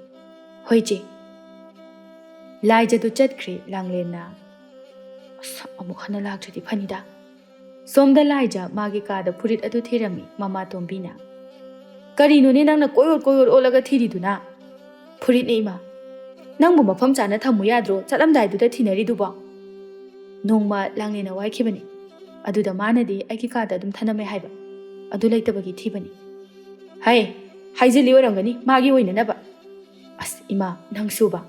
"ꯍꯣꯏ, ꯏꯆꯦ꯫" ꯂꯥꯏꯖꯗꯨ ꯆꯠꯈ꯭ꯔꯦ ꯂꯥꯡꯂꯦꯟꯅ꯫ "ꯑꯁ, ꯑꯃꯨꯛ ꯍꯟꯅ ꯂꯥꯛꯇ꯭ꯔꯗꯤ ꯐꯅꯤꯗ꯫" ꯁꯣꯝꯗ ꯂꯥꯏꯖ ꯃꯥꯒꯤ ꯀꯥꯗ ꯐꯨꯔꯤꯠ ꯑꯗꯨ ꯊꯤꯔꯝꯃꯤ ꯃꯃꯥ ꯇꯣꯝꯕꯤꯅ꯫ "ꯀꯔꯤꯅꯣꯅꯦ ꯅꯪꯅ ꯀꯣꯏꯑꯣꯠ ꯀꯣꯏꯑꯣꯠ ꯑꯣꯠꯂꯒ ꯊꯤꯔꯤꯗꯨꯅ? ꯐꯨꯔꯤꯠꯅꯦ ꯏꯃꯥ꯫ ꯅꯪꯕꯨ ꯃꯐꯝ ꯆꯥꯅ ꯊꯝꯃꯨ ꯌꯥꯗ꯭ꯔꯣ ꯆꯠꯂꯝꯗꯥꯏꯗꯨꯗ ꯊꯤꯅꯔꯤꯗꯨꯕꯣ?" "ꯅꯣꯡꯃ ꯂꯥꯡꯂꯦꯟꯅ ꯋꯥꯏꯈꯤꯕꯅꯤ꯫ ꯑꯗꯨꯗ ꯃꯥꯅꯗꯤ ꯑꯩꯒꯤ ꯀꯥꯗ ꯑꯗꯨꯝ ꯊꯅꯝꯃꯦ ꯍꯥꯏꯕ꯫ ꯑꯗꯨ ꯂꯩꯇꯕꯒꯤ ꯊꯤꯕꯅꯤ꯫" "ꯍꯩ, ꯍꯥꯏꯖꯤꯜꯂꯤ ꯑꯣꯏꯔꯝꯒꯅꯤ ꯃꯥꯒꯤ ꯑꯣꯏꯅꯅꯕ꯫" "ꯑꯁ ꯏꯃꯥ, ꯅꯪꯁꯨꯕ꯫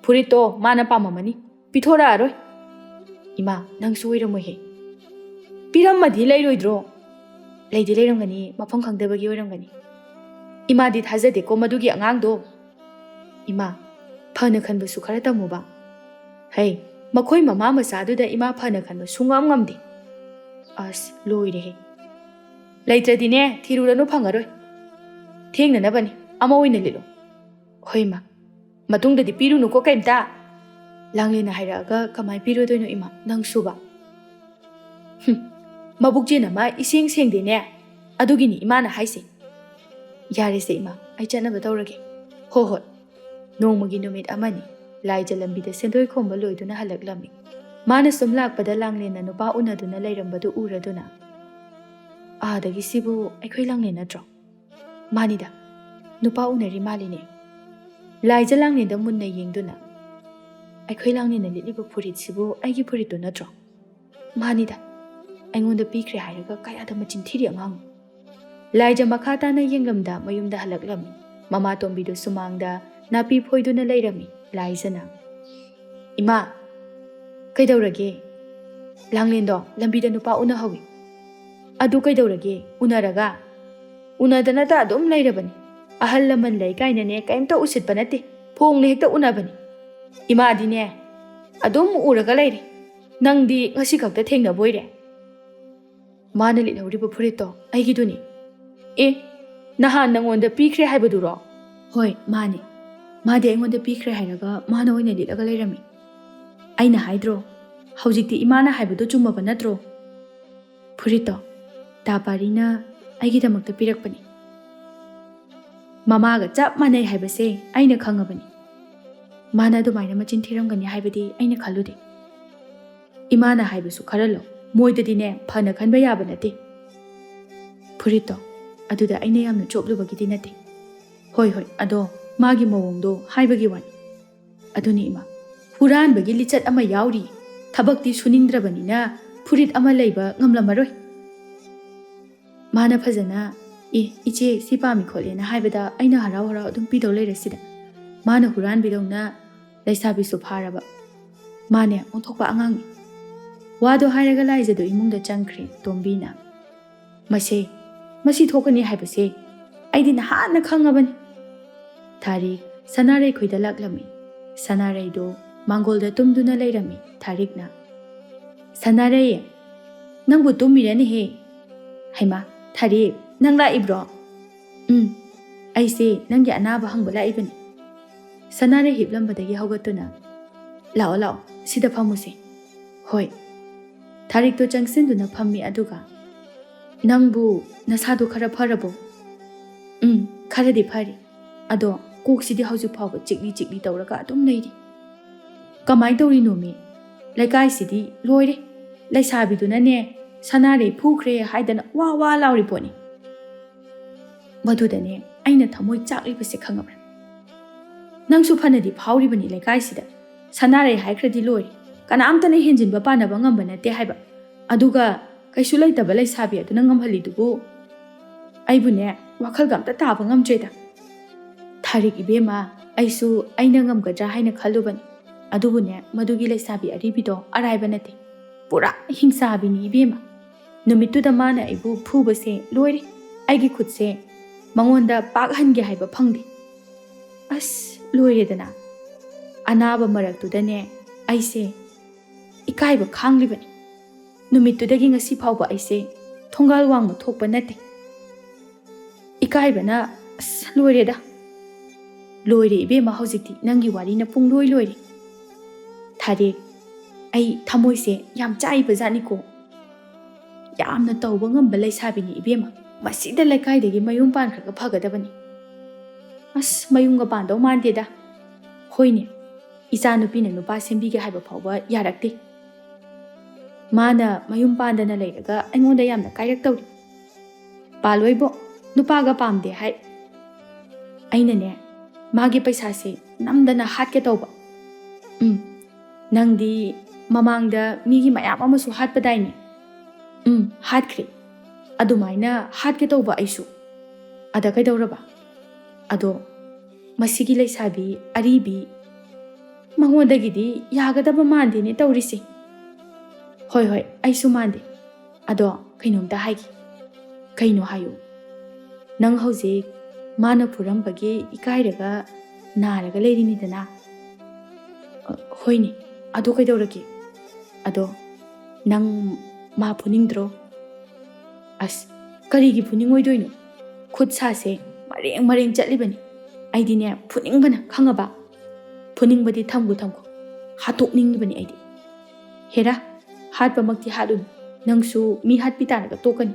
ꯐꯨꯔꯤꯠꯇꯣ ꯃꯥꯅ ꯄꯥꯝꯃꯝꯃꯅꯤ꯫ ꯄꯤꯊꯣꯔꯛꯑꯔꯣꯏ꯫" "ꯏꯃꯥ, ꯅꯪꯁꯨ ꯑꯣꯏꯔꯝꯃꯣꯏꯍꯦ꯫ ꯄꯤꯔꯝꯃꯗꯤ ꯂꯩꯔꯣꯏꯗ꯭ꯔꯣ?" "ꯂꯩꯗꯤ ꯂꯩꯔꯝꯒꯅꯤ, ꯃꯐꯝ ꯈꯪꯗꯕꯒꯤ ꯑꯣꯏꯔꯝꯒꯅꯤ꯫" "ꯏꯃꯥꯗꯤ ꯊꯥꯖꯗꯦꯀꯣ ꯃꯗꯨꯒꯤ ꯑꯉꯥꯡꯗꯣ꯫" "ꯏꯃꯥ, ꯐꯅ ꯈꯟꯕꯁꯨ ꯈꯔ ꯇꯝꯃꯨꯕ꯫" "ꯍꯩ, ꯃꯈꯣꯏ ꯃꯃꯥ ꯃꯆꯥꯗꯨꯗ ꯏꯃꯥ ꯐꯅ ꯈꯟꯕ ꯁꯨꯡꯉꯝ ꯉꯝꯗꯦ꯫" "ꯑꯁ, ꯂꯣꯏꯔꯦꯍꯦ꯫ ꯂꯩꯇ꯭ꯔꯗꯤꯅꯦ, ꯊꯤꯔꯨꯔꯅꯨ, ꯐꯪꯉꯔꯣꯏ꯫ ꯊꯦꯡꯅꯅꯕꯅꯤ, ꯑꯃ ꯑꯣꯏꯅ ꯂꯤꯠꯂꯣ꯫" "ꯍꯣꯏ, ꯏꯃꯥ꯫ ꯃꯇꯨꯡꯗꯗꯤ ꯄꯤꯔꯨꯅꯨꯀꯣ ꯀꯩꯝꯇ꯫" "ꯂꯥꯡꯂꯦꯟꯅ ꯍꯥꯏꯔꯛꯑꯒ ꯀꯃꯥꯏ ꯄꯤꯔꯨꯗꯣꯏꯅꯣ ꯏꯃꯥ, ꯅꯪꯁꯨꯕ?" "ꯍꯨꯝ, ꯃꯕꯨꯛ ꯆꯦꯟ ꯑꯃ ꯏꯁꯦꯡ ꯁꯦꯡꯗꯦꯅꯦ꯫ ꯑꯗꯨꯒꯤꯅꯤ ꯏꯃꯥꯅ ꯍꯥꯏꯁꯦ꯫" "ꯌꯥꯔꯦꯁꯦ ꯏꯃꯥ, ꯑꯩ ꯆꯠꯅꯕ ꯇꯧꯔꯒꯦ꯫" "ꯍꯣ ꯍꯣꯏ꯫" ꯅꯣꯡꯃꯒꯤ ꯅꯨꯃꯤꯠ ꯑꯃꯅꯤ꯫ ꯂꯥꯏꯖ ꯂꯝꯕꯤꯗ ꯁꯦꯟꯗꯣꯏ ꯈꯣꯝꯕ ꯂꯣꯏꯗꯨꯅ ꯍꯜꯂꯛꯂꯝꯃꯤ꯫ ꯃꯥꯅ ꯁꯨꯝ ꯂꯥꯛꯄꯗ ꯂꯥꯡꯂꯦꯟꯅ ꯅꯨꯄꯥ ꯎꯅꯗꯨꯅ ꯂꯩꯔꯝꯕꯗꯨ ꯎꯔꯗꯨꯅ, "ꯑꯥꯗꯒꯤꯁꯤꯕꯨ ꯑꯩꯈꯣꯏ ꯂꯥꯡꯂꯦꯟ ꯅꯠꯇ꯭ꯔꯣ? ꯃꯥꯅꯤꯗ, ꯅꯨꯄꯥ ꯎꯅꯔꯤ ꯃꯥꯜꯂꯤꯅꯦ꯫" ꯂꯥꯏꯖ ꯂꯥꯡꯂꯦꯟꯗ ꯃꯨꯟꯅ ꯌꯦꯡꯗꯨꯅ, "ꯑꯩꯈꯣꯏ ꯂꯥꯡꯂꯦꯟꯅ ꯂꯤꯠꯂꯤꯕ ꯐꯨꯔꯤꯠꯁꯤꯕꯨ ꯑꯩꯒꯤ ꯐꯨꯔꯤꯠꯇꯨ ꯅꯠꯇ꯭ꯔꯣ?" "ꯃꯥꯅꯤꯗ, ꯑꯩꯉꯣꯟꯗ ꯄꯤꯈ꯭ꯔꯦ ꯍꯥꯏꯔꯒ ꯀꯌꯥꯗ ꯃꯆꯤꯟ ꯊꯤꯔꯤ ꯑꯉꯥꯡꯅꯣ!" ꯂꯥꯏꯖ ꯃꯈꯥ ꯇꯥꯅ ꯌꯦꯡꯂꯝꯗ ꯃꯌꯨꯝꯗ ꯍꯜꯂꯛꯂꯝꯃꯤ꯫ ꯃꯃꯥ ꯇꯣꯝꯕꯤꯗꯨ ꯁꯨꯃꯥꯡꯗ ꯅꯥꯄꯤ ꯐꯣꯏꯗꯨꯅ ꯂꯩꯔꯝꯃꯤ꯫ ꯂꯥꯏꯖꯅ, "ꯏꯃꯥ, ꯀꯩꯗꯧꯔꯒꯦ?" "ꯂꯥꯡꯂꯦꯟꯗꯣ ꯂꯝꯕꯤꯗ ꯅꯨꯄꯥ ꯎꯅꯍꯧꯋꯤ꯫" "ꯑꯗꯨ ꯀꯩꯗꯧꯔꯒꯦ? ꯎꯅꯔꯒ?" "ꯎꯅꯗꯅꯇ ꯑꯗꯨꯝ ꯂꯩꯔꯕꯅꯤ꯫ ꯑꯍꯜ ꯂꯃꯟ ꯂꯩ ꯀꯥꯏꯅꯅꯦ ꯀꯩꯝꯇ ꯎꯁꯤꯠꯄ ꯅꯠꯇꯦ꯫ ꯐꯣꯡꯅ ꯍꯦꯛꯇ ꯎꯅꯕꯅꯤ꯫ ꯏꯃꯥꯗꯤꯅꯦ ꯑꯗꯨꯝ ꯎꯔꯒ ꯂꯩꯔꯦ꯫ "ꯅꯪꯗꯤ ꯉꯁꯤ ꯈꯛꯇ ꯊꯦꯡꯅꯕ ꯑꯣꯏꯔꯦ?" "ꯃꯥꯅ ꯂꯤꯠꯍꯧꯔꯤꯕ ꯐꯨꯔꯤꯠꯇꯣ ꯑꯩꯒꯤꯗꯨꯅꯤ꯫" "ꯑꯦ, ꯅꯍꯥꯟ ꯅꯪꯉꯣꯟꯗ ꯄꯤꯈ꯭ꯔꯦ ꯍꯥꯏꯕꯗꯨꯔꯣ?" "ꯍꯣꯏ, ꯃꯥꯅꯦ꯫ ꯃꯥꯗꯤ ꯑꯩꯉꯣꯟꯗ ꯄꯤꯈ꯭ꯔꯦ ꯍꯥꯏꯔꯒ ꯃꯥꯅ ꯑꯣꯏꯅ ꯂꯤꯠꯂꯒ ꯂꯩꯔꯝꯃꯤ꯫ ꯑꯩꯅ ꯍꯥꯏꯗ꯭ꯔꯣ, ꯍꯧꯖꯤꯛꯇꯤ ꯏꯃꯥꯅ ꯍꯥꯏꯕꯗꯣ ꯆꯨꯝꯃꯕ ꯅꯠꯇ꯭ꯔꯣ? ꯐꯨꯔꯤꯠꯇꯣ ꯇꯥ ꯄꯥꯔꯤꯅ ꯑꯩꯒꯤꯗꯃꯛꯇ ꯄꯤꯔꯛꯄꯅꯤ꯫ ꯃꯃꯥꯒ ꯆꯞ ꯃꯥꯟꯅꯩ ꯍꯥꯏꯕꯁꯦ ꯑꯩꯅ ꯈꯪꯉꯕꯅꯤ꯫ ꯃꯥꯅ ꯑꯗꯨꯃꯥꯏꯅ ꯃꯆꯤꯟ ꯊꯤꯔꯝꯒꯅꯤ ꯍꯥꯏꯕꯗꯤ ꯑꯩꯅ ꯈꯜꯂꯨꯗꯦ꯫ ꯏꯃꯥꯅ ꯍꯥꯏꯕꯁꯨ ꯈꯔ ꯂꯧ꯫ ꯃꯣꯏꯗꯗꯤꯅꯦ ꯐꯅ ꯈꯟꯕ ꯌꯥꯕ ꯅꯠꯇꯦ꯫ ꯐꯨꯔꯤꯠꯇꯣ ꯑꯗꯨꯗ ꯑꯩꯅ ꯌꯥꯝꯅ ꯆꯣꯞꯂꯨꯕꯒꯤꯗꯤ ꯅꯠꯇꯦ꯫ ꯍꯣꯏ, ꯍꯣꯏ, ꯑꯗꯣ ꯃꯥꯒꯤ ꯃꯑꯣꯡꯗꯣ ꯍꯥꯏꯕꯒꯤ ꯋꯥꯅꯤ꯫" "ꯑꯗꯨꯅꯤ ꯏꯃꯥ, ꯍꯨꯔꯥꯟꯕꯒꯤ ꯂꯤꯆꯠ ꯑꯃ ꯌꯥꯎꯔꯤ꯫ ꯊꯕꯛꯇꯤ ꯁꯨꯅꯤꯡꯗ꯭ꯔꯕꯅꯤꯅ ꯐꯨꯔꯤꯠ ꯑꯃ ꯂꯩꯕ ꯉꯝꯂꯝꯃꯔꯣꯏ꯫ ꯃꯥꯅ ꯐꯖꯅ, 'ꯑꯦ, ꯏꯆꯦ, ꯁꯤ ꯄꯥꯝꯃꯤ ꯈꯣꯠꯂꯦꯅ' ꯍꯥꯏꯕꯗ ꯑꯩꯅ ꯍꯔꯥꯎ ꯍꯔꯥꯎ ꯑꯗꯨꯝ ꯄꯤꯗꯧ ꯂꯩꯔꯦ ꯁꯤꯗ꯫ ꯃꯥꯅ ꯍꯨꯔꯥꯟꯕꯤꯗꯧꯅ ꯂꯩꯁꯥꯕꯤꯁꯨ ꯐꯥꯔꯕ꯫ ꯃꯥꯅꯦ, ꯑꯣꯟꯊꯣꯛꯄ ꯑꯉꯥꯡꯅꯤ꯫" ꯋꯥꯗꯣ ꯍꯥꯏꯔꯒ ꯂꯥꯏꯖꯗꯣ ꯏꯃꯨꯡꯗ ꯆꯪꯈ꯭ꯔꯦ ꯇꯣꯝꯕꯤꯅ꯫ "ꯃꯁꯦ, ꯃꯁꯤ ꯊꯣꯛꯀꯅꯤ ꯍꯥꯏꯕꯁꯦ ꯑꯩꯗꯤ ꯅꯍꯥꯟꯅ ꯈꯪꯉꯕꯅꯤ꯫" ꯊꯥꯔꯤꯛ ꯁꯅꯥꯔꯩ ꯈꯣꯏꯗ ꯂꯥꯛꯂꯝꯃꯤ꯫ ꯁꯅꯥꯔꯩꯗꯣ ꯃꯥꯡꯒꯣꯜꯗ ꯇꯨꯝꯗꯨꯅ ꯂꯩꯔꯝꯃꯤ꯫ ꯊꯥꯔꯤꯛꯅ, "ꯁꯅꯥꯔꯩ, ꯅꯪꯕꯨ ꯇꯨꯝꯃꯤꯔꯅꯦꯍꯦ?" "ꯍꯩꯃꯥ, ꯊꯥꯔꯤꯛ, ꯅꯪ ꯂꯥꯛꯏꯕ꯭ꯔꯣ?" "ꯎꯝ, ꯑꯩꯁꯦ ꯅꯪꯒꯤ ꯑꯅꯥꯕ ꯍꯪꯕ ꯂꯥꯛꯏꯕꯅꯤ꯫" ꯁꯅꯥꯔꯩ ꯍꯤꯞꯂꯝꯕꯗꯒꯤ ꯍꯧꯒꯠꯇꯨꯅ, "ꯂꯥꯛꯑꯣ, ꯂꯥꯛꯑꯣ, ꯁꯤꯗ ꯐꯝꯃꯨꯁꯦ꯫" "ꯍꯣꯏ꯫" ꯊꯥꯔꯤꯛꯇꯣ ꯆꯪꯁꯤꯟꯗꯨꯅ ꯐꯝꯃꯤ꯫ ꯑꯗꯨꯒ, "ꯅꯪꯕꯨ ꯅꯁꯥꯗꯣ ꯈꯔ ꯐꯔꯕꯣ?" "ꯎꯝ, ꯈꯔꯗꯤ ꯐꯔꯦ꯫ ꯑꯗꯣ ꯀꯣꯛꯁꯤꯗꯤ ꯍꯧꯖꯤꯛ ꯐꯥꯎꯕ ꯆꯤꯛꯂꯤ ꯆꯤꯛꯂꯤ ꯇꯧꯔꯒ ꯑꯗꯨꯝ ꯂꯩꯔꯤ꯫" "ꯀꯃꯥꯏ ꯇꯧꯔꯤꯅꯣꯃꯤ? ꯂꯩꯀꯥꯏꯁꯤꯗꯤ ꯂꯣꯏꯔꯦ꯫ ꯂꯩꯁꯥꯕꯤꯗꯨꯅꯅꯦ ꯁꯅꯥꯔꯩ ꯐꯨꯈ꯭ꯔꯦ ꯍꯥꯏꯗꯅ ꯋꯥ ꯋꯥ ꯂꯥꯎꯔꯤ ꯄꯣꯠꯅꯤ꯫" ꯃꯗꯨꯗꯅꯦ ꯑꯩꯅ ꯊꯃꯣꯏ ꯆꯥꯛꯂꯤꯕꯁꯦ ꯈꯪꯉꯕ꯭ꯔꯥ? "ꯅꯪꯁꯨ ꯐꯅꯗꯤ ꯐꯥꯎꯔꯤꯕꯅꯤ ꯂꯩꯀꯥꯏꯁꯤꯗ꯫ ꯁꯅꯥꯔꯩ ꯍꯥꯏꯈ꯭ꯔꯗꯤ ꯂꯣꯏꯔꯦ꯫ ꯀꯅꯥꯝꯇꯅ ꯍꯦꯟꯖꯤꯟꯕ ꯄꯥꯟꯅꯕ ꯉꯝꯕ ꯅꯠꯇꯦ ꯍꯥꯏꯕ꯫ ꯑꯗꯨꯒ ꯀꯩꯁꯨ ꯂꯩꯇꯕ ꯂꯩꯁꯥꯕꯤ ꯑꯗꯨꯅ ꯉꯝꯍꯜꯂꯤꯗꯨꯕꯨ꯫ ꯑꯩꯕꯨꯅꯦ, ꯋꯥꯈꯜꯒ ꯑꯝꯇ ꯇꯥꯕ ꯉꯝꯗ꯭ꯔꯦꯗ꯫ ꯊꯥꯔꯤꯛ ꯏꯕꯦꯝꯃ, ꯑꯩꯁꯨ ꯑꯩꯅ ꯉꯝꯒꯗ꯭ꯔꯥ ꯍꯥꯏꯅ ꯈꯜꯂꯨꯕꯅꯤ꯫ ꯑꯗꯨꯕꯨꯅꯦ, ꯃꯗꯨꯒꯤ ꯂꯩꯁꯥꯕꯤ ꯑꯔꯤꯕꯤꯗꯣ ꯑꯔꯥꯏꯕ ꯅꯠꯇꯦ꯫ ꯄꯨꯔꯥ ꯍꯤꯡꯆꯥꯕꯤꯅꯤ ꯏꯕꯦꯝꯃ꯫ ꯅꯨꯃꯤꯠꯇꯨꯗ ꯃꯥꯅ ꯑꯩꯕꯨ ꯐꯨꯕꯁꯦ ꯂꯣꯏꯔꯦ꯫ ꯑꯩꯒꯤ ꯈꯨꯠꯁꯦ ꯃꯉꯣꯟꯗ ꯄꯥꯛꯍꯟꯒꯦ ꯍꯥꯏꯕ ꯐꯪꯗꯦ꯫ ꯑꯁ, ꯂꯣꯏꯔꯦꯗꯅ꯫ ꯑꯅꯥꯕ ꯃꯔꯛꯇꯨꯗꯅꯦ ꯑꯩꯁꯦ ꯏꯀꯥꯏꯕ ꯈꯥꯡꯂꯤꯕꯅꯤ꯫ ꯅꯨꯃꯤꯠꯇꯨꯗꯒꯤ ꯉꯁꯤ ꯐꯥꯎꯕ ꯑꯩꯁꯦ ꯊꯣꯡꯒꯥꯜ ꯋꯥꯡꯃ ꯊꯣꯛꯄ ꯅꯠꯇꯦ꯫ ꯏꯀꯥꯏꯕꯅ ꯑꯁ ꯂꯣꯏꯔꯦꯗ꯫ ꯂꯣꯏꯔꯦ ꯏꯕꯦꯝꯃ, ꯍꯧꯖꯤꯛꯇꯤ ꯅꯪꯒꯤ ꯋꯥꯔꯤꯅ ꯄꯨꯡꯂꯣꯏ ꯂꯣꯏꯔꯦ꯫ ꯊꯥꯔꯦꯛ, ꯑꯩ ꯊꯃꯣꯏꯁꯦ ꯌꯥꯝ ꯆꯥꯛꯏꯕ ꯖꯥꯠꯅꯤꯀꯣ꯫ ꯌꯥꯝꯅ ꯇꯧꯕ ꯉꯝꯕ ꯂꯩꯁꯥꯕꯤꯅꯤ ꯏꯕꯦꯝꯃ꯫ ꯃꯁꯤꯗ ꯂꯩꯀꯥꯏꯗꯒꯤ ꯃꯌꯨꯝ ꯄꯥꯟꯈ꯭ꯔꯒ ꯐꯒꯗꯕꯅꯤ꯫ ꯑꯁ, ꯃꯌꯨꯝꯒ ꯄꯥꯟꯗꯧ ꯃꯥꯟꯗꯦꯗ꯫ ꯍꯣꯏꯅꯦ, ꯏꯆꯥ ꯅꯨꯄꯤꯅ ꯅꯨꯄꯥ ꯁꯦꯝꯕꯤꯒꯦ ꯍꯥꯏꯕ ꯐꯥꯎꯕ ꯌꯥꯔꯛꯇꯦ꯫ ꯃꯥꯅ ꯃꯌꯨꯝ ꯄꯥꯟꯗꯅ ꯂꯩꯔꯒ ꯑꯩꯉꯣꯟꯗ ꯌꯥꯝꯅ ꯀꯥꯏꯔꯛ ꯇꯧꯔꯤ꯫ "ꯄꯥꯜꯂꯣꯏꯕꯣ, ꯅꯨꯄꯥꯒ ꯄꯥꯝꯗꯦ ꯍꯥꯏ꯫" ꯑꯩꯅꯅꯦ, ꯃꯥꯒꯤ ꯄꯩꯁꯥꯁꯦ ꯅꯝꯗꯅ ꯍꯥꯠꯀꯦ ꯇꯧꯕ꯫ "ꯎꯝ, ꯅꯪꯗꯤ ꯃꯃꯥꯡꯗ ꯃꯤꯒꯤ ꯃꯌꯥꯝ ꯑꯃꯁꯨ ꯍꯥꯠꯄꯗꯥꯏꯅꯦ?" "ꯎꯝ, ꯍꯥꯠꯈ꯭ꯔꯦ꯫" "ꯑꯗꯨꯃꯥꯏꯅ ꯍꯥꯠꯀꯦ ꯇꯧꯕ ꯑꯩꯁꯨ꯫ ꯑꯗ ꯀꯩꯗꯧꯔꯕ?" "ꯑꯗꯣ, ꯃꯁꯤꯒꯤ ꯂꯩꯁꯥꯕꯤ ꯑꯔꯤꯕꯤ, ꯃꯉꯣꯟꯗꯒꯤꯗꯤ ꯌꯥꯒꯗꯕ ꯃꯥꯟꯗꯦꯅꯦ ꯇꯧꯔꯤꯁꯦ꯫" "ꯍꯣꯏ, ꯍꯣꯏ, ꯑꯩꯁꯨ ꯃꯥꯟꯗꯦ꯫ ꯑꯗꯣ ꯀꯩꯅꯣꯝꯇ ꯍꯥꯏꯒꯦ꯫" "ꯀꯩꯅꯣ ꯍꯥꯏꯌꯨ꯫" "ꯅꯪ ꯍꯧꯖꯤꯛ ꯃꯥꯅ ꯐꯨꯔꯝꯕꯒꯤ ꯏꯀꯥꯏꯔꯒ ꯅꯥꯔꯒ ꯂꯩꯔꯤꯅꯤꯗꯅ꯫" "ꯑ, ꯍꯣꯏꯅꯦ, ꯑꯗꯣ ꯀꯩꯗꯧꯔꯒꯦ?" "ꯑꯗꯣ ꯅꯪ ꯃꯥ ꯐꯨꯅꯤꯡꯗ꯭ꯔꯣ?" "ꯑꯁ, ꯀꯔꯤꯒꯤ ꯐꯨꯅꯤꯡꯉꯣꯏꯗꯣꯏꯅꯣ? ꯈꯨꯠ ꯁꯥꯁꯦ ꯃꯔꯦꯡ ꯃꯔꯦꯡ ꯆꯠꯂꯤꯕꯅꯤ꯫ ꯑꯩꯗꯤꯅꯦ, ꯐꯨꯅꯤꯡꯕꯅ, ꯈꯪꯉꯕ? ꯐꯨꯅꯤꯡꯕꯗꯤ ꯊꯝꯈꯣ ꯊꯝꯈꯣ, ꯍꯥꯠꯇꯣꯛꯅꯤꯡꯉꯤꯕꯅꯤ ꯑꯩꯗꯤ꯫ ꯍꯦꯔꯥ, ꯍꯥꯠꯄꯃꯛꯇꯤ ꯍꯥꯠꯂꯨꯅꯨ, ꯅꯪꯁꯨ ꯃꯤ ꯍꯥꯠꯄꯤ ꯇꯥꯔꯒ ꯇꯣꯛꯀꯅꯤ꯫"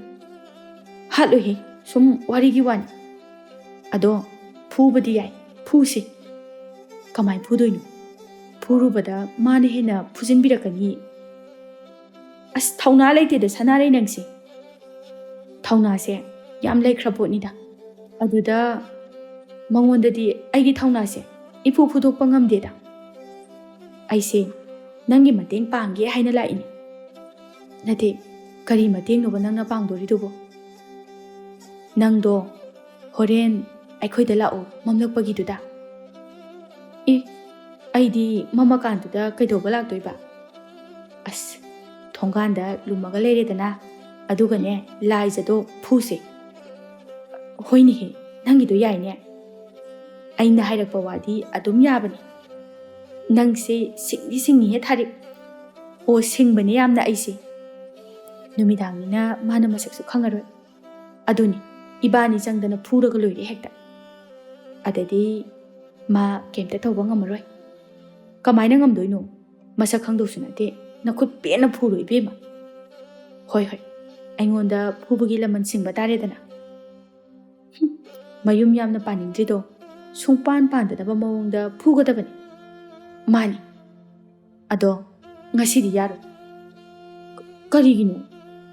"ꯍꯥꯠꯂꯣꯏꯍꯦ, ꯁꯨꯝ ꯋꯥꯔꯤꯒꯤ ꯋꯥꯅꯤ꯫ ꯑꯗꯣ ꯐꯨꯕꯗꯤ ꯌꯥꯏ, ꯐꯨꯁꯦ꯫" "ꯀꯃꯥꯏ ꯐꯨꯗꯣꯏꯅꯣ? ꯐꯨꯔꯨꯕꯗ ꯃꯥꯅ ꯍꯦꯟꯅ ꯐꯨꯖꯤꯟꯕꯤꯔꯛꯀꯅꯤ꯫" "ꯑꯁ, ꯊꯧꯅꯥ ꯂꯩꯇꯦꯗ ꯁꯅꯥꯔꯩ ꯅꯪꯁꯦ꯫" "ꯊꯧꯅꯥꯁꯦ ꯌꯥꯝ ꯂꯩꯈ꯭ꯔ ꯄꯣꯠꯅꯤꯗ꯫ ꯑꯗꯨꯗ ꯃꯉꯣꯟꯗꯗꯤ ꯑꯩꯒꯤ ꯊꯧꯅꯥꯁꯦ ꯏꯐꯨ ꯐꯨꯗꯣꯛꯄ ꯉꯝꯗꯦꯗ꯫ ꯑꯩꯁꯦ ꯅꯪꯒꯤ ꯃꯇꯦꯡ ꯄꯥꯡꯒꯦ ꯍꯥꯏꯅ ꯂꯥꯛꯏꯅꯦ꯫" "ꯅꯠꯇꯦ, ꯀꯔꯤ ꯃꯇꯦꯡꯅꯣꯕ ꯅꯪꯅ ꯄꯥꯡꯗꯣꯔꯤꯗꯨꯕꯣ?" "ꯅꯪꯗꯣ ꯍꯣꯔꯦꯟ ꯑꯩꯈꯣꯏꯗ ꯂꯥꯛꯑꯣ, ꯃꯝꯂꯛꯄꯒꯤꯗꯨꯗ꯫" "ꯑꯦ, ꯑꯩꯗꯤ ꯃꯝꯃꯀꯥꯟꯗꯨꯗ ꯀꯩꯗꯧꯕ ꯂꯥꯛꯇꯣꯏꯕ?" "ꯑꯁ, ꯊꯣꯡꯒꯥꯟꯗ ꯂꯨꯝꯃꯒ ꯂꯩꯔꯦꯗꯅ, ꯑꯗꯨꯒꯅꯦ, ꯂꯥꯏꯖꯗꯣ ꯐꯨꯁꯦ꯫" "ꯍꯣꯏꯅꯦꯍꯦ, ꯅꯪꯒꯤꯗꯣ ꯌꯥꯏꯅꯦ꯫ ꯑꯩꯅ ꯍꯥꯏꯔꯛꯄ ꯋꯥꯗꯤ ꯑꯗꯨꯝ ꯌꯥꯕꯅꯤ꯫ ꯅꯪꯁꯦ ꯁꯤꯡꯗꯤ ꯁꯤꯡꯉꯤꯍꯦ, ꯊꯥꯔꯤꯛ꯫" ꯑꯣ, ꯁꯤꯡꯕꯅꯦ ꯌꯥꯝꯅ ꯑꯩꯁꯦ꯫ ꯅꯨꯃꯤꯗꯥꯡꯅꯤꯅ ꯃꯥꯅ ꯃꯁꯛꯁꯨ ꯈꯪꯉꯔꯣꯏ꯫ ꯑꯗꯨꯅꯤ, ꯏꯕꯥꯅꯤ ꯆꯪꯗꯅ ꯐꯨꯔꯒ ꯂꯣꯏꯔꯦ ꯍꯦꯛꯇ꯫ ꯑꯗꯩꯗꯤ ꯃꯥ ꯀꯩꯝꯇ ꯇꯧꯕ ꯉꯝꯃꯔꯣꯏ꯫ ꯀꯃꯥꯏꯅ ꯉꯝꯗꯣꯏꯅꯣ? ꯃꯁꯛ ꯈꯪꯗꯧꯁꯨ ꯅꯠꯇꯦ꯫ ꯅꯈꯨꯠ ꯄꯦꯟꯅ ꯐꯨꯔꯣ ꯏꯕꯦꯝꯃ꯫ ꯍꯣꯏ, ꯍꯣꯏ, ꯑꯩꯉꯣꯟꯗ ꯐꯨꯕꯒꯤ ꯂꯃꯟ ꯁꯤꯡꯕ ꯇꯥꯔꯦꯗꯅ꯫ ꯍꯨꯝ, ꯃꯌꯨꯝ ꯌꯥꯝꯅ ꯄꯥꯅꯤꯡꯗ꯭ꯔꯤꯗꯣ ꯁꯨꯡꯄꯥꯟ ꯄꯥꯟꯗꯅꯕ ꯃꯑꯣꯡꯗ ꯐꯨꯒꯗꯕꯅꯤ꯫ ꯃꯥꯅꯤ꯫ ꯑꯗꯣ ꯉꯁꯤꯗꯤ ꯌꯥꯔꯣꯏ꯫ ꯀ-, ꯀꯔꯤꯒꯤꯅꯣ?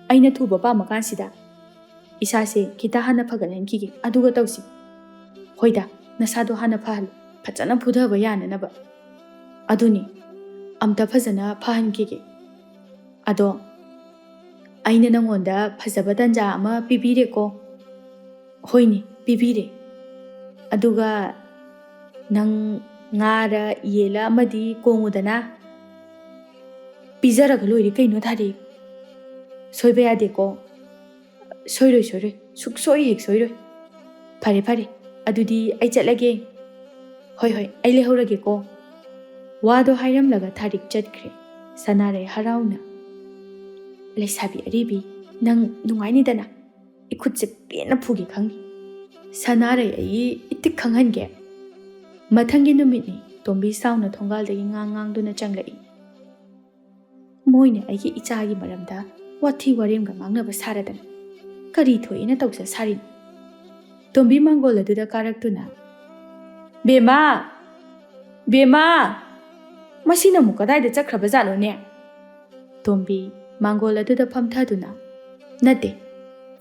ꯑꯩꯅ ꯊꯨꯕ ꯄꯥꯝꯃꯀꯥꯟꯁꯤꯗ? ꯏꯁꯥꯁꯦ ꯈꯤꯇ ꯍꯥꯟꯅ ꯐꯒꯠꯍꯟꯈꯤꯒꯦ, ꯑꯗꯨꯒ ꯇꯧꯁꯤ꯫ ꯍꯣꯏꯗ, ꯅꯁꯥꯗꯣ ꯍꯥꯟꯅ ꯐꯍꯜꯂꯨ, ꯐꯖꯅ ꯐꯨꯊꯕ ꯌꯥꯅꯅꯕ꯫ ꯑꯗꯨꯅꯤ, ꯑꯝꯇ ꯐꯖꯅ ꯐꯍꯟꯈꯤꯒꯦ꯫ ꯑꯗꯣ ꯑꯩꯅ ꯅꯪꯉꯣꯟꯗ ꯐꯖꯕ ꯇꯟꯖꯥ ꯑꯃ ꯄꯤꯕꯤꯔꯦꯀꯣ꯫ ꯍꯣꯏꯅꯦ, ꯄꯤꯕꯤꯔꯦ꯫ ꯑꯗꯨꯒ ꯅꯪ ꯉꯥꯔ ꯌꯦꯜꯂ ꯑꯃꯗꯤ ꯀꯣꯡꯉꯨꯗꯅ꯫ ꯄꯤꯖꯔꯒ ꯂꯣꯏꯔꯦ ꯀꯩꯅꯣ, ꯊꯥꯔꯤꯛ꯫ ꯁꯣꯏꯕ ꯌꯥꯗꯦꯀꯣ꯫ ꯁꯣꯏꯔꯣꯏ, ꯁꯣꯏꯔꯣꯏ, ꯁꯨꯛꯁꯣꯏ ꯍꯦꯛ ꯁꯣꯏꯔꯣꯏ꯫ ꯐꯔꯦ, ꯐꯔꯦ, ꯑꯗꯨꯗꯤ ꯑꯩ ꯆꯠꯂꯒꯦ꯫ ꯍꯣꯏ, ꯍꯣꯏ, ꯑꯩ ꯂꯩꯍꯧꯔꯒꯦꯀꯣ꯫ ꯋꯥꯗꯣ ꯍꯥꯏꯔꯝꯂꯒ ꯊꯥꯔꯤꯛ ꯆꯠꯈ꯭ꯔꯦ꯫ ꯁꯅꯥꯔꯩ ꯍꯔꯥꯎꯅ, "ꯂꯩꯁꯥꯕꯤ ꯑꯔꯤꯕꯤ, ꯅꯪ ꯅꯨꯡꯉꯥꯏꯅꯤꯗꯅ? ꯏꯈꯨꯠꯁꯦ ꯄꯦꯟꯅ ꯐꯨꯒꯦ ꯈꯪꯉꯤ꯫ ꯁꯅꯥꯔꯩ, ꯑꯩ ꯏꯇꯤꯛ ꯈꯪꯍꯟꯒꯦ꯫" ꯃꯊꯪꯒꯤ ꯅꯨꯃꯤꯠꯅꯤ꯫ ꯇꯣꯝꯕꯤ ꯁꯥꯎꯅ ꯊꯣꯡꯒꯥꯜꯗꯒꯤ ꯉꯥꯡ ꯉꯥꯡꯗꯨꯅ ꯆꯪꯂꯛꯏ꯫ ꯃꯣꯏꯅ ꯑꯩꯒꯤ ꯏꯆꯥꯒꯤ ꯃꯔꯝꯗ ꯋꯥꯊꯤ ꯋꯥꯔꯦꯝꯒ ꯉꯥꯡꯅꯕ ꯁꯥꯔꯗꯅ ꯀꯔꯤ ꯊꯣꯛꯑꯦꯅ ꯇꯧꯖ ꯁꯥꯔꯤꯅꯣ? ꯇꯣꯝꯕꯤ ꯃꯥꯡꯒꯣꯜ ꯑꯗꯨꯗ ꯀꯥꯔꯛꯇꯨꯅ, "ꯕꯦꯝꯃ! ꯕꯦꯝꯃ! ꯃꯁꯤꯅ ꯑꯃꯨꯛ ꯀꯗꯥꯏꯗ ꯆꯠꯈ꯭ꯔꯕꯖꯥꯠꯅꯣꯅꯦ?" ꯇꯣꯝꯕꯤ ꯃꯥꯡꯒꯣꯜ ꯑꯗꯨꯗ ꯐꯝꯊꯗꯨꯅ, "ꯅꯠꯇꯦ,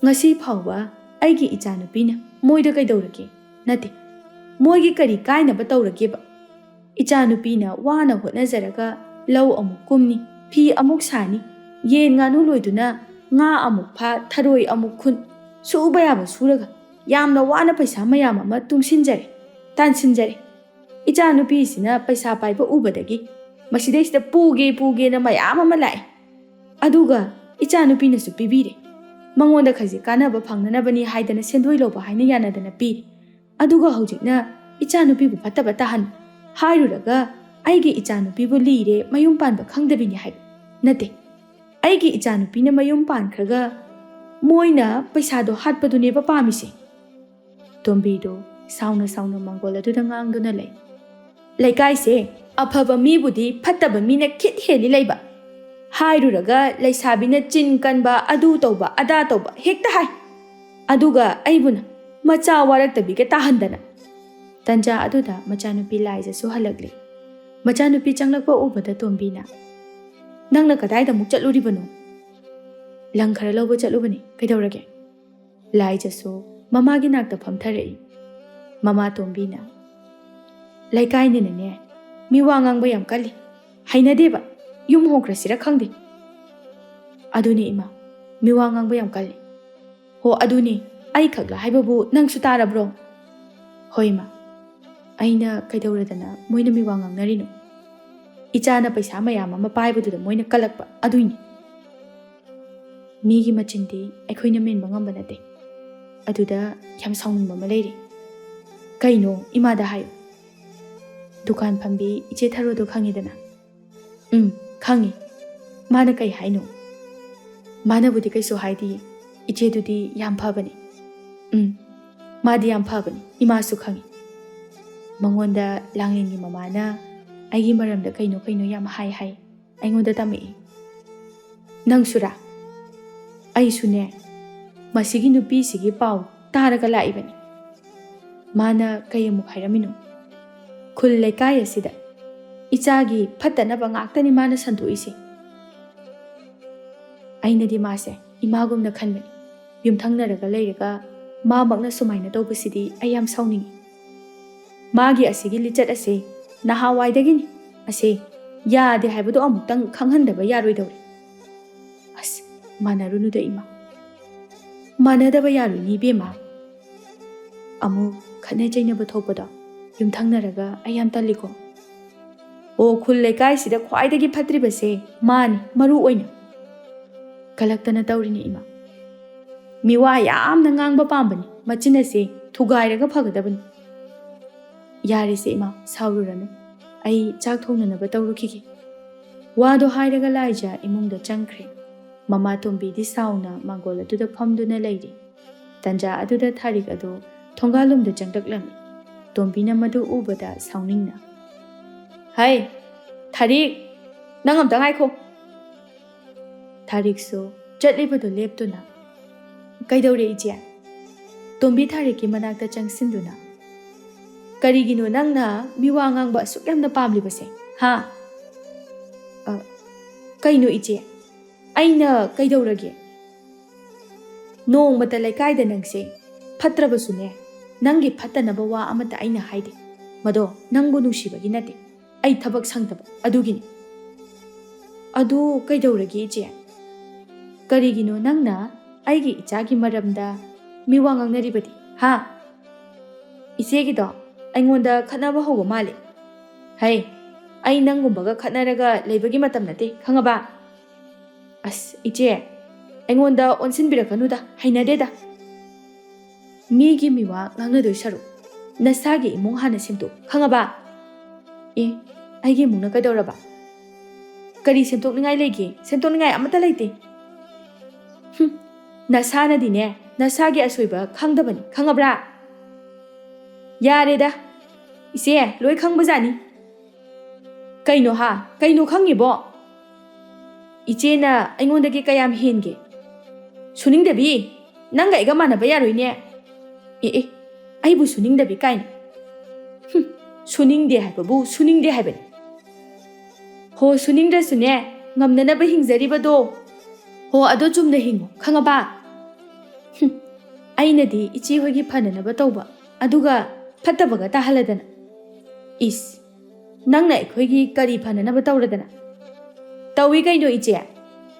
ꯉꯁꯤ ꯐꯥꯎꯕ ꯑꯩꯒꯤ ꯏꯆꯥꯅꯨꯄꯤꯅ ꯃꯣꯏꯗ ꯀꯩꯗꯧꯔꯒꯦ? ꯅꯠꯇꯦ, ꯃꯣꯏꯒꯤ ꯀꯔꯤ ꯀꯥꯏꯅꯕ ꯇꯧꯔꯒꯦꯕ? ꯏꯆꯥꯅꯨꯄꯤꯅ ꯋꯥꯅ ꯍꯣꯠꯅꯖꯔꯒ ꯂꯧ ꯑꯃꯨꯛ ꯀꯨꯝꯅꯤ, ꯐꯤ ꯑꯃꯨꯛ ꯁꯥꯅꯤ, ꯌꯦꯟ ꯉꯥꯅꯨ ꯂꯣꯏꯗꯨꯅ ꯉꯥ ꯑꯃꯨꯛ ꯐꯥ, ꯊꯔꯣꯏ ꯑꯃꯨꯛ ꯈꯨꯟ, ꯁꯨꯕ ꯌꯥꯕ ꯁꯨꯔꯒ ꯌꯥꯝꯅ ꯋꯥꯅ ꯄꯩꯁꯥ ꯃꯌꯥꯝ ꯑꯃ ꯇꯨꯡꯁꯤꯟꯖꯔꯦ, ꯇꯥꯟꯁꯤꯟꯖꯔꯦ꯫ ꯏꯆꯥꯅꯨꯄꯤꯁꯤꯅ ꯄꯩꯁꯥ ꯄꯥꯏꯕ ꯎꯕꯗꯒꯤ ꯃꯁꯤꯗꯩꯁꯤꯗ ꯄꯨꯒꯦ ꯄꯨꯒꯦꯅ ꯃꯌꯥꯝ ꯑꯃ ꯂꯥꯛꯑꯦ꯫ ꯑꯗꯨꯒ ꯏꯆꯥꯅꯨꯄꯤꯅꯁꯨ ꯄꯤꯕꯤꯔꯦ꯫ ꯃꯉꯣꯟꯗ ꯈꯖꯤꯛ ꯀꯥꯟꯅꯕ ꯐꯪꯅꯅꯕꯅꯤ ꯍꯥꯏꯗꯅ ꯁꯦꯟꯗꯣꯏ ꯂꯧꯕ ꯍꯥꯏꯅ ꯌꯥꯅꯗꯅ ꯄꯤꯔꯦ꯫ ꯑꯗꯨꯒ ꯍꯧꯖꯤꯛꯅ ꯏꯆꯥꯅꯨꯄꯤꯕꯨ ꯐꯠꯇꯕ ꯇꯥꯍꯟ ꯍꯥꯏꯔꯨꯔꯒ ꯑꯩꯒꯤ ꯏꯆꯥꯅꯨꯄꯤꯕꯨ ꯂꯤꯔꯦ, ꯃꯌꯨꯝ ꯄꯥꯟꯕ ꯈꯪꯗꯕꯤꯅꯤ ꯍꯥꯏ꯫ ꯅꯠꯇꯦ, ꯑꯩꯒꯤ ꯏꯆꯥꯅꯨꯄꯤꯅ ꯃꯌꯨꯝ ꯄꯥꯟꯈ꯭ꯔꯒ ꯃꯣꯏꯅ ꯄꯩꯁꯥꯗꯣ ꯍꯥꯠꯄꯗꯨꯅꯦꯕ ꯄꯥꯝꯃꯤꯁꯦ꯫ ꯇꯣꯝꯕꯤꯗꯨ ꯁꯥꯎꯅ ꯁꯥꯎꯅ ꯃꯪꯒꯣꯜ ꯑꯗꯨꯗ ꯉꯥꯡꯗꯨꯅ ꯂꯩ꯫ ꯂꯩꯀꯥꯏꯁꯦ ꯑꯐꯕ ꯃꯤꯕꯨꯗꯤ ꯐꯠꯇꯕ ꯃꯤꯅ ꯈꯤꯠ ꯍꯦꯜꯂꯤ ꯂꯩꯕ꯫ ꯍꯥꯏꯔꯨꯔꯒ ꯂꯩꯁꯥꯕꯤꯅ ꯆꯤꯟ ꯀꯟꯕ, ꯑꯗꯨ ꯇꯧꯕ, ꯑꯗꯥ ꯇꯧꯕ ꯍꯦꯛꯇ ꯍꯥꯏ꯫ ꯑꯗꯨꯒ ꯑꯩꯕꯨꯅ ꯃꯆꯥ ꯋꯥꯔꯛꯇꯕꯤꯒ ꯇꯥꯍꯟꯗꯅ꯫ ꯇꯟꯖꯥ ꯑꯗꯨꯗ ꯃꯆꯥꯅꯨꯄꯤ ꯂꯥꯏꯖꯁꯨ ꯍꯜꯂꯛꯂꯤ꯫ ꯃꯆꯥꯅꯨꯄꯤ ꯆꯪꯂꯛꯄ ꯎꯕꯗ ꯇꯣꯝꯕꯤꯅ, "ꯅꯪꯅ ꯀꯗꯥꯏꯗ ꯑꯃꯨꯛ ꯆꯠꯂꯨꯔꯤꯕꯅꯣ?" "ꯂꯪ ꯈꯔ ꯂꯧꯕ ꯆꯠꯂꯨꯕꯅꯤ, ꯀꯩꯗꯧꯔꯒꯦ?" ꯂꯥꯏꯖꯁꯨ ꯃꯃꯥꯒꯤ ꯅꯥꯛꯇ ꯐꯝꯊꯔꯛꯏ꯫ ꯃꯃꯥ ꯇꯣꯝꯕꯤꯅ, "ꯂꯩꯀꯥꯏꯅꯤꯅꯅꯦ, ꯃꯤ ꯋꯥ ꯉꯥꯡꯕ ꯌꯥꯝ ꯀꯜꯂꯤ꯫ ꯍꯩꯅꯗꯦꯕ꯫ ꯌꯨꯝ ꯍꯣꯡꯈ꯭ꯔꯁꯤꯔ ꯈꯪꯗꯦ꯫" "ꯑꯗꯨꯅꯦ ꯏꯃꯥ, ꯃꯤ ꯋꯥ ꯉꯥꯡꯕ ꯌꯥꯝ ꯀꯜꯂꯤ꯫" "ꯍꯣ, ꯑꯗꯨꯅꯦ, ꯑꯩꯈꯛꯂ ꯍꯥꯏꯕꯕꯨ ꯅꯪꯁꯨ ꯇꯥꯔꯕ꯭ꯔꯣ?" "ꯍꯣꯏ ꯏꯃꯥ, ꯑꯩꯅ ꯀꯩꯗꯧꯔꯗꯅ ꯃꯣꯏꯅ ꯃꯤ ꯋꯥ ꯉꯥꯡꯅꯔꯤꯅꯣ? ꯏꯆꯥꯅ ꯄꯩꯁꯥ ꯃꯌꯥꯝ ꯑꯃ ꯄꯥꯏꯕꯗꯨꯗ ꯃꯣꯏꯅ ꯀꯜꯂꯛꯄ ꯑꯗꯨꯏꯅꯤ꯫" "ꯃꯤꯒꯤ ꯃꯆꯤꯟꯗꯤ ꯑꯩꯈꯣꯏꯅ ꯃꯦꯟꯕ ꯉꯝꯕ ꯅꯠꯇꯦ꯫ ꯑꯗꯨꯗ ꯌꯥꯝ ꯁꯥꯎꯅꯤꯡꯕ ꯑꯃ ꯂꯩꯔꯤ꯫" "ꯀꯩꯅꯣ? ꯏꯃꯥꯗ ꯍꯥꯏꯌꯨ꯫" "ꯗꯨꯀꯥꯟ ꯐꯝꯕꯤ ꯏꯆꯦ ꯊꯔꯣꯗꯣ ꯈꯪꯉꯤꯗꯅ?" "ꯎꯝ, ꯈꯪꯉꯤ꯫ ꯃꯥꯅ ꯀꯩ ꯍꯥꯏꯅꯣ?" "ꯃꯥꯅꯕꯨꯗꯤ ꯀꯩꯁꯨ ꯍꯥꯏꯗꯤꯌꯦ꯫ ꯏꯆꯦꯗꯨꯗꯤ ꯌꯥꯝ ꯐꯕꯅꯤ꯫" "ꯎꯝ, ꯃꯥꯗꯤ ꯌꯥꯝ ꯐꯕꯅꯤ, ꯏꯃꯥꯁꯨ ꯈꯪꯉꯤ꯫ ꯃꯉꯣꯟꯗ ꯂꯥꯡꯂꯦꯟꯒꯤ ꯃꯃꯥꯅ ꯑꯩꯒꯤ ꯃꯔꯝꯗ ꯀꯩꯅꯣ ꯀꯩꯅꯣ ꯌꯥꯝ ꯍꯥꯏ ꯍꯥꯏ, ꯑꯩꯉꯣꯟꯗ ꯇꯝꯃꯛꯏ꯫" "ꯅꯪꯁꯨꯔꯥ?" "ꯑꯩꯁꯨꯅꯦ, ꯃꯁꯤꯒꯤ ꯅꯨꯄꯤꯁꯤꯒꯤ ꯄꯥꯎ ꯇꯥꯔꯒ ꯂꯥꯛꯏꯕꯅꯤ꯫" "ꯃꯥꯅ ꯀꯩ ꯑꯃꯨꯛ ꯍꯥꯏꯔꯝꯃꯤꯅꯣ?" "ꯈꯨꯜ ꯂꯩꯀꯥꯏ ꯑꯁꯤꯗ ꯏꯆꯥꯒꯤ ꯐꯠꯇꯅꯕ ꯉꯥꯛꯇꯅꯤ ꯃꯥꯅ ꯁꯟꯗꯣꯛꯏꯁꯦ꯫" ꯑꯩꯅꯗꯤ ꯃꯥꯁꯦ ꯏꯃꯥꯒꯨꯝꯅ ꯈꯟꯕꯅꯤ꯫ ꯌꯨꯝꯊꯪꯅꯔꯒ ꯂꯩꯔꯒ ꯃꯥꯃꯛꯅ ꯁꯨꯃꯥꯏꯅ ꯇꯧꯕꯁꯤꯗꯤ ꯑꯩ ꯌꯥꯝ ꯁꯥꯎꯅꯤꯡꯉꯤ꯫ ꯃꯥꯒꯤ ꯑꯁꯤꯒꯤ ꯂꯤꯆꯠ ꯑꯁꯦ ꯅꯍꯥꯟꯋꯥꯏꯗꯒꯤꯅꯤ꯫ ꯑꯁꯦ ꯌꯥꯗꯦ ꯍꯥꯏꯕꯗꯣ ꯑꯃꯨꯛꯇꯪ ꯈꯪꯍꯟꯗꯕ ꯌꯥꯔꯣꯏꯗꯧꯔꯤ꯫ ꯑꯁ, ꯃꯥꯟꯅꯔꯨꯅꯨꯗ ꯏꯃꯥ꯫ ꯃꯥꯟꯅꯗꯕ ꯌꯥꯔꯣꯏꯅꯦ ꯏꯕꯦꯝꯃ꯫ ꯑꯃꯨꯛ ꯈꯠꯅ ꯆꯩꯅꯕ ꯊꯣꯛꯄꯗꯣ ꯌꯨꯝꯊꯪꯅꯔꯒ ꯑꯩ ꯌꯥꯝ ꯇꯜꯂꯤꯀꯣ꯫ ꯑꯣ, ꯈꯨꯜ ꯂꯩꯀꯥꯏꯁꯤꯗ ꯈ꯭ꯋꯥꯏꯗꯒꯤ ꯐꯠꯇ꯭ꯔꯤꯕꯁꯦ ꯃꯥꯅꯤ, ꯃꯔꯨ ꯑꯣꯏꯅ꯫ ꯀꯂꯛꯇꯅ ꯇꯧꯔꯤꯅꯦ ꯏꯃꯥ꯫ ꯃꯤꯋꯥ ꯌꯥꯝꯅ ꯉꯥꯡꯕ ꯄꯥꯝꯕꯅꯤ, ꯃꯆꯤꯟ ꯑꯁꯦ ꯊꯨꯒꯥꯏꯔꯒ ꯐꯒꯗꯕꯅꯤ꯫ ꯌꯥꯔꯦꯁꯦ ꯏꯃꯥ, ꯁꯥꯎꯔꯨꯔꯅꯨ꯫ ꯑꯩ ꯆꯥꯛ ꯊꯣꯡꯅꯅꯕ ꯇꯧꯔꯨꯈꯤꯒꯦ꯫ ꯋꯥꯗꯣ ꯍꯥꯏꯔꯒ ꯂꯥꯏꯖ ꯏꯃꯨꯡꯗ ꯆꯪꯈ꯭ꯔꯦ꯫ ꯃꯃꯥ ꯇꯣꯝꯕꯤꯗꯤ ꯁꯥꯎꯅ ꯃꯥꯡꯒꯣꯜ ꯑꯗꯨꯗ ꯐꯝꯗꯨꯅ ꯂꯩꯔꯤ꯫ ꯇꯟꯖꯥ ꯑꯗꯨꯗ ꯊꯥꯔꯤꯛ ꯑꯗꯨ ꯊꯣꯡꯒꯥꯜꯂꯣꯝꯗ ꯆꯪꯂꯛꯂꯝꯃꯤ꯫ ꯇꯣꯝꯕꯤꯅ ꯃꯗꯨ ꯎꯕꯗ ꯁꯥꯎꯅꯤꯡꯅ, "ꯍꯩ, ꯊꯥꯔꯤꯛ, ꯅꯪ ꯑꯝꯇ ꯉꯥꯏꯈꯣ!" ꯊꯥꯔꯤꯛꯁꯨ ꯆꯠꯂꯤꯕꯗꯨ ꯂꯦꯞꯇꯨꯅ, "ꯀꯩꯗꯧꯔꯦ, ꯏꯆꯦ?" ꯇꯣꯝꯕꯤ ꯊꯥꯔꯤꯛꯀꯤ ꯃꯅꯥꯛꯇ ꯆꯪꯁꯤꯟꯗꯨꯅ, "ꯀꯔꯤꯒꯤꯅꯣ ꯅꯪꯅ ꯃꯤꯋꯥ ꯉꯥꯡꯕ ꯑꯁꯨꯛ ꯌꯥꯝꯅ ꯄꯥꯝꯂꯤꯕꯁꯦ, ꯍꯥ?" "ꯑ, ꯀꯩꯅꯣ, ꯏꯆꯦ? ꯑꯩꯅ ꯀꯩꯗꯧꯔꯒꯦ?" "ꯅꯣꯡꯃꯇ ꯂꯩꯀꯥꯏꯗ ꯅꯪꯁꯦ ꯐꯠꯇ꯭ꯔꯕꯁꯨꯅꯦ, ꯅꯪꯒꯤ ꯐꯠꯇꯅꯕ ꯋꯥ ꯑꯃꯠꯇ ꯑꯩꯅ ꯍꯥꯏꯗꯦ꯫ ꯃꯗꯣ ꯅꯪꯕꯨ ꯅꯨꯡꯁꯤꯕꯒꯤ ꯅꯠꯇꯦ, ꯑꯩ ꯊꯕꯛ ꯁꯪꯗꯕ ꯑꯗꯨꯒꯤꯅꯤ꯫" "ꯑꯗꯨ ꯀꯩꯗꯧꯔꯒꯦ, ꯏꯆꯦ? ꯀꯔꯤꯒꯤꯅꯣ ꯅꯪꯅ ꯑꯩꯒꯤ ꯏꯆꯥꯒꯤ ꯃꯔꯝꯗ ꯃꯤꯋꯥ ꯉꯥꯡꯅꯔꯤꯕꯗꯤ, ꯍꯥ? ꯏꯆꯦꯒꯤꯗꯣ ꯑꯩꯉꯣꯟꯗ ꯈꯠꯅꯕ ꯍꯧꯕ ꯃꯥꯜꯂꯦ꯫ ꯍꯩ, ꯑꯩ ꯅꯪꯒꯨꯝꯕꯒ ꯈꯠꯅꯔꯒ ꯂꯩꯕꯒꯤ ꯃꯇꯝ ꯅꯠꯇꯦ, ꯈꯪꯉꯕ?" "ꯑꯁ, ꯏꯆꯦ, ꯑꯩꯉꯣꯟꯗ ꯑꯣꯟꯁꯤꯟꯕꯤꯔꯛꯀꯅꯨꯗ, ꯍꯩꯅꯗꯦꯗ꯫ ꯃꯤꯒꯤ ꯃꯤꯋꯥ ꯉꯥꯡꯅꯗꯣꯏ ꯁꯔꯨꯛ ꯅꯁꯥꯒꯤ ꯏꯃꯨꯡ ꯍꯥꯟꯅ ꯁꯦꯝꯗꯣꯛ, ꯈꯪꯉꯕ?" "ꯑꯦ, ꯑꯩꯒꯤ ꯏꯃꯨꯡꯅ ꯀꯩꯗꯧꯔꯕ? ꯀꯔꯤ ꯁꯦꯝꯗꯣꯛꯅꯤꯡꯉꯥꯏ ꯂꯩꯒꯦ? ꯁꯦꯝꯗꯣꯛꯅꯤꯡꯉꯥꯏ ꯑꯃꯠꯇ ꯂꯩꯇꯦ꯫" "ꯍꯨꯝ, ꯅꯁꯥꯅꯗꯤꯅꯦ, ꯅꯁꯥꯒꯤ ꯑꯁꯣꯏꯕ ꯈꯪꯗꯕꯅꯤ, ꯈꯪꯉꯕ꯭ꯔꯥ?" "ꯌꯥꯔꯦꯗ, ꯏꯆꯦ, ꯂꯣꯏ ꯈꯪꯕꯖꯥꯠꯅꯤ꯫" "ꯀꯩꯅꯣ ꯍꯥ? ꯀꯩꯅꯣ ꯈꯪꯉꯤꯕꯣ? ꯏꯆꯦꯅ ꯑꯩꯉꯣꯟꯗꯒꯤ ꯀꯌꯥꯝ ꯍꯦꯟꯒꯦ? ꯁꯨꯅꯤꯡꯗꯕꯤ, ꯅꯪꯒ ꯑꯩꯒ ꯃꯥꯟꯅꯕ ꯌꯥꯔꯣꯏꯅꯦ꯫" "ꯑꯦ, ꯑꯦ, ꯑꯩꯕꯨ ꯁꯨꯅꯤꯡꯗꯕꯤ ꯀꯥꯏꯅ꯫ ꯍꯨꯝ, ꯁꯨꯅꯤꯡꯗꯦ ꯍꯥꯏꯕꯕꯨ ꯁꯨꯅꯤꯡꯗꯦ ꯍꯥꯏꯕꯅꯤ꯫ ꯍꯣ, ꯁꯨꯅꯤꯡꯗ꯭ꯔꯁꯨꯅꯦ, ꯉꯝꯅꯅꯕ ꯍꯤꯡꯖꯔꯤꯕꯗꯣ, ꯍꯣ, ꯑꯗꯣ ꯆꯨꯝꯅ ꯍꯤꯡꯉꯨ, ꯈꯪꯉꯕ? ꯍꯨꯝ, ꯑꯩꯅꯗꯤ ꯏꯆꯦ ꯍꯣꯏꯒꯤ ꯐꯅꯅꯕ ꯇꯧꯕ, ꯑꯗꯨꯒ ꯐꯠꯇꯕꯒ ꯇꯥꯍꯜꯂꯗꯅ꯫ ꯏꯁ, ꯅꯪꯅ ꯑꯩꯈꯣꯏꯒꯤ ꯀꯔꯤ ꯐꯅꯅꯕ ꯇꯧꯔꯗꯅ?" "ꯇꯧꯏ ꯀꯩꯅꯣ, ꯏꯆꯦ꯫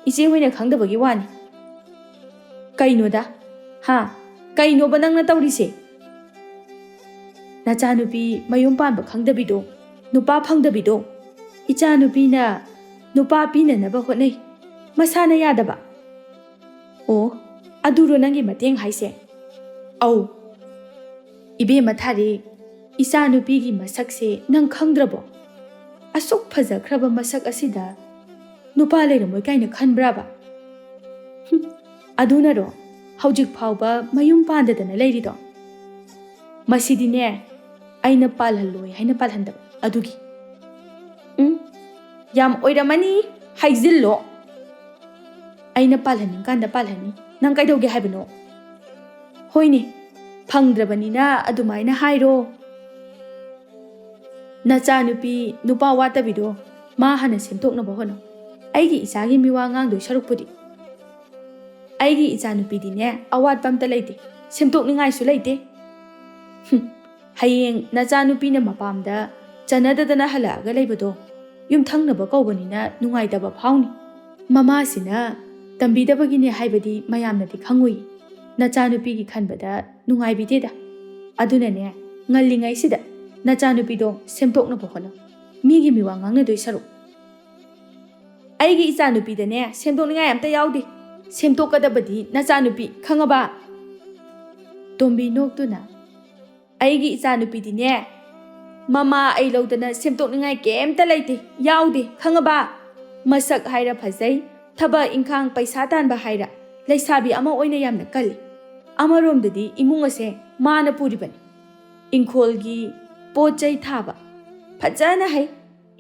ꯏꯆꯦ ꯍꯣꯏꯅ ꯈꯪꯗꯕꯒꯤ ꯋꯥꯅꯤ꯫" "ꯀꯩꯅꯣꯗ? ꯍꯥ? ꯀꯩꯅꯣꯕ ꯅꯪꯅ ꯇꯧꯔꯤꯁꯦ?" "ꯅꯆꯥꯅꯨꯄꯤ ꯃꯌꯨꯝ ꯄꯥꯟꯕ ꯈꯪꯗꯕꯤꯗꯣ, ꯅꯨꯄꯥ ꯐꯪꯗꯕꯤꯗꯣ, ꯏꯆꯥꯅꯨꯄꯤꯅ ꯅꯨꯄꯥ ꯄꯤꯅꯅꯕ ꯍꯣꯠꯅꯩ, ꯃꯁꯥꯅ ꯌꯥꯗꯕ꯫" "ꯑꯣ, ꯑꯗꯨꯔꯣ ꯅꯪꯒꯤ ꯃꯇꯦꯡ ꯍꯥꯏꯁꯦ?" "ꯑꯧ꯫" "ꯏꯕꯦꯝꯃ ꯊꯥꯔꯤ, ꯏꯆꯥꯅꯨꯄꯤꯒꯤ ꯃꯁꯛꯁꯦ ꯅꯪ ꯈꯪꯗ꯭ꯔꯕꯣ? ꯑꯁꯨꯛ ꯐꯖꯈ꯭ꯔꯕ ꯃꯁꯛ ꯑꯁꯤꯗ ꯅꯨꯄꯥ ꯂꯩꯔꯝꯃꯣꯏ ꯀꯥꯏꯅ ꯈꯟꯕ꯭ꯔꯥꯕ? ꯍꯨꯝ, ꯑꯗꯨꯅꯔꯣ ꯍꯧꯖꯤꯛ ꯐꯥꯎꯕ ꯃꯌꯨꯝ ꯄꯥꯟꯗꯗꯅ ꯂꯩꯔꯤꯗꯣ? ꯃꯁꯤꯗꯤꯅꯦ, ꯑꯩꯅ ꯄꯥꯜꯍꯜꯂꯣꯏ ꯍꯥꯏꯅ ꯄꯥꯜꯍꯟꯗꯕ ꯑꯗꯨꯒꯤ꯫ ꯎꯝ, ꯌꯥꯝ ꯑꯣꯏꯔꯝꯃꯅꯤ, ꯍꯥꯏꯖꯤꯜꯂꯣ꯫ ꯑꯩꯅ ꯄꯥꯜꯍꯟꯅꯤꯡꯀꯥꯟꯗ ꯄꯥꯜꯍꯟꯅꯤ꯫ ꯅꯪ ꯀꯩꯗꯧꯒꯦ ꯍꯥꯏꯕꯅꯣ? ꯍꯣꯏꯅꯦ, ꯐꯪꯗ꯭ꯔꯕꯅꯤꯅ ꯑꯗꯨꯃꯥꯏꯅ ꯍꯥꯏꯔꯣ꯫ ꯅꯆꯥꯅꯨꯄꯤ ꯅꯨꯄꯥ ꯋꯥꯠꯇꯕꯤꯗꯣ ꯃꯥ ꯍꯥꯟꯅ ꯁꯦꯝꯗꯣꯛꯅꯕ ꯍꯣꯠꯅꯧ꯫ ꯑꯩꯒꯤ ꯏꯆꯥꯒꯤ ꯃꯤꯋꯥ ꯉꯥꯡꯗꯣꯏ ꯁꯔꯨꯛꯄꯨꯗꯤ꯫ ꯑꯩꯒꯤ ꯏꯆꯥꯅꯨꯄꯤꯗꯤꯅꯦ, ꯑꯋꯥꯠꯄ ꯑꯝꯇ ꯂꯩꯇꯦ, ꯁꯦꯝꯗꯣꯛꯅꯤꯡꯉꯥꯏꯁꯨ ꯂꯩꯇꯦ꯫ ꯍꯨꯝ, ꯍꯌꯦꯡ ꯅꯆꯥꯅꯨꯄꯤꯅ ꯃꯄꯥꯝꯗ ꯆꯟꯅꯗꯗꯅ ꯍꯜꯂꯛꯑꯒ ꯂꯩꯕꯗꯣ ꯌꯨꯝꯊꯪꯅꯕ ꯀꯧꯕꯅꯤꯅ ꯅꯨꯡꯉꯥꯏꯇꯕ ꯐꯥꯎꯅꯤ꯫ ꯃꯃꯥꯁꯤꯅ ꯇꯝꯕꯤꯗꯕꯒꯤꯅꯦ ꯍꯥꯏꯕꯗꯤ ꯃꯌꯥꯝꯅꯗꯤ ꯈꯪꯉꯨꯏ꯫ ꯅꯆꯥꯅꯨꯄꯤꯒꯤ ꯈꯟꯕꯗ ꯅꯨꯡꯉꯥꯏꯕꯤꯗꯦꯗ꯫ ꯑꯗꯨꯅꯅꯦ, ꯉꯜꯂꯤꯉꯩꯁꯤꯗ ꯅꯆꯥꯅꯨꯄꯤꯗꯣ ꯁꯦꯝꯗꯣꯛꯅꯕ ꯍꯣꯠꯅꯧ꯫ ꯃꯤꯒꯤ ꯃꯤꯋꯥ ꯉꯥꯡꯅꯗꯣꯏ ꯁꯔꯨꯛ꯫ ꯑꯩꯒꯤ ꯏꯆꯥꯅꯨꯄꯤꯗꯅꯦ, ꯁꯦꯝꯗꯣꯛꯅꯤꯡꯉꯥꯏ ꯑꯝꯇ ꯌꯥꯎꯗꯦ꯫ ꯁꯦꯝꯗꯣꯛꯀꯗꯕꯗꯤ ꯅꯆꯥꯅꯨꯄꯤ, ꯈꯪꯉꯕ? ꯇꯣꯝꯕꯤ ꯅꯣꯛꯇꯨꯅ, "ꯑꯩꯒꯤ ꯏꯆꯥꯅꯨꯄꯤꯗꯤꯅꯦ, ꯃꯃꯥ ꯑꯩ ꯂꯧꯗꯅ ꯁꯦꯝꯗꯣꯛꯅꯤꯡꯉꯥꯏ ꯀꯩꯝꯇ ꯂꯩꯇꯦ, ꯌꯥꯎꯗꯦ, ꯈꯪꯉꯕ? ꯃꯁꯛ ꯍꯥꯏꯔ ꯐꯖꯩ, ꯊꯕꯛ ꯏꯪꯈꯥꯡ ꯄꯩꯁꯥ ꯇꯥꯟꯕ ꯍꯥꯏꯔ ꯂꯩꯁꯥꯕꯤ ꯑꯃ ꯑꯣꯏꯅ ꯌꯥꯝꯅ ꯀꯜꯂꯤ꯫ ꯑꯃꯔꯣꯝꯗꯗꯤ ꯏꯃꯨꯡ ꯑꯁꯦ ꯃꯥꯅ ꯄꯨꯔꯤꯕꯅꯤ꯫ ꯏꯪꯈꯣꯜꯒꯤ ꯄꯣꯠ ꯆꯩ ꯊꯥꯕ ꯐꯖꯅ ꯍꯩ,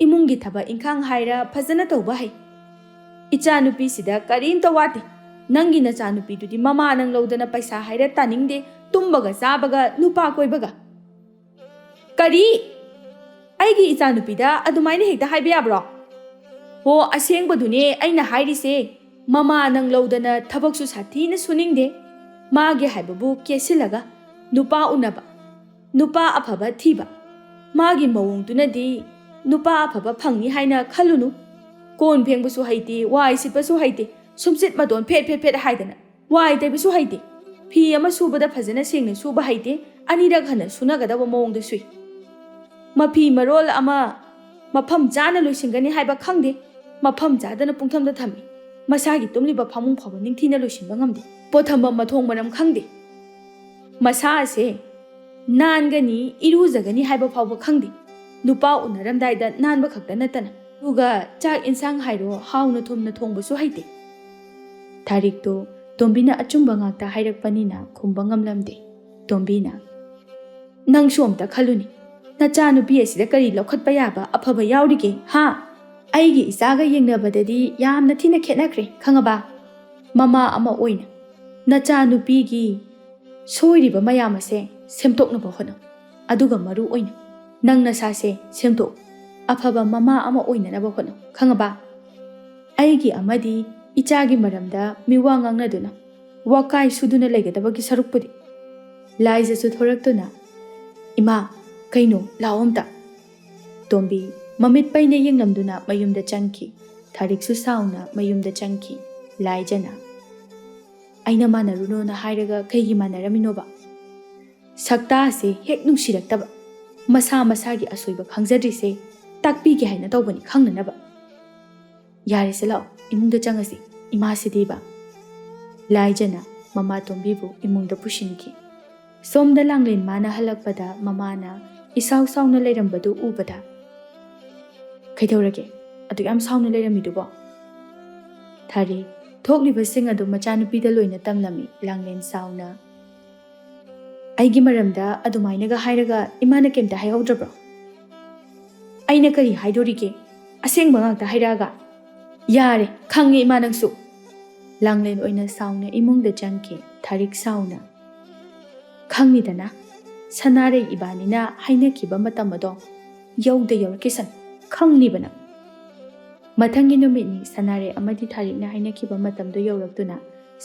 ꯏꯃꯨꯡꯒꯤ ꯊꯕꯛ ꯏꯪꯈꯥꯡ ꯍꯥꯏꯔ ꯐꯖꯅ ꯇꯧꯕ ꯍꯩ꯫ ꯏꯆꯥꯅꯨꯄꯤꯁꯤꯗ ꯀꯔꯤꯝꯇ ꯋꯥꯠꯇꯦ꯫ ꯅꯪꯒꯤ ꯅꯆꯥꯅꯨꯄꯤꯗꯨꯗꯤ ꯃꯃꯥ ꯅꯪ ꯂꯧꯗꯅ ꯄꯩꯁꯥ ꯍꯥꯏꯔ ꯇꯥꯅꯤꯡꯗꯦ, ꯇꯨꯝꯕꯒ ꯆꯥꯕꯒ ꯅꯨꯄꯥ ꯀꯣꯏꯕꯒ꯫" "ꯀꯔꯤ? ꯑꯩꯒꯤ ꯏꯆꯥꯅꯨꯄꯤꯗ ꯑꯗꯨꯃꯥꯏꯅ ꯍꯦꯛꯇ ꯍꯥꯏꯕ ꯌꯥꯕ꯭ꯔꯣ?" "ꯍꯣ, ꯑꯁꯦꯡꯕꯗꯨꯅꯦ ꯑꯩꯅ ꯍꯥꯏꯔꯤꯁꯦ꯫ ꯃꯃꯥ ꯅꯪ ꯂꯧꯗꯅ ꯊꯕꯛꯁꯨ ꯁꯥꯊꯤꯅ ꯁꯨꯅꯤꯡꯗꯦ꯫ ꯃꯥꯒꯤ ꯍꯥꯏꯕꯕꯨ ꯀꯦꯁꯤꯜꯂꯒ ꯅꯨꯄꯥ ꯎꯅꯕ, ꯅꯨꯄꯥ ꯑꯐꯕ ꯊꯤꯕ꯫ ꯃꯥꯒꯤ ꯃꯑꯣꯡꯗꯨꯅꯗꯤ ꯅꯨꯄꯥ ꯑꯐꯕ ꯐꯪꯅꯤ ꯍꯥꯏꯅ ꯈꯜꯂꯨꯅꯨ꯫ ꯀꯣꯟ ꯐꯦꯡꯕꯁꯨ ꯍꯩꯇꯦ, ꯋꯥꯏ ꯁꯤꯠꯄꯁꯨ ꯍꯩꯇꯦ, ꯁꯨꯝꯆꯤꯠ ꯃꯇꯣꯟ ꯐꯦꯠ ꯐꯦꯠ ꯐꯦꯠ ꯍꯥꯏꯗꯅ ꯋꯥꯏ ꯇꯩꯕꯁꯨ ꯍꯩꯇꯦ꯫ ꯐꯤ ꯑꯃ ꯁꯨꯕꯗ ꯐꯖꯅ ꯁꯦꯡꯅ ꯁꯨꯕ ꯍꯩꯇꯦ, ꯑꯅꯤꯔꯛ ꯍꯟꯅ ꯁꯨꯅꯒꯗꯕ ꯃꯑꯣꯡꯗ ꯁꯨꯏ꯫ ꯃꯐꯤ ꯃꯔꯣꯜ ꯑꯃ ꯃꯐꯝ ꯆꯥꯅ ꯂꯣꯏꯁꯤꯟꯒꯅꯤ ꯍꯥꯏꯕ ꯈꯪꯗꯦ, ꯃꯐꯝ ꯆꯥꯗꯅ ꯄꯨꯡꯊꯝꯗ ꯊꯝꯃꯤ꯫ ꯃꯁꯥꯒꯤ ꯇꯨꯝꯂꯤꯕ ꯐꯃꯨꯡ ꯐꯥꯎꯕ ꯅꯤꯡꯊꯤꯅ ꯂꯣꯏꯁꯤꯟꯕ ꯉꯝꯗꯦ꯫ ꯄꯣꯠ ꯊꯝꯐꯝ ꯃꯊꯣꯡ ꯃꯔꯝ ꯈꯪꯗꯦ꯫ ꯃꯁꯥ ꯑꯁꯦ ꯅꯥꯟꯒꯅꯤ, ꯏꯔꯨꯖꯒꯅꯤ ꯍꯥꯏꯕ ꯐꯥꯎꯕ ꯈꯪꯗꯦ꯫ ꯅꯨꯄꯥ ꯎꯅꯔꯝꯗꯥꯏꯗ ꯅꯥꯟꯕ ꯈꯛꯇ ꯅꯠꯇꯅ ꯑꯗꯨꯒ ꯆꯥꯛ ꯏꯟꯁꯥꯡ ꯍꯥꯏꯔꯣ, ꯍꯥꯎꯅ ꯊꯨꯝꯅ ꯊꯣꯡꯕꯁꯨ ꯍꯩꯇꯦ꯫ ꯊꯥꯔꯤꯛꯇꯣ ꯇꯣꯝꯕꯤꯅ ꯑꯆꯨꯝꯕ ꯉꯥꯛꯇ ꯍꯥꯏꯔꯛꯄꯅꯤꯅ ꯈꯨꯝꯕ ꯉꯝꯂꯝꯗꯦ꯫ ꯇꯣꯝꯕꯤꯅ, "ꯅꯪꯁꯨ ꯑꯝꯇ ꯈꯜꯂꯨꯅꯦ, ꯅꯆꯥꯅꯨꯄꯤ ꯑꯁꯤꯗ ꯀꯔꯤ ꯂꯧꯈꯠꯄ ꯌꯥꯕ ꯑꯐꯕ ꯌꯥꯎꯔꯤꯒꯦ, ꯍꯥ? ꯑꯩꯒꯤ ꯏꯆꯥꯒ ꯌꯦꯡꯅꯕꯗꯗꯤ ꯌꯥꯝꯅ ꯊꯤꯅ ꯈꯦꯠꯅꯈ꯭ꯔꯦ, ꯈꯪꯉꯕ? ꯃꯃꯥ ꯑꯃ ꯑꯣꯏꯅ ꯅꯆꯥꯅꯨꯄꯤꯒꯤ ꯁꯣꯏꯔꯤꯕ ꯃꯌꯥꯝ ꯑꯁꯦ ꯁꯦꯝꯗꯣꯛꯅꯕ ꯍꯣꯠꯅꯧ꯫ ꯑꯗꯨꯒ ꯃꯔꯨ ꯑꯣꯏꯅ ꯅꯪ ꯅꯁꯥꯁꯦ ꯁꯦꯝꯗꯣꯛꯎ꯫ ꯑꯐꯕ ꯃꯃꯥ ꯑꯃ ꯑꯣꯏꯅꯅꯕ ꯍꯣꯠꯅꯧ, ꯈꯪꯉꯕ? ꯑꯩꯒꯤ ꯑꯃꯗꯤ ꯏꯆꯥꯒꯤ ꯃꯔꯝꯗ ꯃꯤꯋꯥ ꯉꯥꯡꯅꯗꯨꯅ ꯋꯥꯀꯥꯏ ꯁꯨꯗꯨꯅ ꯂꯩꯒꯗꯕꯒꯤ ꯁꯔꯨꯛꯄꯨꯗꯤ"꯫ ꯂꯥꯏꯖꯁꯨ ꯊꯣꯔꯛꯇꯨꯅ, "ꯏꯃꯥ, ꯀꯩꯅꯣ, ꯂꯥꯛꯑꯣ ꯑꯝꯇ"꯫ ꯇꯣꯝꯕꯤ ꯃꯃꯤꯠ ꯄꯩꯅ ꯌꯦꯡꯂꯝꯗꯨꯅ ꯃꯌꯨꯝꯗ ꯆꯪꯈꯤ꯫ ꯊꯥꯔꯤꯛꯁꯨ ꯁꯥꯎꯅ ꯃꯌꯨꯝꯗ ꯆꯪꯈꯤ꯫ ꯂꯥꯏꯖꯅ, "ꯑꯩꯅ ꯃꯥꯟꯅꯔꯨꯅꯣꯅ ꯍꯥꯏꯔꯒ ꯀꯩꯒꯤ ꯃꯥꯟꯅꯔꯝꯃꯤꯅꯣꯕ? ꯁꯛꯇꯥꯁꯦ ꯍꯦꯛ ꯅꯨꯡꯁꯤꯔꯛꯇꯕ꯫ ꯃꯁꯥ ꯃꯁꯥꯒꯤ ꯑꯁꯣꯏꯕ ꯈꯪꯖꯗ꯭ꯔꯤꯁꯦ ꯇꯥꯛꯄꯤꯒꯦ ꯍꯥꯏꯅ ꯇꯧꯕꯅꯤ, ꯈꯪꯅꯅꯕ꯫ ꯌꯥꯔꯦꯁꯦ, ꯂꯥꯛꯑꯣ, ꯏꯃꯨꯡꯗ ꯆꯪꯉꯁꯤ, ꯏꯃꯥꯁꯤꯗꯤꯕ"꯫ ꯂꯥꯏꯖꯅ ꯃꯃꯥ ꯇꯣꯝꯕꯤꯕꯨ ꯏꯃꯨꯡꯗ ꯄꯨꯁꯤꯟꯈꯤ꯫ ꯁꯣꯝꯗ ꯂꯥꯡꯂꯦꯟ ꯃꯥꯅ ꯍꯜꯂꯛꯄꯗ ꯃꯃꯥꯅ ꯏꯁꯥꯎ ꯁꯥꯎꯅ ꯂꯩꯔꯝꯕꯗꯨ ꯎꯕꯗ, "ꯀꯩꯗꯧꯔꯒꯦ? ꯑꯗꯨꯛ ꯌꯥꯝ ꯁꯥꯎꯅ ꯂꯩꯔꯝꯃꯤꯗꯨꯕꯣ?" ꯊꯥꯔꯤ ꯊꯣꯛꯂꯤꯕꯁꯤꯡ ꯑꯗꯨ ꯃꯆꯥꯅꯨꯄꯤꯗ ꯂꯣꯏꯅ ꯇꯝꯂꯝꯃꯤ꯫ ꯂꯥꯡꯂꯦꯟ ꯁꯥꯎꯅ, "ꯑꯩꯒꯤ ꯃꯔꯝꯗ ꯑꯗꯨꯃꯥꯏꯅꯒ ꯍꯥꯏꯔꯒ ꯏꯃꯥꯅ ꯀꯩꯝꯇ ꯍꯥꯏꯍꯧꯗ꯭ꯔꯕ꯭ꯔꯣ?" "ꯑꯩꯅ ꯀꯔꯤ ꯍꯥꯏꯗꯣꯔꯤꯒꯦ? ꯑꯁꯦꯡꯕ ꯉꯥꯛꯇ ꯍꯥꯏꯔꯛꯑꯒ"꯫ "ꯌꯥꯔꯦ, ꯈꯪꯉꯦ ꯏꯃꯥ ꯅꯪꯁꯨ"꯫ ꯂꯥꯡꯂꯦꯟ ꯑꯣꯏꯅ ꯁꯥꯎꯅ ꯏꯃꯨꯡꯗ ꯆꯪꯈꯤ꯫ ꯊꯥꯔꯤꯛ ꯁꯥꯎꯅ, "ꯈꯪꯉꯤꯗꯅ, ꯁꯅꯥꯔꯩ ꯏꯕꯥꯅꯤꯅ ꯍꯥꯏꯅꯈꯤꯕ ꯃꯇꯝ ꯑꯗꯣ ꯌꯧꯗ ꯌꯧꯔꯛꯈꯤꯁꯅꯨ, ꯈꯪꯂꯤꯕ ꯅꯪ"꯫ ꯃꯊꯪꯒꯤ ꯅꯨꯃꯤꯠꯅꯤ ꯁꯅꯥꯔꯩ ꯑꯃꯗꯤ ꯊꯥꯔꯤꯛꯅ ꯍꯥꯏꯅꯈꯤꯕ ꯃꯇꯝꯗꯣ ꯌꯧꯔꯛꯇꯨꯅ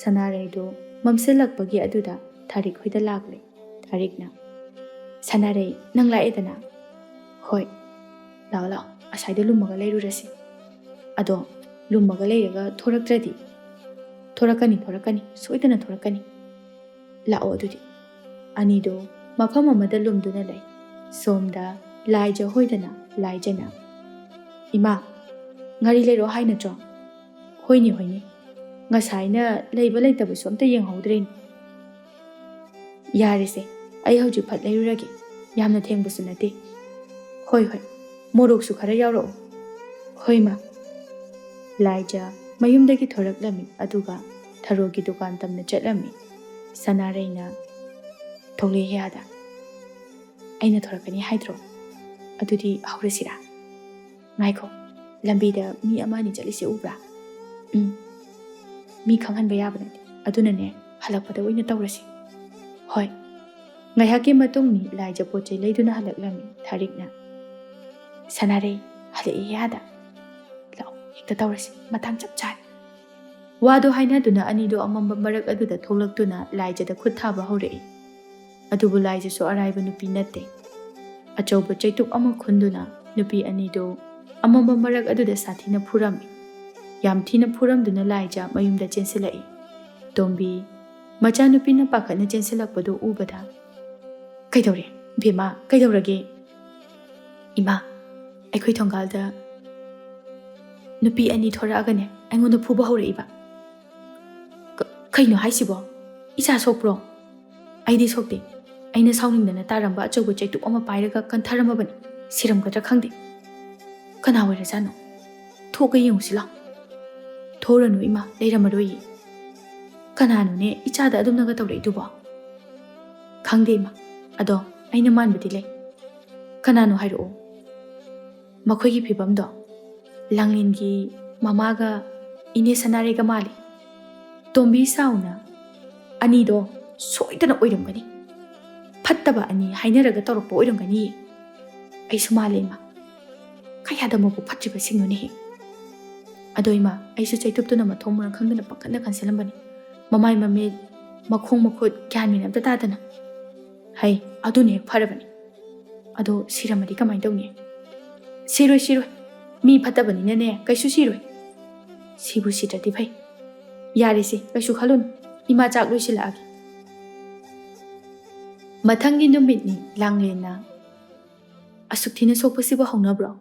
ꯁꯅꯥꯔꯩꯗꯣ ꯃꯝꯁꯤꯜꯂꯛꯄꯒꯤ ꯑꯗꯨꯗ ꯊꯥꯔꯤꯛ ꯍꯣꯏꯗ ꯂꯥꯛꯂꯦ꯫ ꯊꯥꯔꯤꯛꯅ, "ꯁꯅꯥꯔꯩ, ꯅꯪ ꯂꯥꯛꯑꯦꯗꯅ?" "ꯍꯣꯏ, ꯂꯥꯛꯑꯣ, ꯂꯥꯛꯑꯣ, ꯑꯁꯥꯏꯗ ꯂꯨꯝꯃꯒ ꯂꯩꯔꯨꯔꯁꯤ꯫ ꯑꯗꯣ ꯂꯨꯝꯃꯒ ꯂꯩꯔꯒ ꯊꯣꯔꯛꯇ꯭ꯔꯗꯤ?" "ꯊꯣꯔꯛꯀꯅꯤ, ꯊꯣꯔꯛꯀꯅꯤ, ꯁꯣꯏꯗꯅ ꯊꯣꯔꯛꯀꯅꯤ꯫ ꯂꯥꯛꯑꯣ ꯑꯗꯨꯗꯤ"꯫ ꯑꯅꯤꯗꯣ ꯃꯐꯝ ꯑꯃꯗ ꯂꯨꯝꯗꯨꯅ ꯂꯩ꯫ ꯁꯣꯝꯗ ꯂꯥꯏꯖ ꯍꯣꯏꯗꯅ ꯂꯥꯏꯖꯅ, "ꯏꯃꯥ, ꯉꯥꯔꯤ ꯂꯩꯔꯛꯑꯣ ꯍꯥꯏ ꯅꯠꯇ꯭ꯔꯣ?" "ꯍꯣꯏꯅꯦ, ꯍꯣꯏꯅꯦ, ꯉꯁꯥꯏꯅ ꯂꯩꯕ ꯂꯩꯇꯕꯁꯨ ꯑꯝꯇ ꯌꯦꯡꯍꯧꯗ꯭ꯔꯦꯅꯦ"꯫ "ꯌꯥꯔꯦꯁꯦ, ꯑꯩ ꯍꯧꯖꯤꯛ ꯐꯠ ꯂꯩꯔꯨꯔꯒꯦ, ꯌꯥꯝꯅ ꯊꯦꯡꯕꯁꯨ ꯅꯠꯇꯦ"꯫ "ꯍꯣꯏ, ꯍꯣꯏ, ꯃꯣꯔꯣꯛꯁꯨ ꯈꯔ ꯌꯥꯎꯔꯛꯑꯣ"꯫ "ꯍꯣꯏ, ꯃꯥ꯫" ꯂꯥꯏꯖ ꯃꯌꯨꯝꯗꯒꯤ ꯊꯣꯔꯛꯂꯝꯃꯤ, ꯑꯗꯨꯒ ꯊꯔꯣꯒꯤ ꯗꯨꯀꯥꯟ ꯇꯝꯅ ꯆꯠꯂꯝꯃꯤ꯫ ꯁꯅꯥꯔꯩꯅ, "ꯊꯣꯛꯂꯛꯑꯦ ꯑꯥꯗ꯫ ꯑꯩꯅ ꯊꯣꯔꯛꯀꯅꯤ ꯍꯥꯏꯗ꯭ꯔꯣ? ꯑꯗꯨꯗꯤ ꯍꯧꯔꯁꯤꯔꯥ?" "ꯉꯥꯏꯈꯣ, ꯂꯝꯕꯤꯗ ꯃꯤ ꯑꯃ ꯑꯅꯤ ꯆꯠꯂꯤꯁꯦ ꯎꯕ꯭ꯔꯥ?" "ꯎꯝ, ꯃꯤ ꯈꯪꯍꯟꯕ ꯌꯥꯕ ꯅꯠꯇꯦ, ꯑꯗꯨꯅꯅꯦ, ꯍꯜꯂꯛꯄꯗ ꯑꯣꯏꯅ ꯇꯧꯔꯁꯤ꯫" "ꯍꯣꯏ꯫" ꯉꯥꯏꯍꯥꯛꯀꯤ ꯃꯇꯨꯡ ꯃꯤ ꯂꯥꯏꯖ ꯄꯣꯠ ꯆꯩ ꯂꯩꯗꯨꯅ ꯍꯜꯂꯛꯂꯝꯃꯤ꯫ ꯊꯥꯔꯤꯛꯅ, "ꯁꯅꯥꯔꯩ, ꯍꯜꯂꯛꯑꯦ ꯑꯥꯗ꯫ ꯂꯥꯛꯑꯣ, ꯍꯦꯛꯇ ꯇꯧꯔꯁꯤ, ꯃꯇꯥꯡ ꯆꯞ ꯆꯥꯔꯦ꯫" ꯋꯥꯗꯣ ꯍꯥꯏꯅꯗꯨꯅ ꯑꯅꯤꯗꯣ ꯑꯃꯝꯕ ꯃꯔꯛ ꯑꯗꯨꯗ ꯊꯣꯛꯂꯛꯇꯨꯅ ꯂꯥꯏꯖꯗ ꯈꯨꯠ ꯊꯥꯕ ꯍꯧꯔꯛꯏ꯫ ꯑꯗꯨꯕꯨ ꯂꯥꯏꯖꯁꯨ ꯑꯔꯥꯏꯕ ꯅꯨꯄꯤ ꯅꯠꯇꯦ꯫ ꯑꯆꯧꯕ ꯆꯩꯇꯨꯞ ꯑꯃ ꯈꯨꯟꯗꯨꯅ ꯅꯨꯄꯤ ꯑꯅꯤꯗꯨ ꯑꯃꯝꯕ ꯃꯔꯛ ꯑꯗꯨꯗ ꯁꯥꯊꯤꯅ ꯐꯨꯔꯝꯃꯤ꯫ ꯌꯥꯝ ꯊꯤꯅ ꯐꯨꯔꯝꯗꯨꯅ ꯂꯥꯏꯖ ꯃꯌꯨꯝꯗ ꯆꯦꯟꯁꯤꯜꯂꯛꯏ꯫ ꯇꯣꯝꯕꯤ, ꯃꯆꯥꯅꯨꯄꯤꯅ ꯄꯥꯈꯠꯅ ꯆꯦꯟꯁꯤꯜꯂꯛꯄꯗꯨ ꯎꯕꯗ, "ꯀꯩꯗꯧꯔꯦ? ꯕꯦꯝꯃ, ꯀꯩꯗꯧꯔꯒꯦ?" "ꯏꯃꯥ, ꯑꯩꯈꯣꯏ ꯊꯣꯡꯒꯥꯜꯗ ꯅꯨꯄꯤ ꯑꯅꯤ ꯊꯣꯔꯛꯑꯒꯅꯦ, ꯑꯩꯉꯣꯟꯗ ꯐꯨꯕ ꯍꯧꯔꯛꯏꯕ꯫" "ꯀ-, ꯀꯩꯅꯣ ꯍꯥꯏꯁꯤꯕꯣ? ꯏꯆꯥ ꯁꯣꯛꯄ꯭ꯔꯣ?" "ꯑꯩꯗꯤ ꯁꯣꯛꯇꯦ꯫ ꯑꯩꯅ ꯁꯥꯎꯅꯤꯡꯗꯅ ꯇꯥꯔꯝꯕ ꯑꯆꯧꯕ ꯆꯩꯇꯨꯞ ꯑꯃ ꯄꯥꯏꯔꯒ ꯀꯟꯊꯔꯝꯃꯕꯅꯤ꯫ ꯁꯤꯔꯝꯒꯗ꯭ꯔꯥ ꯈꯪꯗꯦ꯫ ꯀꯅꯥ ꯑꯣꯏꯔꯖꯥꯠꯅꯣ? ꯊꯣꯛꯑꯒ ꯌꯦꯡꯉꯨꯁꯤ ꯂꯥꯎ꯫" "ꯊꯣꯛꯎꯔꯅꯨ ꯏꯃꯥ, ꯂꯩꯔꯝꯃꯔꯣꯏꯌꯦ꯫" "ꯀꯅꯥꯅꯣꯅꯦ ꯏꯆꯥꯗ ꯑꯗꯨꯝꯅꯒ ꯇꯧꯔꯛꯏꯗꯨꯕꯣ?" "ꯈꯪꯗꯦ ꯏꯃꯥ, ꯑꯗꯣ ꯑꯩꯅ ꯃꯥꯟꯕꯗꯤ ꯂꯩ꯫" "ꯀꯅꯥꯅꯣ ꯍꯥꯏꯔꯛꯑꯣ꯫" "ꯃꯈꯣꯏꯒꯤ ꯐꯤꯕꯝꯗꯣ ꯂꯥꯡꯂꯦꯟꯒꯤ ꯃꯃꯥꯒ ꯏꯅꯦ ꯁꯅꯥꯔꯩꯒ ꯃꯥꯜꯂꯤ꯫ ꯇꯣꯝꯕꯤ ꯁꯥꯎꯅ ꯑꯅꯤꯗꯣ ꯁꯣꯏꯗꯅ ꯑꯣꯏꯔꯝꯒꯅꯤ꯫ ꯐꯠꯇꯕ ꯑꯅꯤ ꯍꯥꯏꯅꯔꯒ ꯇꯧꯔꯛꯄ ꯑꯣꯏꯔꯝꯒꯅꯤ꯫" "ꯑꯩꯁꯨ ꯃꯥꯜꯂꯦ ꯏꯃꯥ꯫ ꯀꯌꯥꯗ ꯃꯕꯨꯛ ꯐꯠꯇ꯭ꯔꯤꯕꯁꯤꯡꯅꯣꯅꯦꯍꯦ꯫ ꯑꯗꯣ ꯏꯃꯥ, ꯑꯩꯁꯨ ꯆꯩꯇꯨꯞꯇꯨꯅ ꯃꯊꯣꯡ ꯃꯔꯝ ꯈꯪꯗꯅ ꯄꯥꯈꯠꯅ ꯀꯟꯁꯤꯜꯂꯝꯕꯅꯤ꯫ ꯃꯃꯥꯏ ꯃꯃꯤꯠ, ꯃꯈꯣꯡ ꯃꯈꯨꯠ ꯒ꯭ꯌꯥꯟ ꯃꯦꯟ ꯑꯝꯇ ꯇꯥꯗꯅ꯫" "ꯍꯩ, ꯑꯗꯨꯅ ꯍꯦꯛ ꯐꯔꯕꯅꯤ꯫ ꯑꯗꯣ ꯁꯤꯔꯝꯃꯗꯤ ꯀꯃꯥꯏꯅ ꯇꯧꯅꯤ?" "ꯁꯤꯔꯣꯏ, ꯁꯤꯔꯣꯏ꯫ ꯃꯤ ꯐꯠꯇꯕꯅꯤꯅꯅꯦ, ꯀꯩꯁꯨ ꯁꯤꯔꯣꯏ꯫ ꯁꯤꯕꯨ ꯁꯤꯗ꯭ꯔꯗꯤ ꯐꯩ꯫ ꯌꯥꯔꯦꯁꯦ, ꯀꯩꯁꯨ ꯈꯜꯂꯨꯅꯨ꯫ ꯏꯃꯥ ꯆꯥꯛ ꯂꯣꯏꯁꯤꯜꯂꯛꯑꯒꯦ꯫" ꯃꯊꯪꯒꯤ ꯅꯨꯃꯤꯠꯅꯤ꯫ ꯂꯥꯡꯂꯦꯟꯅ, "ꯑꯁꯨꯛ ꯊꯤꯅ ꯁꯣꯛꯄꯁꯤꯕꯨ ꯍꯧꯅꯕ꯭ꯔꯣ?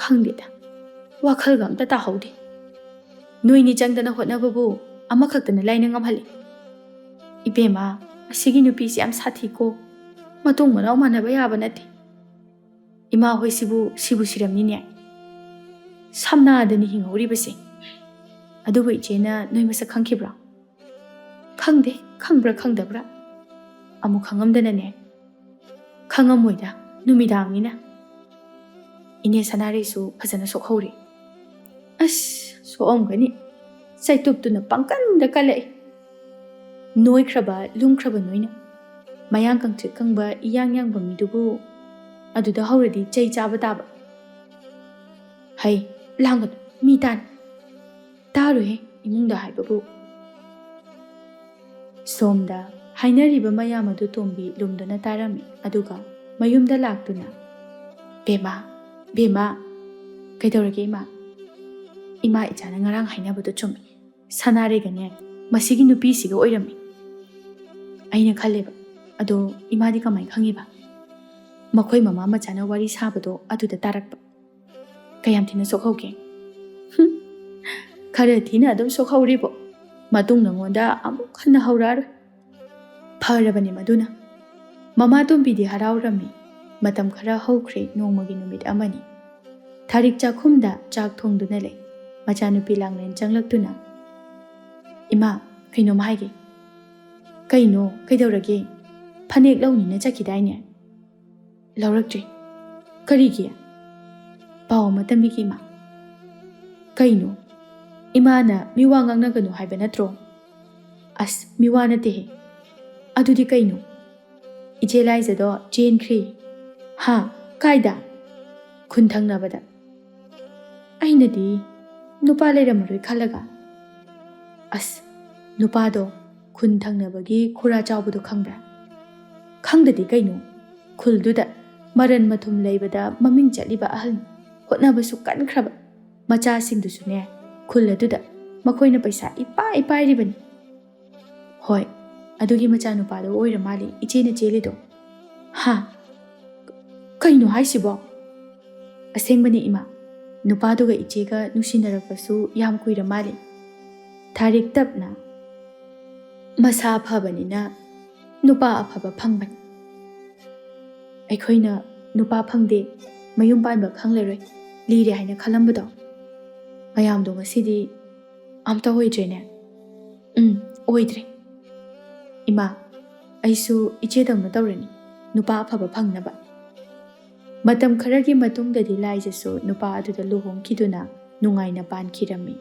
ꯈꯪꯗꯦꯗ, ꯋꯥꯈꯜꯒ ꯑꯝꯇ ꯇꯥꯍꯧꯗꯦ꯫ ꯅꯣꯏꯅꯤ ꯆꯪꯗꯅ ꯍꯣꯠꯅꯕꯕꯨ ꯑꯃꯈꯛꯇꯅ ꯂꯥꯏꯅ ꯉꯝꯍꯜꯂꯤ꯫ ꯏꯕꯦꯝꯃ, ꯑꯁꯤꯒꯤ ꯅꯨꯄꯤꯁꯤ ꯌꯥꯝ ꯁꯥꯊꯤꯀꯣ꯫ ꯃꯇꯨꯡ ꯃꯅꯥꯎ ꯃꯥꯟꯅꯕ ꯌꯥꯕ ꯅꯠꯇꯦ꯫ ꯏꯃꯥ ꯍꯣꯏꯁꯤꯕꯨ ꯁꯤꯕꯨ ꯁꯤꯔꯝꯅꯤꯅꯦ꯫ ꯁꯝꯅꯥꯗꯅꯤ ꯍꯤꯡꯍꯧꯔꯤꯕꯁꯦ꯫ ꯑꯗꯨꯕꯨ ꯏꯆꯦꯅ ꯅꯣꯏ ꯃꯁꯛ ꯈꯪꯈꯤꯕ꯭ꯔꯣ? ꯈꯪꯗꯦ, ꯈꯪꯕ꯭ꯔꯥ ꯈꯪꯗꯕ꯭ꯔꯥ? ꯑꯃꯨꯛ ꯈꯪꯉꯝꯗꯅꯅꯦ꯫ ꯈꯪꯉꯝꯃꯣꯏꯗ, ꯅꯨꯃꯤꯗꯥꯡꯅꯤꯅ꯫ ꯏꯅꯦ ꯁꯅꯥꯔꯩꯁꯨ ꯐꯖꯅ ꯁꯣꯛꯍꯧꯔꯦ꯫ ꯑꯁ, ꯁꯣꯛꯑꯝꯒꯅꯤ꯫ ꯆꯩꯇꯨꯞꯇꯨꯅ ꯄꯪꯀꯟꯗ ꯀꯜꯂꯛꯏ꯫ ꯅꯣꯏꯈ꯭ꯔꯕ, ꯂꯨꯝꯈ꯭ꯔꯕ ꯅꯣꯏꯅ꯫ ꯃꯌꯥꯡ ꯀꯪꯇ꯭ꯔꯤꯛ ꯀꯪꯕ ꯏꯌꯥꯡ ꯌꯥꯡꯕ ꯃꯤꯗꯨꯕꯨ ꯑꯗꯨꯗ ꯍꯧꯔꯗꯤ ꯆꯩ ꯆꯥꯕ ꯇꯥꯕ꯫ ꯍꯩ, ꯂꯥꯡꯒꯅꯨ, ꯃꯤ ꯇꯥꯅꯤ꯫ ꯇꯥꯔꯣꯏꯍꯦ, ꯏꯃꯨꯡꯗ ꯍꯥꯏꯕꯕꯨ꯫ ꯁꯣꯝꯗ ꯍꯥꯏꯅꯔꯤꯕ ꯃꯌꯥꯝ ꯑꯗꯨ ꯇꯣꯝꯕꯤ ꯂꯨꯝꯗꯨꯅ ꯇꯥꯔꯝꯃꯤ, ꯑꯗꯨꯒ ꯃꯌꯨꯝꯗ ꯂꯥꯛꯇꯨꯅ, "ꯕꯦꯝꯃ, ꯕꯦꯝꯃ, ꯀꯩꯗꯧꯔꯒꯦ ꯏꯃꯥ? ꯏꯃꯥ, ꯏꯆꯥꯅ ꯉꯔꯥꯡ ꯍꯥꯏꯅꯕꯗꯣ ꯆꯨꯝꯃꯤ꯫ ꯁꯅꯥꯔꯩꯒꯅꯦ, ꯃꯁꯤꯒꯤ ꯅꯨꯄꯤꯁꯤꯒ ꯑꯣꯏꯔꯝꯃꯤ꯫" ꯑꯩꯅ ꯈꯜꯂꯦꯕ, "ꯑꯗꯣ ꯏꯃꯥꯗꯤ ꯀꯃꯥꯏꯅ ꯈꯪꯉꯤꯕ? ꯃꯈꯣꯏ ꯃꯃꯥ ꯃꯆꯥꯅ ꯋꯥꯔꯤ ꯁꯥꯕꯗꯣ ꯑꯗꯨꯗ ꯇꯥꯔꯛꯄ꯫ ꯀꯌꯥꯝ ꯊꯤꯅ ꯁꯣꯛꯍꯧꯒꯦ?" "ꯍꯨꯝ, ꯈꯔ ꯊꯤꯅ ꯑꯗꯨꯝ ꯁꯣꯛꯍꯧꯔꯤꯕꯣ꯫ ꯃꯇꯨꯡ ꯅꯉꯣꯟꯗ ꯑꯃꯨꯛ ꯍꯟꯅ ꯍꯧꯔꯛꯑꯔꯣꯏ꯫" ꯐꯔꯕꯅꯤ ꯃꯗꯨꯅ꯫ ꯃꯃꯥ ꯇꯣꯝꯕꯤꯗꯤ ꯍꯔꯥꯎꯔꯝꯃꯤ꯫ ꯃꯇꯝ ꯈꯔ ꯍꯧꯈ꯭ꯔꯦ, ꯅꯣꯡꯃꯒꯤ ꯅꯨꯃꯤꯠ ꯑꯃꯅꯤ꯫ ꯊꯥꯔꯤꯛ ꯆꯥꯛꯈꯨꯝꯗ ꯆꯥꯛ ꯊꯣꯡꯗꯨꯅ ꯂꯩ꯫ ꯃꯆꯥꯅꯨꯄꯤ ꯂꯥꯡꯂꯦꯟ ꯆꯪꯂꯛꯇꯨꯅ, "ꯏꯃꯥ, ꯀꯩꯅꯣꯝ ꯍꯥꯏꯒꯦ꯫" "ꯀꯩꯅꯣ? ꯀꯩꯗꯧꯔꯒꯦ? ꯐꯅꯦꯛ ꯂꯧꯅꯤꯅ ꯆꯠꯈꯤꯗꯥꯏꯅꯦ?" "ꯂꯧꯔꯛꯇ꯭ꯔꯤ꯫" "ꯀꯔꯤꯒꯤ?" "ꯄꯥꯎ ꯑꯃ ꯇꯝꯕꯤꯒꯦ ꯏꯃꯥ꯫" "ꯀꯩꯅꯣ? ꯏꯃꯥꯅ ꯃꯤꯋꯥ ꯉꯥꯡꯅꯒꯅꯨ ꯍꯥꯏꯕ ꯅꯠꯇ꯭ꯔꯣ?" "ꯑꯁ, ꯃꯤꯋꯥ ꯅꯠꯇꯦꯍꯦ꯫" "ꯑꯗꯨꯗꯤ ꯀꯩꯅꯣ?" "ꯏꯆꯦ ꯂꯥꯏꯖꯗꯣ ꯆꯦꯟꯈ꯭ꯔꯦ꯫" "ꯍꯥ? ꯀꯥꯏꯗ?" "ꯈꯨꯟ ꯊꯪꯅꯕꯗ꯫" ꯑꯩꯅꯗꯤ ꯅꯨꯄꯥ ꯂꯩꯔꯝꯃꯔꯣꯏ ꯈꯜꯂꯒ꯫ "ꯑꯁ, ꯅꯨꯄꯥꯗꯣ ꯈꯨꯟ ꯊꯪꯅꯕꯒꯤ ꯈꯨꯔꯥ ꯆꯥꯎꯕꯗꯣ ꯈꯪꯕ꯭ꯔꯥ?" "ꯈꯪꯗꯗꯤ ꯀꯩꯅꯣ? ꯈꯨꯜꯗꯨꯗ ꯃꯔꯟ ꯃꯊꯨꯝ ꯂꯩꯕꯗ ꯃꯃꯤꯡ ꯆꯠꯂꯤꯕ ꯑꯍꯜꯅꯤ꯫ ꯍꯣꯠꯅꯕꯁꯨ ꯀꯟꯈ꯭ꯔꯕ꯫ ꯃꯆꯥꯁꯤꯡꯗꯨꯁꯨꯅꯦ, ꯈꯨꯜ ꯑꯗꯨꯗ ꯃꯈꯣꯏꯅ ꯄꯩꯁꯥ ꯏꯄꯥꯏ ꯄꯥꯏꯔꯤꯕꯅꯤ꯫" "ꯍꯣꯏ, ꯑꯗꯨꯒꯤ ꯃꯆꯥꯅꯨꯄꯥꯗꯣ ꯑꯣꯏꯔ ꯃꯥꯜꯂꯦ ꯏꯆꯦꯅ ꯆꯦꯜꯂꯤꯗꯣ꯫" "ꯍꯥ? ꯀꯩꯅꯣ ꯍꯥꯏꯁꯤꯕꯣ?" "ꯑꯁꯦꯡꯕꯅꯤ ꯏꯃꯥ, ꯅꯨꯄꯥꯗꯨꯒ ꯏꯆꯦꯒ ꯅꯨꯡꯁꯤꯅꯔꯛꯄꯁꯨ ꯌꯥꯝ ꯀꯨꯏꯔ ꯃꯥꯜꯂꯦ꯫ ꯊꯥꯔꯤꯛ ꯇꯞꯅ, ꯃꯁꯥ ꯐꯕꯅꯤꯅ ꯅꯨꯄꯥ ꯑꯐꯕ ꯐꯪꯕꯅꯤ꯫ ꯑꯩꯈꯣꯏꯅ ꯅꯨꯄꯥ ꯐꯪꯗꯦ, ꯃꯌꯨꯝ ꯄꯥꯟꯕ ꯈꯪꯂꯔꯣꯏ, ꯂꯤꯔꯦ ꯍꯥꯏꯅ ꯈꯜꯂꯝꯕꯗꯣ, ꯃꯌꯥꯝꯗꯣ ꯉꯁꯤꯗꯤ ꯑꯝꯇ ꯑꯣꯏꯗ꯭ꯔꯦꯅꯦ꯫ ꯎꯝ, ꯑꯣꯏꯗ꯭ꯔꯦ꯫ ꯏꯃꯥ, ꯑꯩꯁꯨ ꯏꯆꯦꯗꯧꯅ ꯇꯧꯔꯅꯤ, ꯅꯨꯄꯥ ꯑꯐꯕ ꯐꯪꯅꯕ꯫ ꯃꯇꯝ ꯈꯔꯒꯤ ꯃꯇꯨꯡꯗꯗꯤ ꯂꯥꯏꯖꯁꯨ ꯅꯨꯄꯥ ꯑꯗꯨꯗ ꯂꯨꯍꯣꯡꯈꯤꯗꯨꯅ ꯅꯨꯡꯉꯥꯏꯅ ꯄꯥꯟꯈꯤꯔꯝꯃꯤ꯫